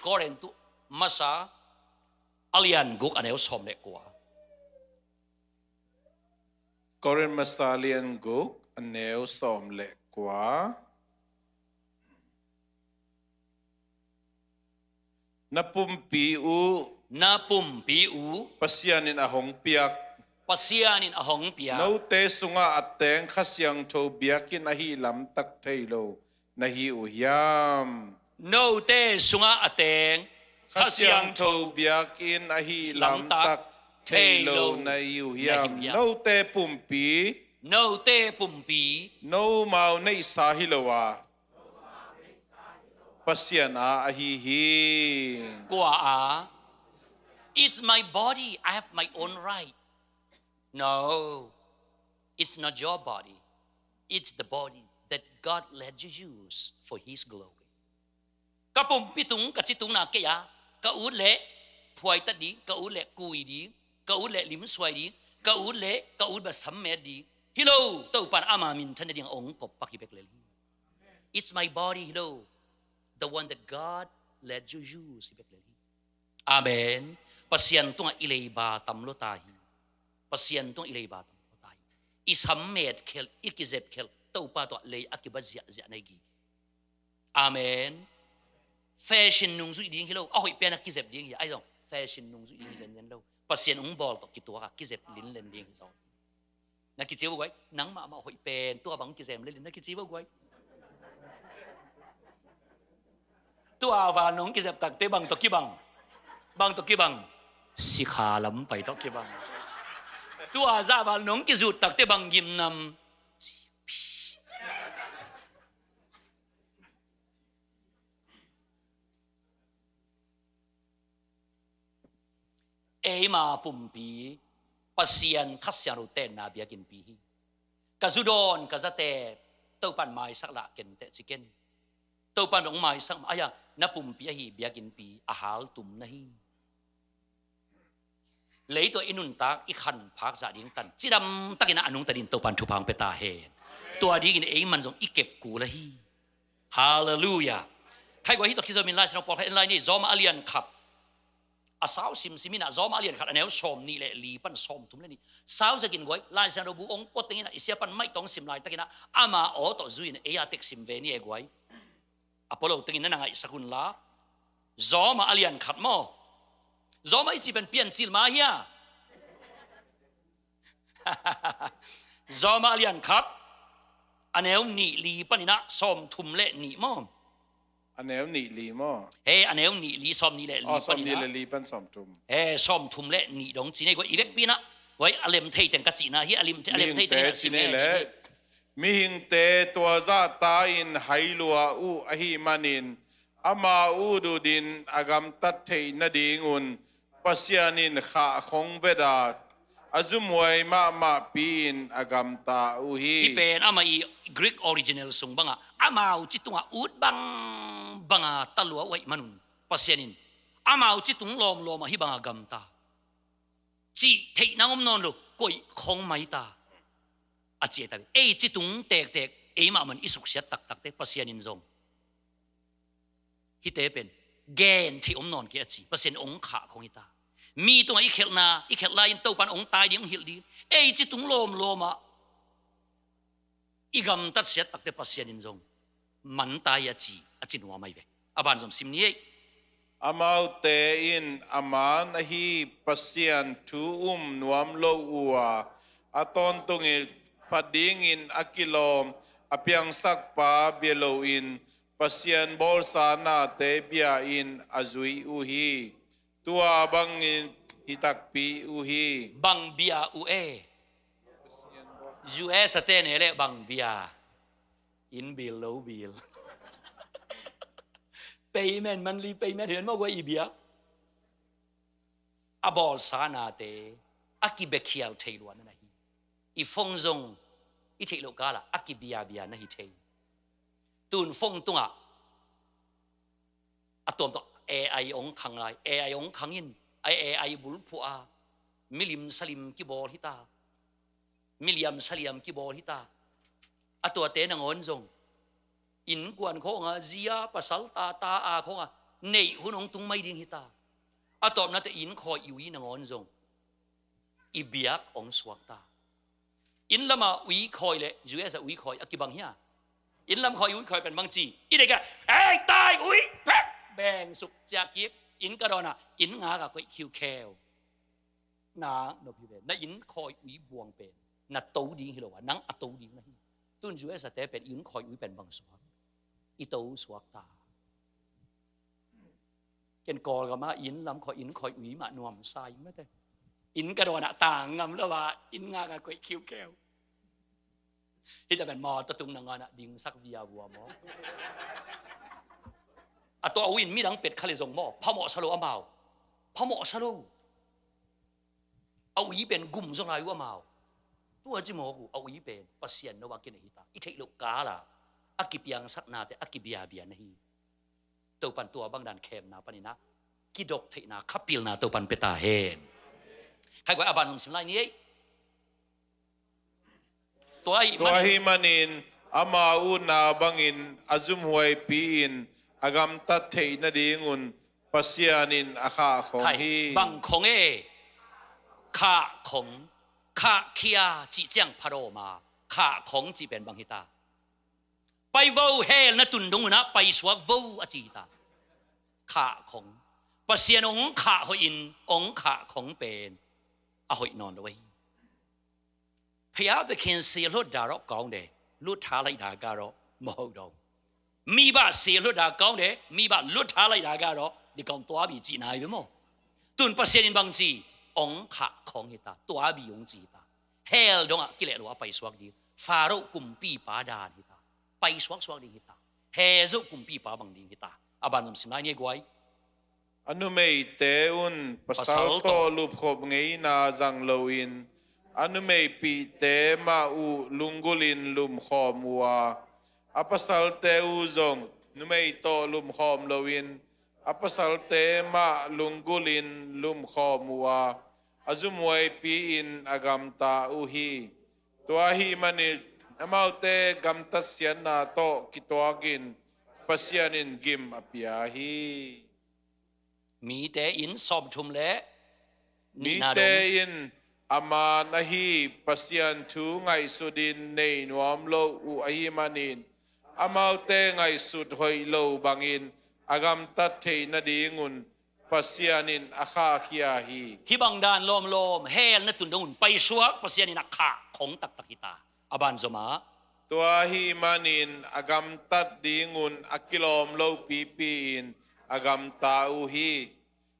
Korintu Masa a lian guk a neu sawm le kua. Korin Masa a lian guk a neu sawm le kua. Na pumpi uh, na pumpi uh, Pasian in a hong piak, Pasian in a hong piak. Note sungah a teng Kha Siangtho biakinn ahi lamtak thei lo na hi uh hiam? Note sungah a teng Kha Siangtho biakinn ahi lamtak thei lo na hi uh hiam? Note pumpi, note pumpi, nomau neihsa hi lo a, Pasian a ahi hi. Kua a? It's my body. I have my own right. No, it's not your body. It's the body that God let you use for His glory. Ka pumpi tung, ka ci tungna kei a, ka ut le phuaitat ding, ka ut le kui ding, ka ut le limsuai ding, ka ut le ka ut ba sammet ding. Hi lo, Topan ama minthan ding a ong kop pak hi bek lel hi. It's my body, hi lo. The one that God let you use, hi bek lel hi. Amen. Pasian tungah i leiba tam lo ta hi. Pasian tungah i leiba tam lo ta hi. I sammet khelh, i kizep khelh, Topa tawh lei a kiba ziahziah na hi gige. Amen. Fashion nungzuih ding hi lo, a hoih pen a kizep ding hi, ai zong fashion nungzuih ding hi zenzen lo. Pasian ung bawl tawh kituak a kizep linlen ding hi zong. Na kici vo guai, nangmah mah hoih pen tua bang kizem lelin na kici vo guai. Tua val nong kizep takte bang tawh kibang? Bang tawh kibang? Sikha lam pai tawh kibang. Tua zah val nong kizut takte bang gimnam? Eima pumpi Pasian Kha Siangtho tenna biakinnpi hi. Ka zu dawn, ka zate Topan maisak lah ken teh ci ken. Topan dong maisak mah, ai-a na pumpi ahi biakinnpi a haltum na hi. Leitung i nuntak i khanphak zah ding tan cidam takin a nungta ding Topan thupha hong pia ta hen. Tua dingin ei man zong i kep kul ahi. Halleluiah. Khaiguai hi tawh kizomin Lai Siangtho pawlkhat en lai ni, Zawma a lian khat a sau simsim inah, Zawma a lian khat a neu sawm nih le li pan sawm thum le nih. Sau zekin guai, Lai Siangtho bu ong puat tenginah i sia pan maih tawng sim laitakinah ama aw tawh zui inah ei a tek sim ve ni e guai. A polo tengin na na ngaihsak hun la. Zawma a lian khat maw? Zawma i ci pen Piancil ma hia? Zawma a lian khat a neu nih li paninah sawm thum le nih maw? A neu nih li maw? He, a neu nih li, sawm nih le li. Oh, sawm nih le li pan sawm thum. He, sawm thum le nih dong ci nei guai, i vekpi in ah. Guai, a lem thei teng ka cihna hi, a lem, a lem thei teng in ah sim le. Mihingte tua zahta in hai lua uh ahih manin, ama ut utin a gamtat theih nadingun Pasian in khahkhong veda, a zumhuai mahmahpi-in a gamta uh hi. Hih pen amah i Greek original sung bangah, amau ci tungah ut bangbanga ta lua uh ahih manun, Pasian in amau ci tung lawmlawmah hih banga gamta. Cih theih nang om nawn lo, koih khong mai ta, a ci a ta. Ei ci tung tektek, ei mahmah in i suksiat taktakte Pasian in zong hihte pen gen theih om nawn kei a ci. Pasian ong khah khong hi ta. Mi tungah i khelhna, i khelh lai-in Topan ong tai ding, ong hilh ding. Ei ci tung lawmlawmah i gamtat siat takte Pasian in zong man ta hi a ci, a ci nuam ahi ve. A ban zom sim ni ei. Amaute in a man ahi Pasian thu um nuam lo uh a, a tawntungin phat dingin a kilawm a piangsakpa bia loin Pasian bawlsa nate bia-in a zui uh hi. Tua bangin hi takpi uh hi. Bang bia uh e? U S a te ne le bang bia? Inn bill, lo bill. Payment, monthly payment, hian maw guai i bia. A bawlsa nate a kibiakhial thei luan na hi. I phone zong i theih loh kala a kibiabia na hi thei. Tun phone tungah a tuamtuah A I ong khang lai, A I ong khang in, a A I bulphuh a milim salim kibawl hi ta. Miliam saliam kibawl hi ta. A tuate nangawn zong innkuan khawnga, zia, pasal, ta, ta a khawnga neih hun hong tung mai ding hi ta. A tawpnate inn khawi i ui nangawn zong i biak hong suak ta. Inn lama ui khawi le U S a ui khawi a kibang hia? Inn lam khawi ui khawi pen bang ci? I deih ka, ei tai ui phek, beng suk ciah kik. Inn ka dawnah inn ngaka koih khiukheu. Na nop hi ve, na inn khawi ui buang pen na to ding hi lo a, nang a to ding na hi. Tun U S a te pen inn khawi ui pen bang suak? I to suak ta. Ken Kawlgam a inn lam khawi, inn khawi ui mah nuam sa ing mate. Inn ka dawnah tang ngam lo a, inn ngaka koih khiukheu. Hita pen mawtaw tung nangawn ah dingsak via vua maw? A tua uh in midang pet kha le zong maw, phamawh sa lo amau. Phamawh sa lo. A ui pen gum zaw lai uh amau. Tua ci mawk uh, a ui pen Pasian no a kinei hi ta. I theih loh kala a kipiangsaknate a kibiabia na hi. Topan tua bang dan khemna panin ah kidop theihna, khapilna Topan pia ta hen. Khai guai, a ban hong sim lai ni ei. Tua ahih manin ama utna bangin a zumhuaipi-in a gamtat theih nadingun Pasian in a khah khong hi. Bang khong e? Khah khong. Khahkhia cih ciang phadawma, khah khong cih pen bang hi ta? Pai vo, hell na tun dong un ah paisuak vo a ci hi ta. Khah khong. Pasian ong khah hoihin ong khah khong pen a hoih nawn lo ahi. ဘုရားသခင် စေလွှတ်တာတော့ကောင်းတယ်၊ လွှတ်ထားလိုက်တာကတော့ မဟုတ်တော့ဘူး။ မိဘ စေလွှတ်တာကောင်းတယ်၊ မိဘ လွှတ်ထားလိုက်တာကတော့ ဒီကောင်သွားပြီ ကြည်နာပြီမို့။ သူ Pasian in bang ci? Ong khah khong hi ta, သွားပြီ ong ci hi ta. Hell dongah kileh lo a paisuak ding, Pharaoh kumpipa dan hi ta. Paisuak suak ding hi ta. Hell zo kumpipa bang ding hi ta. A ban zom sim lai ni ei guai. A numeite un pasal tawh lupkhop ngeina zang loin, a numeipihte mah uh lunggulhin lumkhawm uh a, a pasalte uh zong numei tawh lumkhawm loin, a pasalte mah lunggulhin lumkhawm uh a, a zumhuaipi-in a gamta uh hi. Tua ahih manin amaute gamtatsiatna tawh kituakin Pasian in gim a pia hi. Mite in sawmthum le nihna dong. Mite in a man ahi Pasian thu ngaihsutin nei nuam lo uh ahih manin, amaute ngaihsut hoih lo bangin a gamtat theih nadingun Pasian in a khahkhia hi. Hih bang dan lawmlawm, hell na tun dong un paisuak Pasian in a khah khong taktak hi ta. A ban zom ah, Tua ahih manin a gamtat dingun a kilawm lopipi-in a gamta uh hi.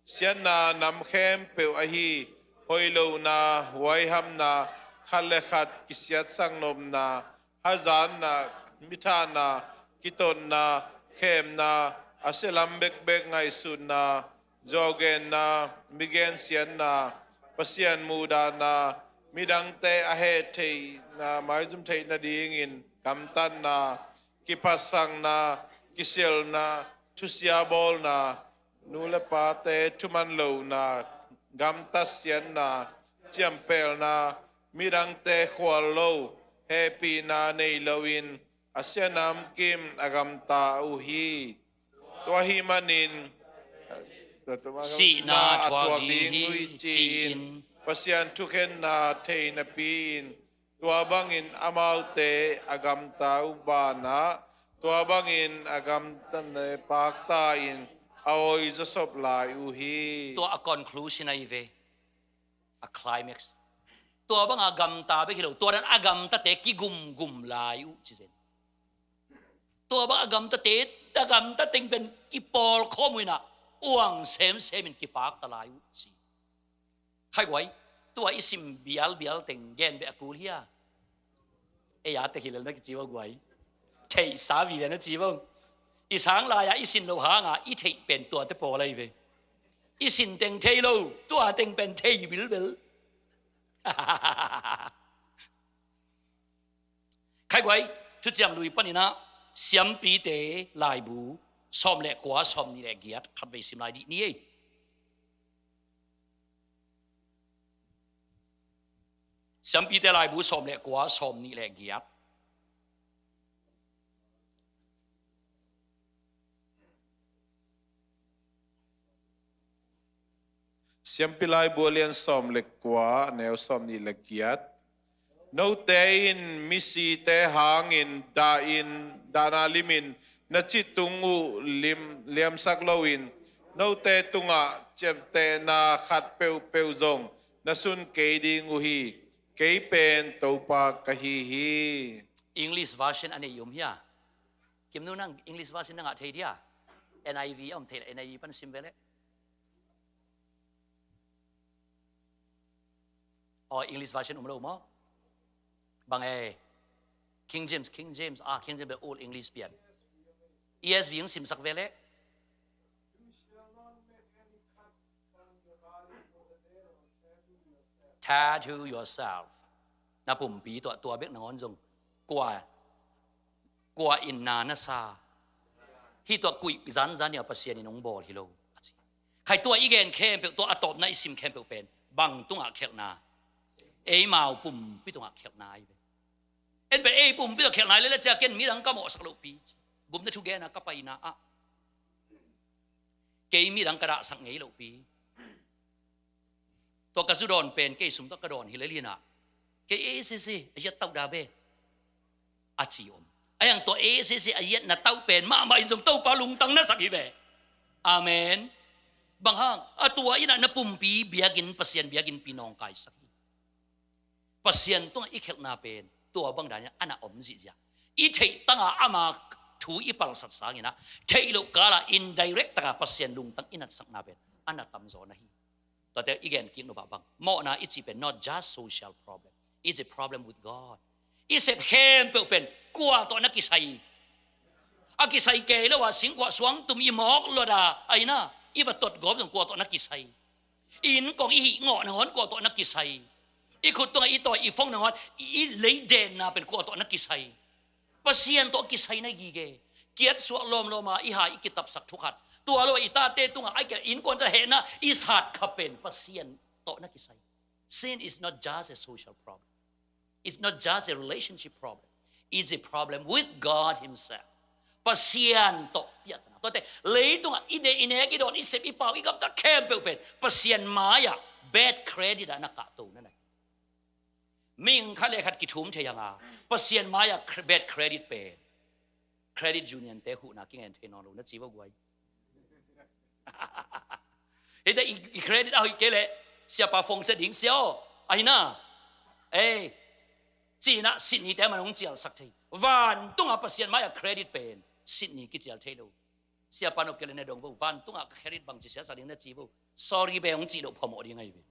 Siatna nam khempeuh ahi hoih lohna, huaihamna, khat le khat kisiatsak nopna, hazatna, mithahna, kitotna, khemna, a sialam bekbek ngaihsutna, zuaugenna, migensiatna, Pasian muhdahna, midangte a heh theihna, maizum theih nadingin gamtatna, kiphatsakna, kisialhna, thusia bawlna, nu le pate thuman lohna, gamtatsiatna, ciampelna, midangte khual lo, hehpihna nei loin a siatna kim a gamta uh hi. Tua ahih manin sihna a thuak ding hi, ci-in Pasian thukhenna thei napi-in, tua bangin amaute a gamta uh banah, tua bangin a gamtate pakta-in a awi zawsop lai uh hi. Tua a conclusion ahi ve. A climax. Tua banga gamta bek hi lo, tua dan a gamtate kigumgum lai uh ci zen. Tua banga gamtate, a gamta teng pen kipawlkhawm uh inah uang semsemin kipakta lai uh ci. Khai guai, tua i sim bialbial teng gen beh a kul hia? Ei a tek hilel na kici vo guai. Theihsa vive na ci vo. I sang lai-a i sin lo hanga i theih pen tuate pawl ahi ve. I sin teng thei lo, tua teng pen thei bilbel. Khai guai, Thuciam Lui paninah Siampite laibu sawm le kua, sawm nih le giat khatvei sim lai dih ni ei. Siampite laibu sawm le kua, sawm nih le giat. Siampi laibu a lian sawm le kua, neu sawm nih le giat. Note in misite hangin dahin, dahna limin na cih tung uh lim, liamsak loin, note tungah ciamtehna khat peuhpeuh zong na sun kei ding uh hi. Kei pen Topa ka hi hi. English version a nei i om hia? Kimnu, nang English version na ngah thei dia? N I V a om thei le, N I V pan sim ve le. Aw, English version um lo maw? Bang e? King James, King James, ah, King James, Old English pian. E S V hong simsak ve le. Tattoo yourself. Na pumpi tua, tua bek nangawn zong kua, kua in na na sa. Hih tua kuih zanzan nia Pasian in hong bawl hi lo, a ci. Khai tua i gen khempeuh, tua a tawpna i sim khempeuh pen bang tungah khialhna? Eimau pumpi tungah khialhna ahi ve. En pen ei pumpi tungah khialhna ahi lele cia ken midang ka mawhsak lohpi ci. Gupna thu gena ka paina ah kei midang ka dahsak ngei lohpi. Tua ka zu dawn pen kei sum tawh ka dawn hi lel hinah. Kei A S S A a hiat tauh da be, a ci om. A hiang tua A S S A a hiatna tauh pen mahmah in zong Topa lungtang na sak hi ve. Amen. Bang hang, a tua inah na pumpi biakinn, Pasian biakinnpi nawngkaisak hi. Pasian tungah i khialhna pen tua bang danin a na om zihziah. I theih tanga ama thu i palsat sanginah theih loh kala indirect taka Pasian lungtang i natsakna pen a na tamzaw na hi. Tuate i gen kik nopah bang, mawhna i cih pen not just social problem. It's a problem with God. I sep khempeuh pen kua tawh na kisai? A kisai kei lo a singkhuah suangtum i mawk luat a, aina i va tot gawp zong kua tawh na kisai? I innkong i hih ngawh nangawn kua tawh na kisai? I khut tungah i tawi i fong nangawn i, i leidenna pen kua tawh na kisai? Pasian tawh kisai na gige. Kiatsuah lawmlawma i ha i kitapsak thukhat, tua lo i tate tungah a i kiat innkuan tawh hehna i sat kha pen Pasian tawh na kisai? Sin is not just a social problem. It's not just a relationship problem. It's a problem with God Himself. Pasian tawh piahtana. Tuate leitungah i deih i nek i dawn i sep i pau i gamtat khempeuh pen Pasian mai-ah bad credit ah na kahto na nei. Mihing khat le khat kithum thei hanga Pasian mai-ah cre-, bad credit pen credit union te huhna kingen thei nawn lo na ci vo guai. Hita i, i credit a hoih kei leh siapa fongsia ding sia aw, ahina. Ei, cinah Sydney te man hong cialsak thei. Vantungah Pasian mai-ah credit pen Sydney kicial thei lo. Siapa nop kei le na dong vo, vantungah ka credit bangci siatsak ding na ci vo. Sorry be hong cih loh phamawh ding ahi ve.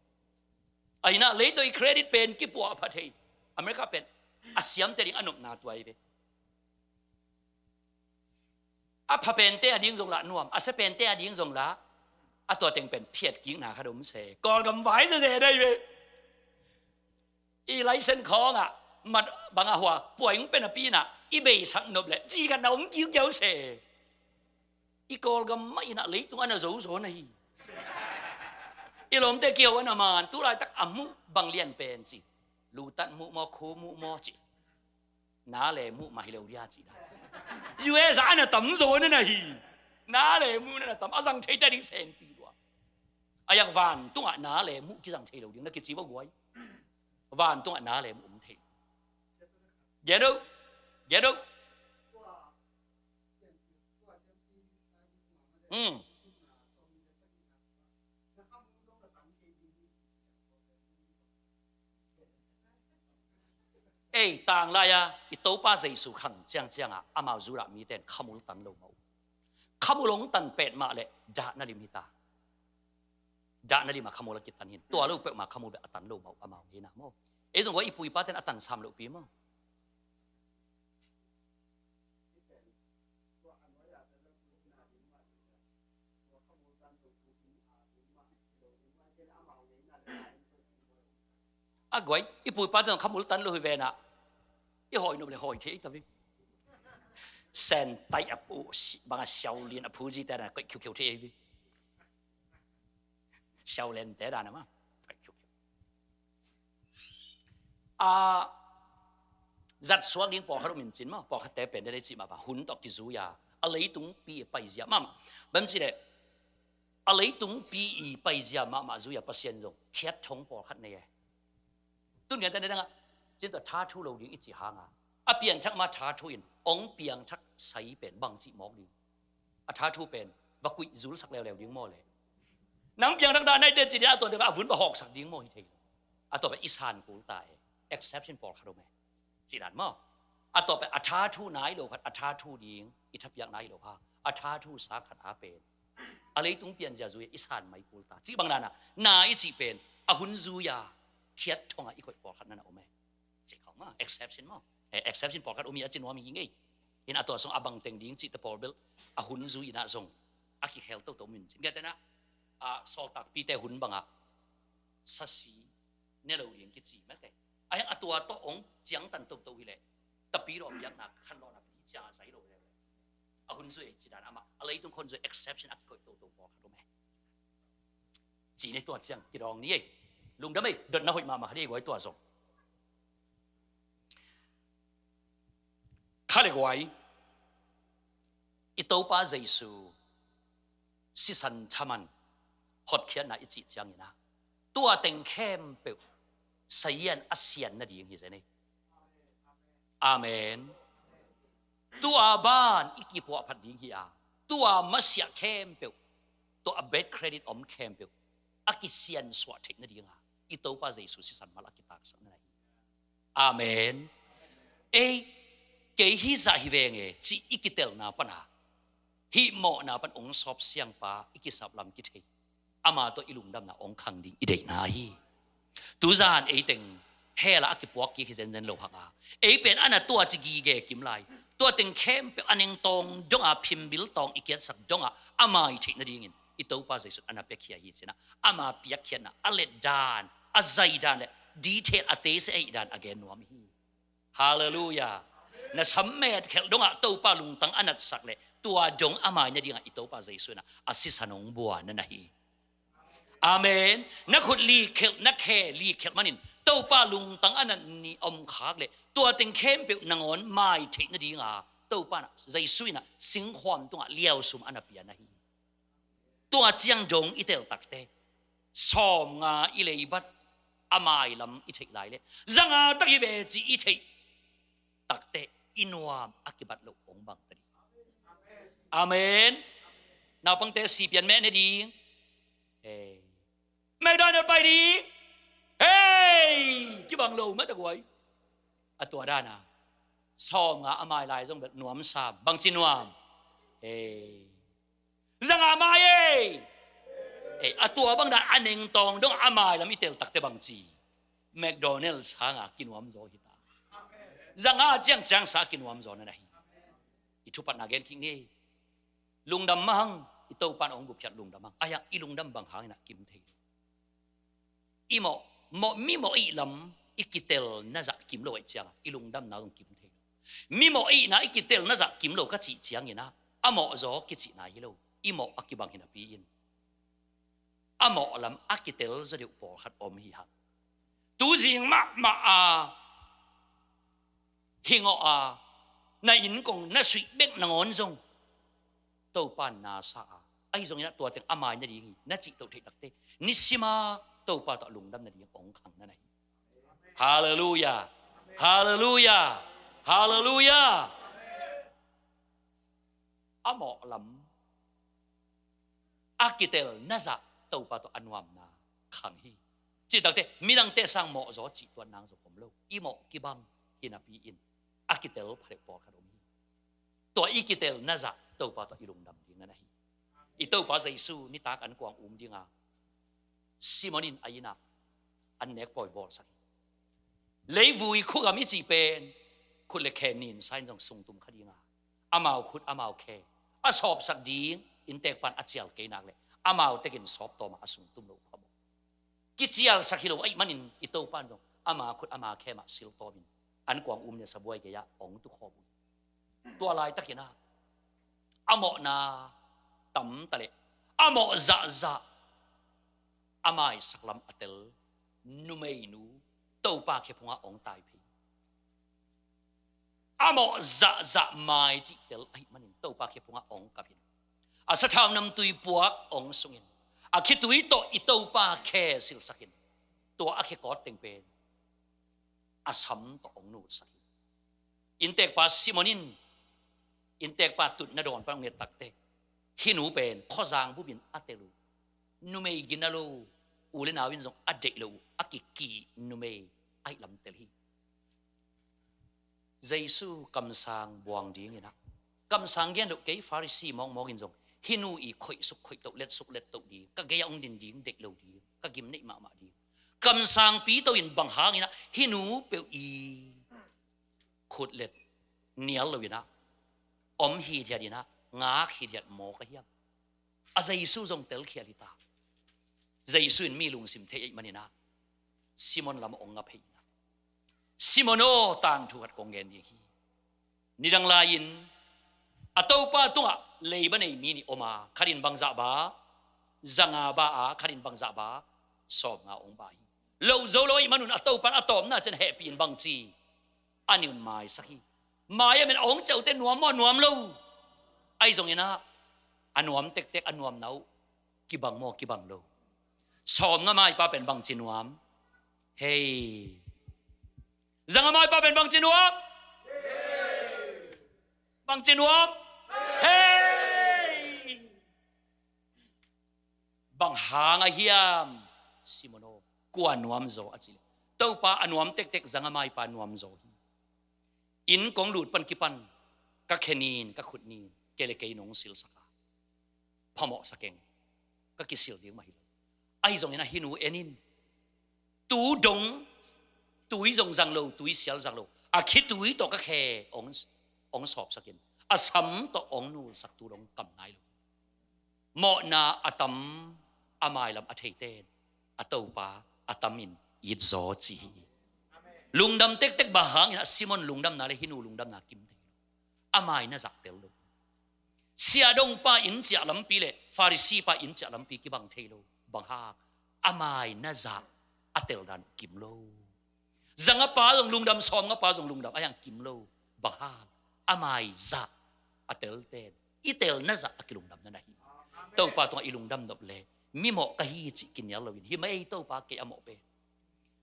Ahi na, leitoi credit pen kipuah pha thei. America pen a siamte ding a nopna tua ahi ve. A pha pente a ding zong lah nuam, a sia pente a ding zong lah, a tua teng pen phiatkikna khat om se. Kawlgam vai zeze dai ve. I license khawngah mat bangah hua puai hong pen a pinah i beisak nop leh ci khat na om kiukiau se. I Kawlgam mah inah leitung a na zozo na hi. I lawmte kiho a na man tu laitak a muh bang lian pen ci. Lutat muh maw, khu muh maw ci. Na le muh mah hi lo dia ci dan. U S ah a na tamzaw na na hi. Na le muh na na tam, a zang thei ta ding senpi lua. A yak vantungah na le muh kizang thei lo ding na kici va guai. Vantungah na le muh om thei. Giat o, giat o. Hmm. Ei, tanglai-a i Topa Jesu khang ciangciangah amau Judah mite in khamul tan lo mah uh. Khamul hong tan pet mah leh dahna lim hita. Dahna limah khamul a kitan hin. Tua lo peuhmah khamul beh a tan lo mah uh amau ngeina maw. Ei zong hua i puipate in a tan sam lohpi maw. A guai, i puipate in khamul tan lo hi venah i hawi nop le hawi thei ta ve. Sen tai a pu bangah siau lian a phu zite na koih khiukhiu thei hi ve. Siau lente dan a ma. A zat suak ding pawlkhat om in cin maw, pawlkhatte pen dede cih mah bang hun tawh kizui a, a leitungpi i paizia mahmah. Bang ci leh a leitungpi i paizia mahmah zui a Pasian zong khiat thong pawlkhat nei e. Tun ngian ta ne dangah cin tawh tha thu lo ding i cih hanga a piangthak ma tha thu in ong piangthak sai pen bang cih mawk ding. A tha thu pen va kuih zulsak leuleu ding maw le. Nang piangthak dan naite ci ding a tuate a vun va hawksak ding maw hi thei lo. A tuate i san kul ta e. Exception pawlkhat om e. Ci dan maw. A tuate a tha thu nai lo khat a tha thu ding i thapiak nai lo ha. A tha thu sa khat a pen a leitung pianzia zui i san mai kul ta. Cih bang nana na i cih pen a hun zui a khiat thonga i koih pawlkhat nana om e. Cih khawng maw, exception maw. Eh, exception pawlkhat om hi a ci nuam hi ngei. In a tua sung a bang teng ding cihte pawl bel a hun zui inah zong a kikhel toto min cin. Ngiat tenah a sawltakpite hun bangah sasi ne lo ding kici mate. A hiang a tua tawh ong ciangtan toto hileh tapi lawm biakna khan lawna pi cia zai lo hileh a hun zui ci dan amah a leitung khon zui exception a kikoih toto pawlkhat om e. Ci ni tua ciang kidawng ni ei. Lungdam ei, dotna hoih mahmah kha di ei guai tua zong. Kha le guai, i Topa Jesu sisan thaman hotkhiatna i cih ciangin ah tua teng khempeuh sazian a sian nading hi zen ei. Amen. Tua ban i kipuahphat ding hi a, tua masiah khempeuh, tua a bad credit om khempeuh a kisiansuah theih nadinga i Topa Jesu sisan mal a kitaksak na hi. Amen. Ei, kei hizah hi veng e cih i kitelna pana hih mawhna pan ong sawp siangpa i kisap lam kithei ama tawh i lungdamna ong khang ding i deihna hi. Tuzan eiteng hell ah a kipuak kik hi zenzen lo hanga ei pen ana tua ci gige kim lai. Tua teng khempeuh a nengtawng donga phimbil tawng i kiatsak donga a mai theih nadingin i Topa Jesu ana piakhia hi cinah ama piakkhiatna a letdan a zaidan le detail a teise eihdan a gen nuam hi. Halleluiah. Na sammet khelh dongah Topa lungtang a natsak le tua dong a mai nadingah i Topa Jesu inah a sisan ong buan na hi. Amen. Na khut likhelh, na khe likhelh manin Topa lungtang a nat ni om khak le tua teng khempeuh nangawn mai theih nadinga Topa inah Jesu inah singkhuam tungah liausum a na pia na hi. Tua ciang dong i tel takte sawmnga i leibat a mailam i theih lai le zanga tak hi ve ci i theih takte i nuam a kibat loh ong bang ta ding. Amen. Naupangte sipian meh ne ding. Hei. McDonald pai ding. Hei, kibang lo mah ta guai. A tua dana Sawmnga a mai lai zong bel nuamsa, bangci nuam. Ei. Zanga mai ei. Ei, a tua bang dan a nengtawng dong a mai lam i tel takte bangci. McDonald's hanga kinuam zaw hi ta. Zanga ciangciang sa kinuam zaw na na hi. I thupatna gen kik ni. Lungdam mahang, i Topan ong gupkhiat lungdam hang. Ayang i lungdam bang hangin a kim thei. I mawh, mawh, mi mawh ih lam i kitel na zah kim lo aih cianga i lungdamna zong kim thei lo. Mi mawh ihna i kitel na zah kim lo ka cih ciangin ah, a mawh zaw kicihna hi lo. I mawh a kibang hi napi in, a mawh lam a kitel zaw deuh pawlkhat om hi hang. Tuzing mahmah a hingawh a, na inn kong na suih bek nangawn zong Topa in na sa a, ahi zongin ah tua teng a mai nading hi na cih toh theih takte, nisima Topa tawh lungdam nading ong khang na na hi. Halleluia. Halleluia. Halleluia. A mawh lam a kitel na zah Topa tawh a nuamna khang hi. Cih takte midangte sang mawh zaw cih tuan nang zong om lo. I mawh kibang hi napi in a kitel pha deuh pawlkhat om hi. Tua i kitel na zah Topa tawh i lungdam ding na na hi. I Topa Jesu nitak an kuang um dinga Simon in a innah an nek pawi bawlsak hi. Leivui khugam i cih pen khut le khe nin sa in zong sungtum kha dinga, amau khut amau khe a sawpsak ding inntek pan a cial kei nak le amau tekin sawp tawma a sungtum lo phamawh. Kicialsak hi lo ahih manin i Topan zong ama khut ama khe mah sil tawmin an kuang um le sabuai gei-ah ong tukhawm uh hi. Tua laitakin ah a mawhna tam ta leh a mawh zahzah a maisak lam a tel numeinu Topa khe phungah ong tai phei. A mawh zahzah mai cih tel ahih manin Topa khe phungah ong kap in, a sathau namtui puak ong sungin, a khitui tawh i Topa khe silsakin, tua a khe kawt teng pen a sam tawh ong nulsak hi. Inntekpa Simon in inntekpa tutna dawn pan ong et takte, hih nu pen khuazang bupin a tel uh, numei gina lo, u le nau in zong a deih lo uh, a kiki numei ahih lam tel hi. Jesu kamsang buang dingin ah, kamsang gen loh kei Farisi mawngmawng in zong hih nu i khoihsuk khoihtoh, letsuk lettoh ding, ka gei-ah ong din ding deih lo ding, ka gim neih mahmah ding. Kamsang pito in bang hangin ah hih nu peuh i khut let nial loin ah om hithiat in ah ngak hithiat maw ka hiam? A Jesu zong telkhial hi ta. Jesu in mi lungsim thei ahih manin ah Simon lam ong nga phei in ah, Simon aw, tangthu khat kong gen ding hi. Nidang lai-in a Topa tungah leiba nei mi nih om a, khat in bangzah ba, zanga ba a, khat in bangzah ba, sawmnga ong ba hi. Loh zo lo ahih manun a Topa in a tawpna ciang hehpih in bangci, a nih un maisak hi. Mai a men a ong ciaute nuam maw, nuam lo? Ahi zongin ah a nuam tektek a nuamna uh kibang maw, kibang lo? Sawmnga maipa pen bangci nuam? Hei. Zanga maipa pen bangci nuam? Bangci nuam? Hei. Bang hang a hiam? Simon aw, kua nuam zaw a cih leh, Topa a nuam tektek zanga maipa nuam zaw hi. Inn kong lut pan kipan ka khe nin, ka khut nin, kei le kei nong silsak a, phamawhsa keng, ka kisil ding mah hi lo. Ahi zongin ah hih nu en in, tu dong, tui zong zang lo, tui sial zang lo, a khitui tawh ka khe ong, ong sawpsakin, a sam tawh ong nulsak tu dong kam nai lo. Mawhna a tam, a mailam a theite in a Topa a tamin it zaw ci hi. Lungdam tektek bang hangin ah Simon lungdamna le hih nu lungdamna kim thei lo. A mai na zah tel lo. Siahdongpa inn ciah lampi le Farisipa inn ciah lampi kibang thei lo. Bang hang? A mai na zah a tel dan kim lo. Zangapa zong lungdam, sawmngapa zong lungdam, a hiang kim lo. Bang hang? A mai zah a telten i telna zah a kilungdam na na hi. Topa tungah i lungdam nop le mi mawh ka hi cih kinial loin, hi mah ei Topa, kei a mawh pen.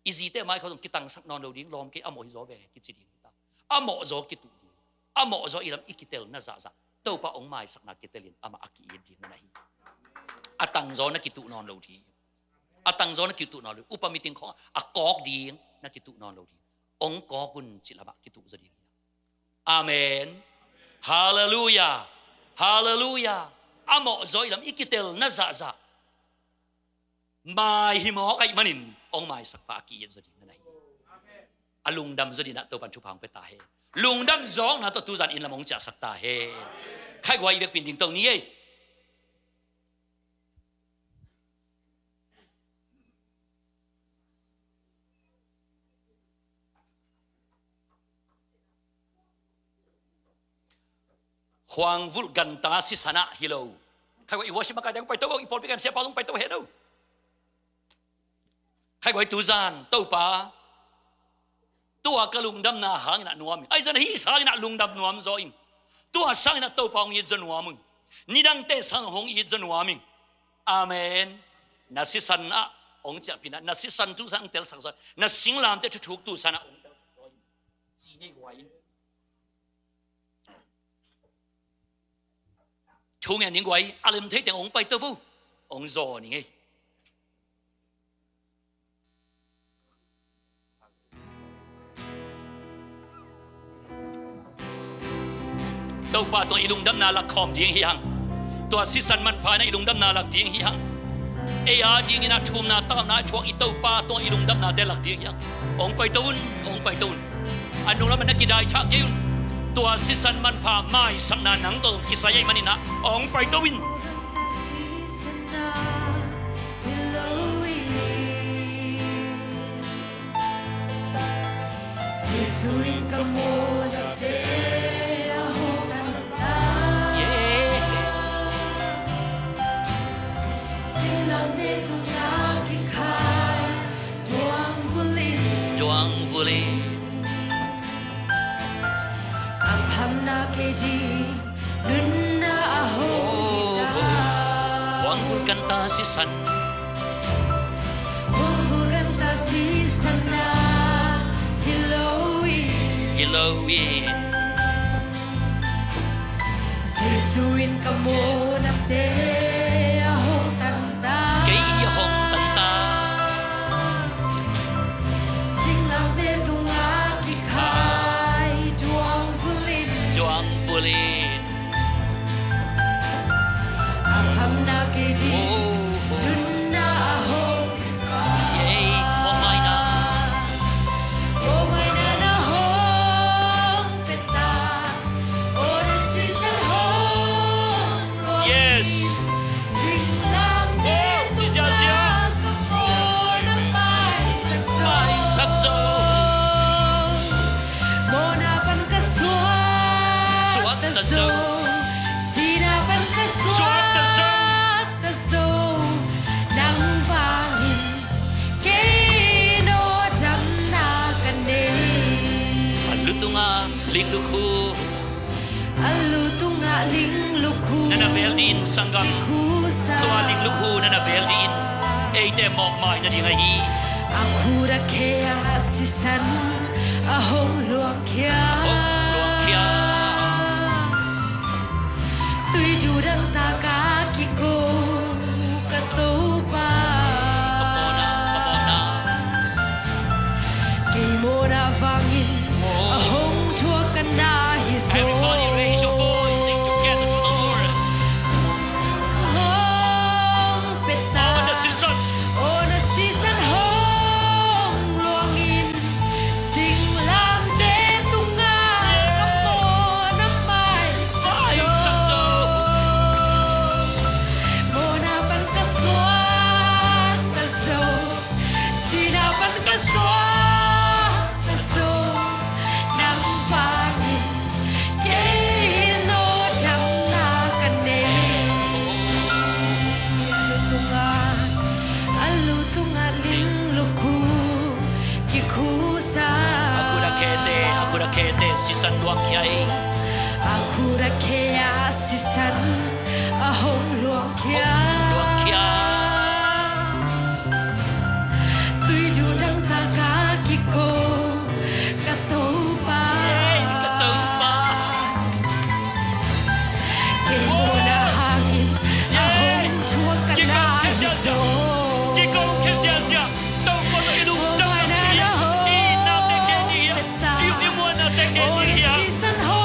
I zite mai khawng zong kitangsak nawn lo ding, lawm kei, a mawh hi zaw veng e kici ding hi ta. A mawh zaw kituh ding, a mawh zaw i lam i kitelna zahzah Topa ong maisakna kitelin amah a ki-it ding na na hi. A tangzaw na kituh nawn lo ding. A tangzaw na kituh nawn lo ding. Upa meeting khawng a kawk ding na kituh nawn lo ding. Ong kawk un cih lamah kituh zaw ding hi. Amen. Halleluia. Halleluia. A mawh zaw i lam i kitelna zahzah mai hi mawk ahih manin hong maisak pa a ki-it zaw ding na hi. A lungdam zaw dingin ah Topan thupha hong pia ta hen. Lungdam zawkna tawh tuzan inn lam hong ciahsak ta hen. Khaiguai i vekpi in dingto ni ei. Khuangvulh ganta sisan ah hi lo. Khaiguai i worship makaite hong paito vo, i pawlpi kan siapa zong paito hen lo. Khaiguai tuzan Topa, tua ka lungdamna hangin ah nuam ing. Ahi zongin hih sangin ah lungdam nuam zaw ing. Tua sangin ah Topa hong it zaw nuam ing. Nidangte sang hong it zaw nuam ing. Amen. Na sisan ah hong ciahpih in ah, na sisan tuzan hong telsak zaw in, na singlamteh thuthuk tuzan ah hong telsak zaw in. Ci nei guai in. Thu ngen ning guai, a lem thei teng hong paito vo, hong zaw ning ei. Topa tungah i lungdamna lak khawm ding hi hang. Tua sisan manpha in ah i lungdamna lak ding hi hang. Ei a dingin ah thumna tauna a thuak i Topa tungah i lungdamnate lak ding hi hang. Hong paito un, hong paito un. A nunglam ah na kidaithah kei un. Tua sisan manpha maisakna nang tawh kisai ahih manin ah hong paito in. Jesu in ka mawhnate a hong tanta. Yeah. Singlamteh tungah kikhai duangvulh in. Duangvulh in. A phamna kei ding nunna a hong hi ta. Khuangvulh ganta sisan. Khuangvulh ganta sisan ah hi lo in. Hi lo in. Jesu in ka mawhnate a hong tanta. Kei a hong tanta. Singlamteh tungah kikhai duangvulh in. Duangvulh in. A phamna kei ding nunna a hong. Ei, mawhmaina. Mawhmaina na hong pia ta. Aw na sisan hong. Yes. Singlamteh tungah ka mawhna maisak zo. Maisak zo. Mawhna pan ka suakta zo. Sihna pan ka suakta zo. Nang vangin kei in aw damna ka nei. A lu tungah linglukhu. A lu tungah linglukhu. Na na vel dih in sanggam. Tua linglukhu na na vel dih in. Eite mawhmai nading ahi. A khut a khe ah sisan a hong luangkhia. Hong luangkhia. Tuidu dangtak a kiko ka Topa. Ka mawhna, ka mawhna. Kei mawhna vangin a hong thuak ka na hi zaw. Everybody raise your voice, sing together to the Lord. Hong pia ta. Aw na sisan. Aw na sisan hong luangin. Singlamteh tungah ka mawhna maisak zo. Mawhna pan ka suakta zo. Sihna pan ka suakta zo. Nang vangin kei in aw damna ka nei. A lu tungah, a lu tungah linglukhu kikhusa. A khut a khete, a khut a khete sisan luangkhia ei. A khut a khe ah sisan a hong luangkhia. Hong luangkhia. Tuidu dangtak a kiko ka Topa. Ei, ka Topa. Kei mawhna hangin a hong thuak ka na hi zaw. Kiko khe ziahziah. Topa tawh i lungdam na hi a. I itnate kei ni hi a. I muanate kei ni hi a.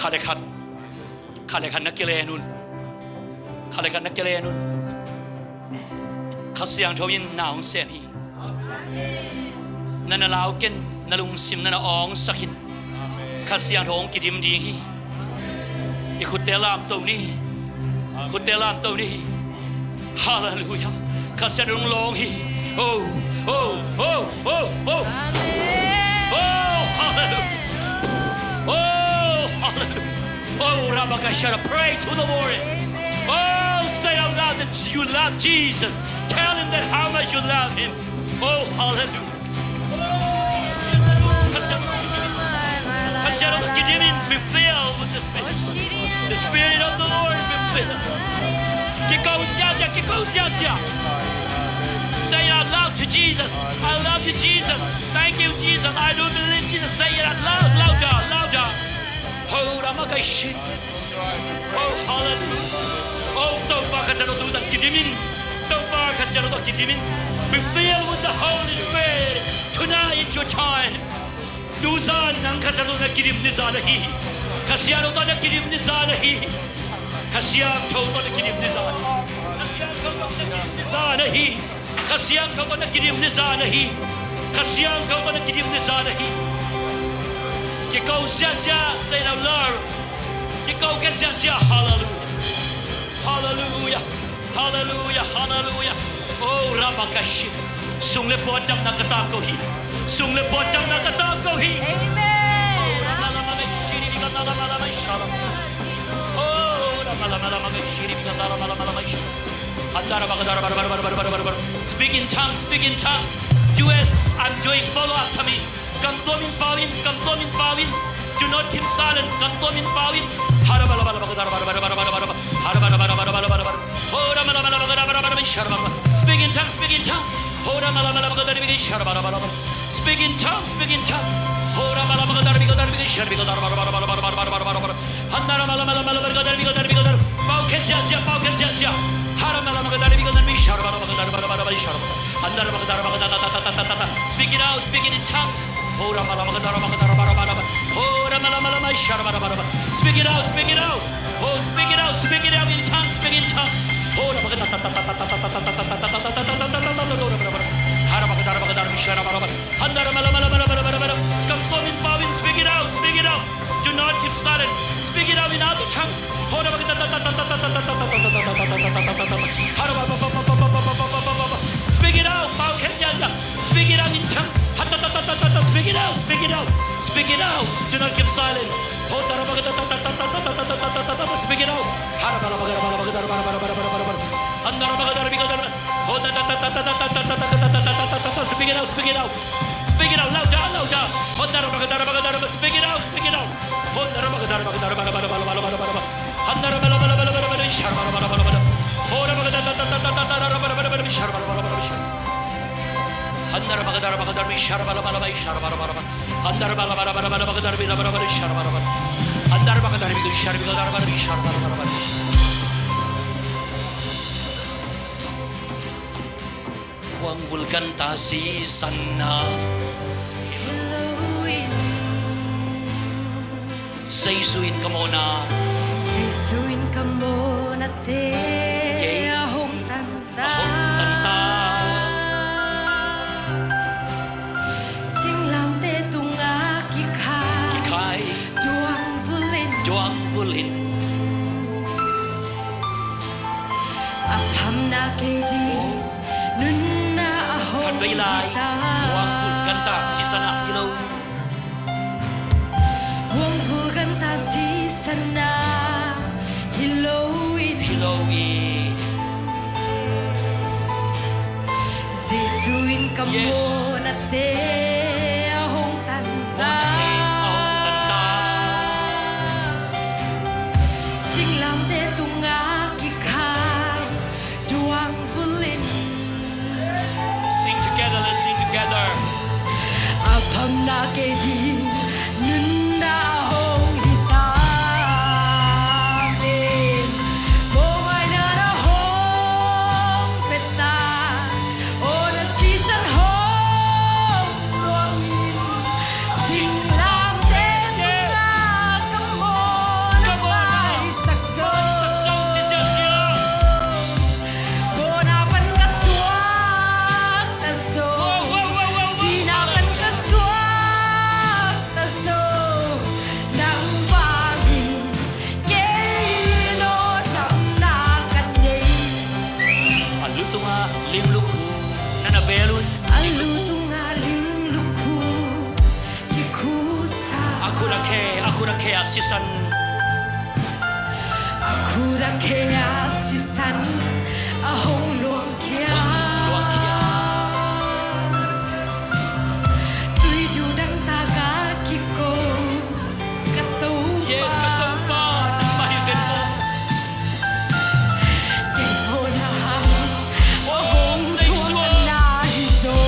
Khat le khat, khat le khat na kilen un. Khat le khat na kilen un. Kha Siangtho in na hong sem hi. Na na lau ken, na lungsim na na awngsak in. Kha Siangtho hong kidim ding hi. I khutte lamto ni. Khutte lamto ni. Halleluiah. Kha Siangtho hong lawng hi. Oh, oh, oh, oh, oh. Amen. Oh, halleluiah. Oh, hallelujah. Oh, Rabakashara, pray to the Lord. Amen. Oh, say out loud that you love Jesus. Tell him that how much you love him. Oh, hallelujah. Kasian, kidim in, be filled with the Spirit. The Spirit of the Lord, be filled. Kiko siasia, kiko siasia. Say out loud to Jesus. I love you, Jesus. Thank you, Jesus. I do believe, Jesus. Say it out loud, louder, louder. Ho, Ramakashin. Oh, hallelujah. Oh, Topa Kha Siangtho tawh kidim in. Topa Kha Siangtho tawh kidim in. Be filled with the Holy Spirit. Tonight is your time. Tuzan nang Kha Siangtho na kidim ni zan ahi. Kha Siangtho tawh na kidim ni zan ahi. Kha Siangtho tawh na kidim ni zan. Kha Siangtho tawh na kidim ni zan ahi. Kha Siangtho tawh na kidim ni zan ahi. Kha Siangtho tawh na kidim ni zan ahi. Kiko siasia, say it out loud. Kiko khe siasia, hallelujah. Hallelujah. Hallelujah. Hallelujah. Oh, Rabakashin. Sung le puan damna ka tak ko hi. Sung le puan damna ka tak ko hi. Amen. Oh, Ramalama, Shiri, Ramalama, Shalom. Oh, Ramalama, Shiri, Ramalama, Shalom. Speak in tongues, speak in tongues. Do as I'm doing, follow after me. Kamtuam in pau in, kamtuam in pau in. Do not keep silent. Kamtuam in pau in. Speak in tongues, speak in tongues. Speak in tongues, speak in tongues. Pau khe siasia, pau khe siasia. Speak it out, speak it in tongues. Speak it out, speak it out. Oh, speak it out, speak it out in tongues, speak in tongues. Kamtuam in pau in, speak it out, speak it out. Do not keep silent. Speak it out in other tongues. Speak it out. Pau khe siasia. Speak it out in tongues. Speak it out, speak it out. Speak it out. Do not keep silent. Speak it out. Speak it out, speak it out, louder, louder. Speak it out, speak it out. Kuang vul ganta sisan na. Jesu in ka mawhna. Jesu in ka mawhnate. Ei. A hong tan ta. A hong tan ta. Singlamteh tungah kikhai. Kikhai. Duang vul in. Duang vul in. A phamna kei ding. Oh. Nunna a hong. Khatvei lai. Hi ta. Kuang vul ganta sisan na hi lo. Kuang vul ganta sisan na hi lo in. Hi lo in. Jesu in ka. Yes. Mawhnate a hong tan ta. Mawhnate a hong tan ta. Singlamteh tungah kikhai. Duang vul in. Sing together, let's sing together. A phamna kei ding nunna a hong hi ta in. Mawhmaina na hong pia ta. Aw na sisan hong luang in. Singlamteh tungah ka mawhna maisak zo. Mawhna pan ka suakta zo. Sihna pan ka suakta zo. Nang bangin kei in aw damna ka nei. A lu tungah lim lukhu na na vel un. A lu tungah lim lukhu. Kikhusa. A khut a khe, a khut a khe a sisan. A khut a khe a sisan a hong luangkhia. Hong luangkhia. Tuidu dang tak a kiko ka Topa. Yes, ka Topa, nangmah hi zen maw. Kei mawhna hang a hong thuak ka na hi zaw.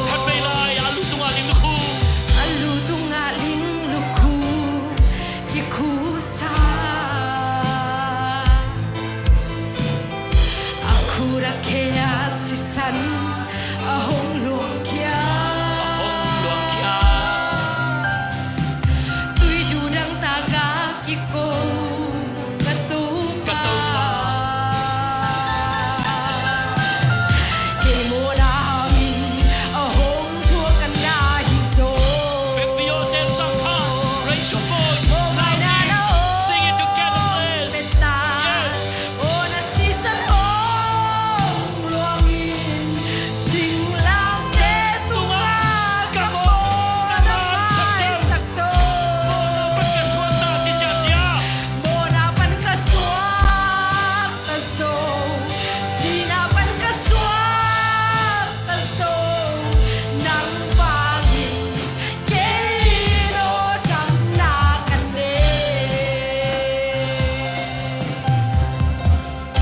Khatvei lai, a lu tungah lim lukhu. A lu tungah lim lukhu kikhusa. A khut a khe a sisan a hong luangkhia. A hong luangkhia. Tuidu dang tak a kiko ka Topa. Ka Topa. Kei mawhna hangin a hong thuak ka na hi zaw. Vekpi awte sang kha, raise your voice. Mawhmaina na hong. Sing it together, please. Pia ta. Yes. Aw na sisan hong luang in, singlamteh tungah ka mawhna maisak zo. Mawhna pan ka suakta, ci ziahziah. Mawhna pan ka suakta zo. Sihna pan ka suakta zo. Nang bangin kei in aw damna ka nei.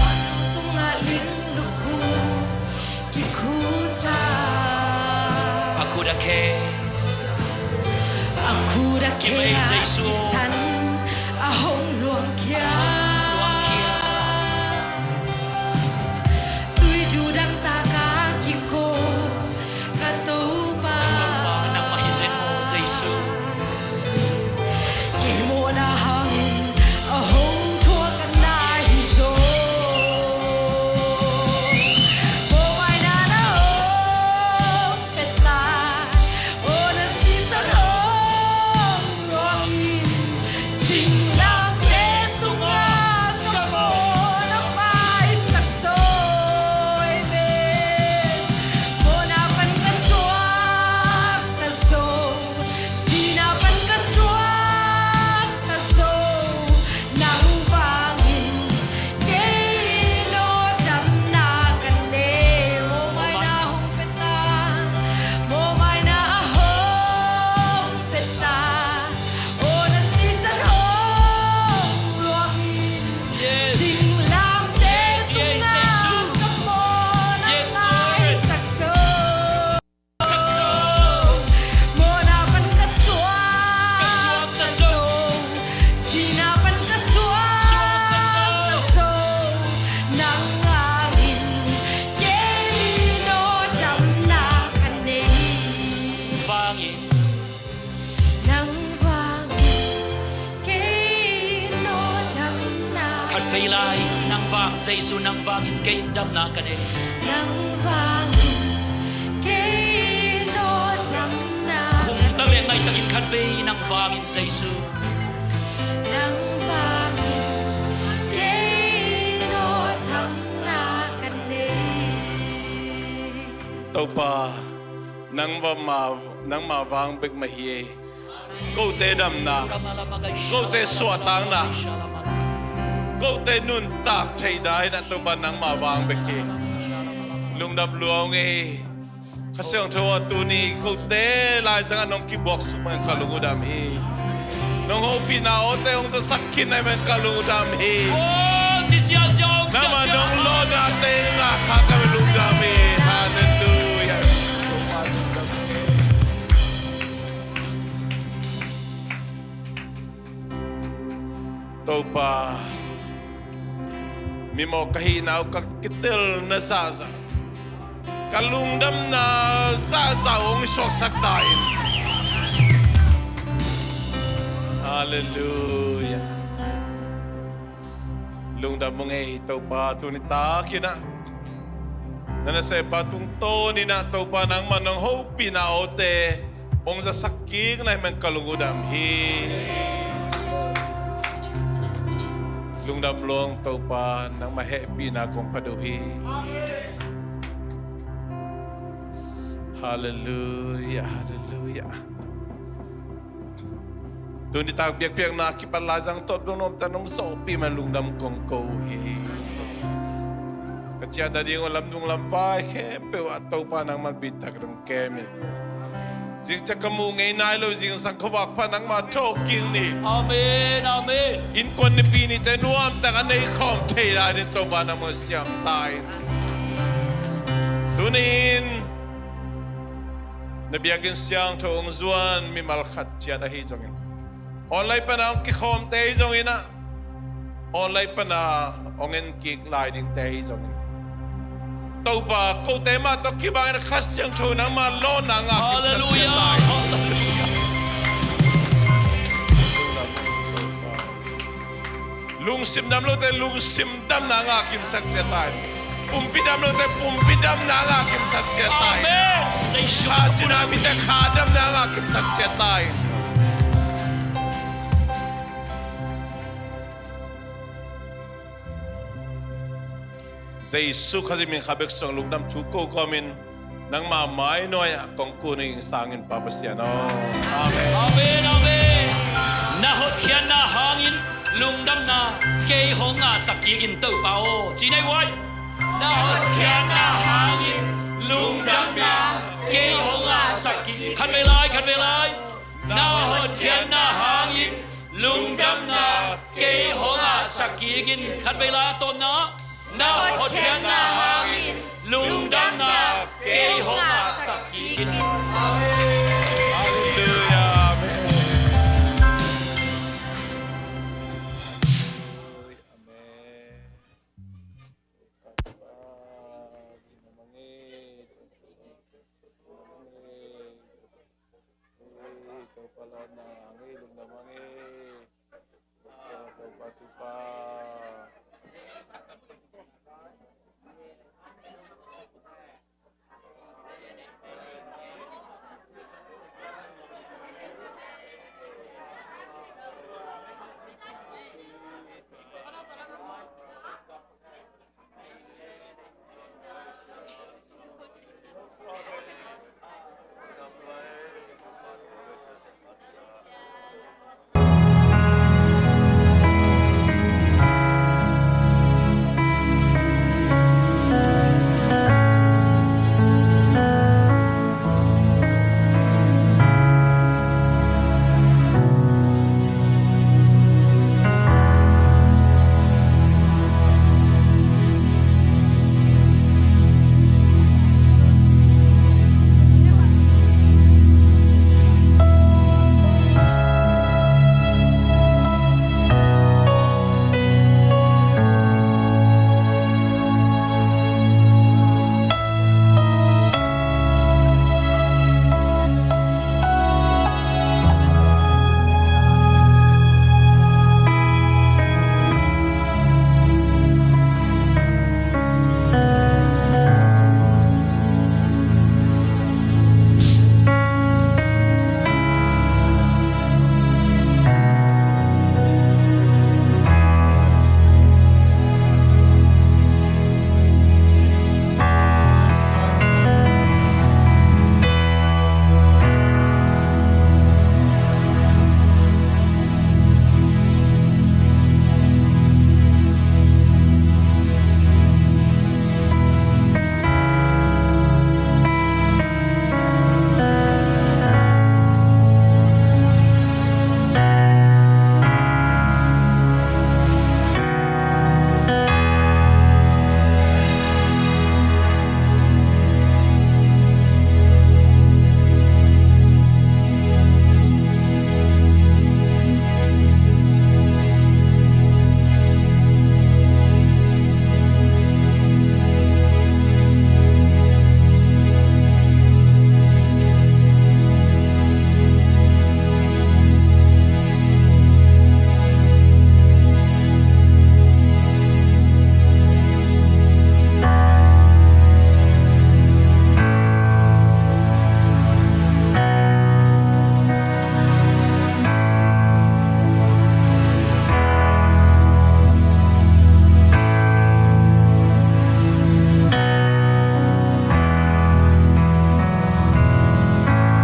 A lu tungah lim lukhu kikhusa. A khut a khe. A khut a khe a sisan a hong luangkhia. A hong luangkhia. Tuidu dang tak a kiko ka Topa. Ka Topa, nangmah hi zen maw, Jesu. Kei mawhna hangin a hong thuak ka na hi zaw. Mawhmaina na hong pia ta. Aw na sisan hong luang in. Jesu, nang vangin kei in damna ka nei. Nang vangin kei in aw damna. Khumtak le ngaihtakin khatvei, nang vangin Jesu. Nang vangin kei in aw damna ka nei. Topa, nangma, nangma vang bek mah hi. Kote damna, kote suahtakna, kote nuntak theihna in ah Topa nangma vang bek hi. Lungdam lua ung ei. Kha Siangtho aw, tuni kote laizang ah nong kibuaksuk mah in ka lung uh dam hi. Nong hopihna awte hong zasak kik nai mah in ka lung uh dam hi. Nangma nong lawhna teng ah kha ka lungdam hi. Halleluiah. Topa, mimawh ka hihna uh ka kitelna zahzah, ka lungdamna zahzah uh hong i suaksak ta in. Halleluiah. Lungdam ung ei Topa, tuni takin ah na nasepna tungtawnin ah Topa nangma nong hopihna awte hong zasak kik nai mah in ka lung uh dam hi. Lungdam lua ung Topa, nangma hehpihna kong phat uh hi. Halleluiah, halleluiah. Tuni tak biakpiakna kipan laizang tawh dong nuamta nong zawhpih mah in lungdam kong ko uh hi. Ka ciah nading uh lamdung lamvai khempeuh ah Topa nangman bitak dong kem in. Zingciang ka muh ngei nai lo zingsang khuavak pha nangma thawhkik ni. Amen, amen. Innkuan nipi nite nuamtak a nei khawm thei lai ding Topa nangma siam ta in. Tuni-in na biakinn siangtho hong zuan mimal khat ciat ahi zongin, online pana hong kikhawmte ahi zongin ah, online pana hong en kik lai dingte ahi zongin, Topa, kote mah tawh kibangin Kha Siangtho nangma lawhna ngah kimsak ciat lai. Halleluiah. Lungsim dam lote lungsim damna ngah kimsak ciat lai. Pumpi dam lote pumpi damna ngah kimsak ciat lai. Amen. Kha cina mite kha damna ngah kimsak ciat lai. Jesu Khazih min kha bek suang lungdam thu ko kawmin nangma mai nuai-ah kong kun ing sangin Pa Pasian aw. Amen. Amen, amen. Na hotkhiatna hangin lungdamna kei hong ngahsak kik in Topa aw. Ci nei uai. Na hotkhiatna hangin lungdamna kei hong ngahsak kik in. Khatvei lai, khatvei lai. Na hotkhiatna hangin lungdamna kei hong ngahsak kik in. Khatvei lai a tawpna. Na hotkhiatna hangin lungdamna kei hong ngahsak kik in.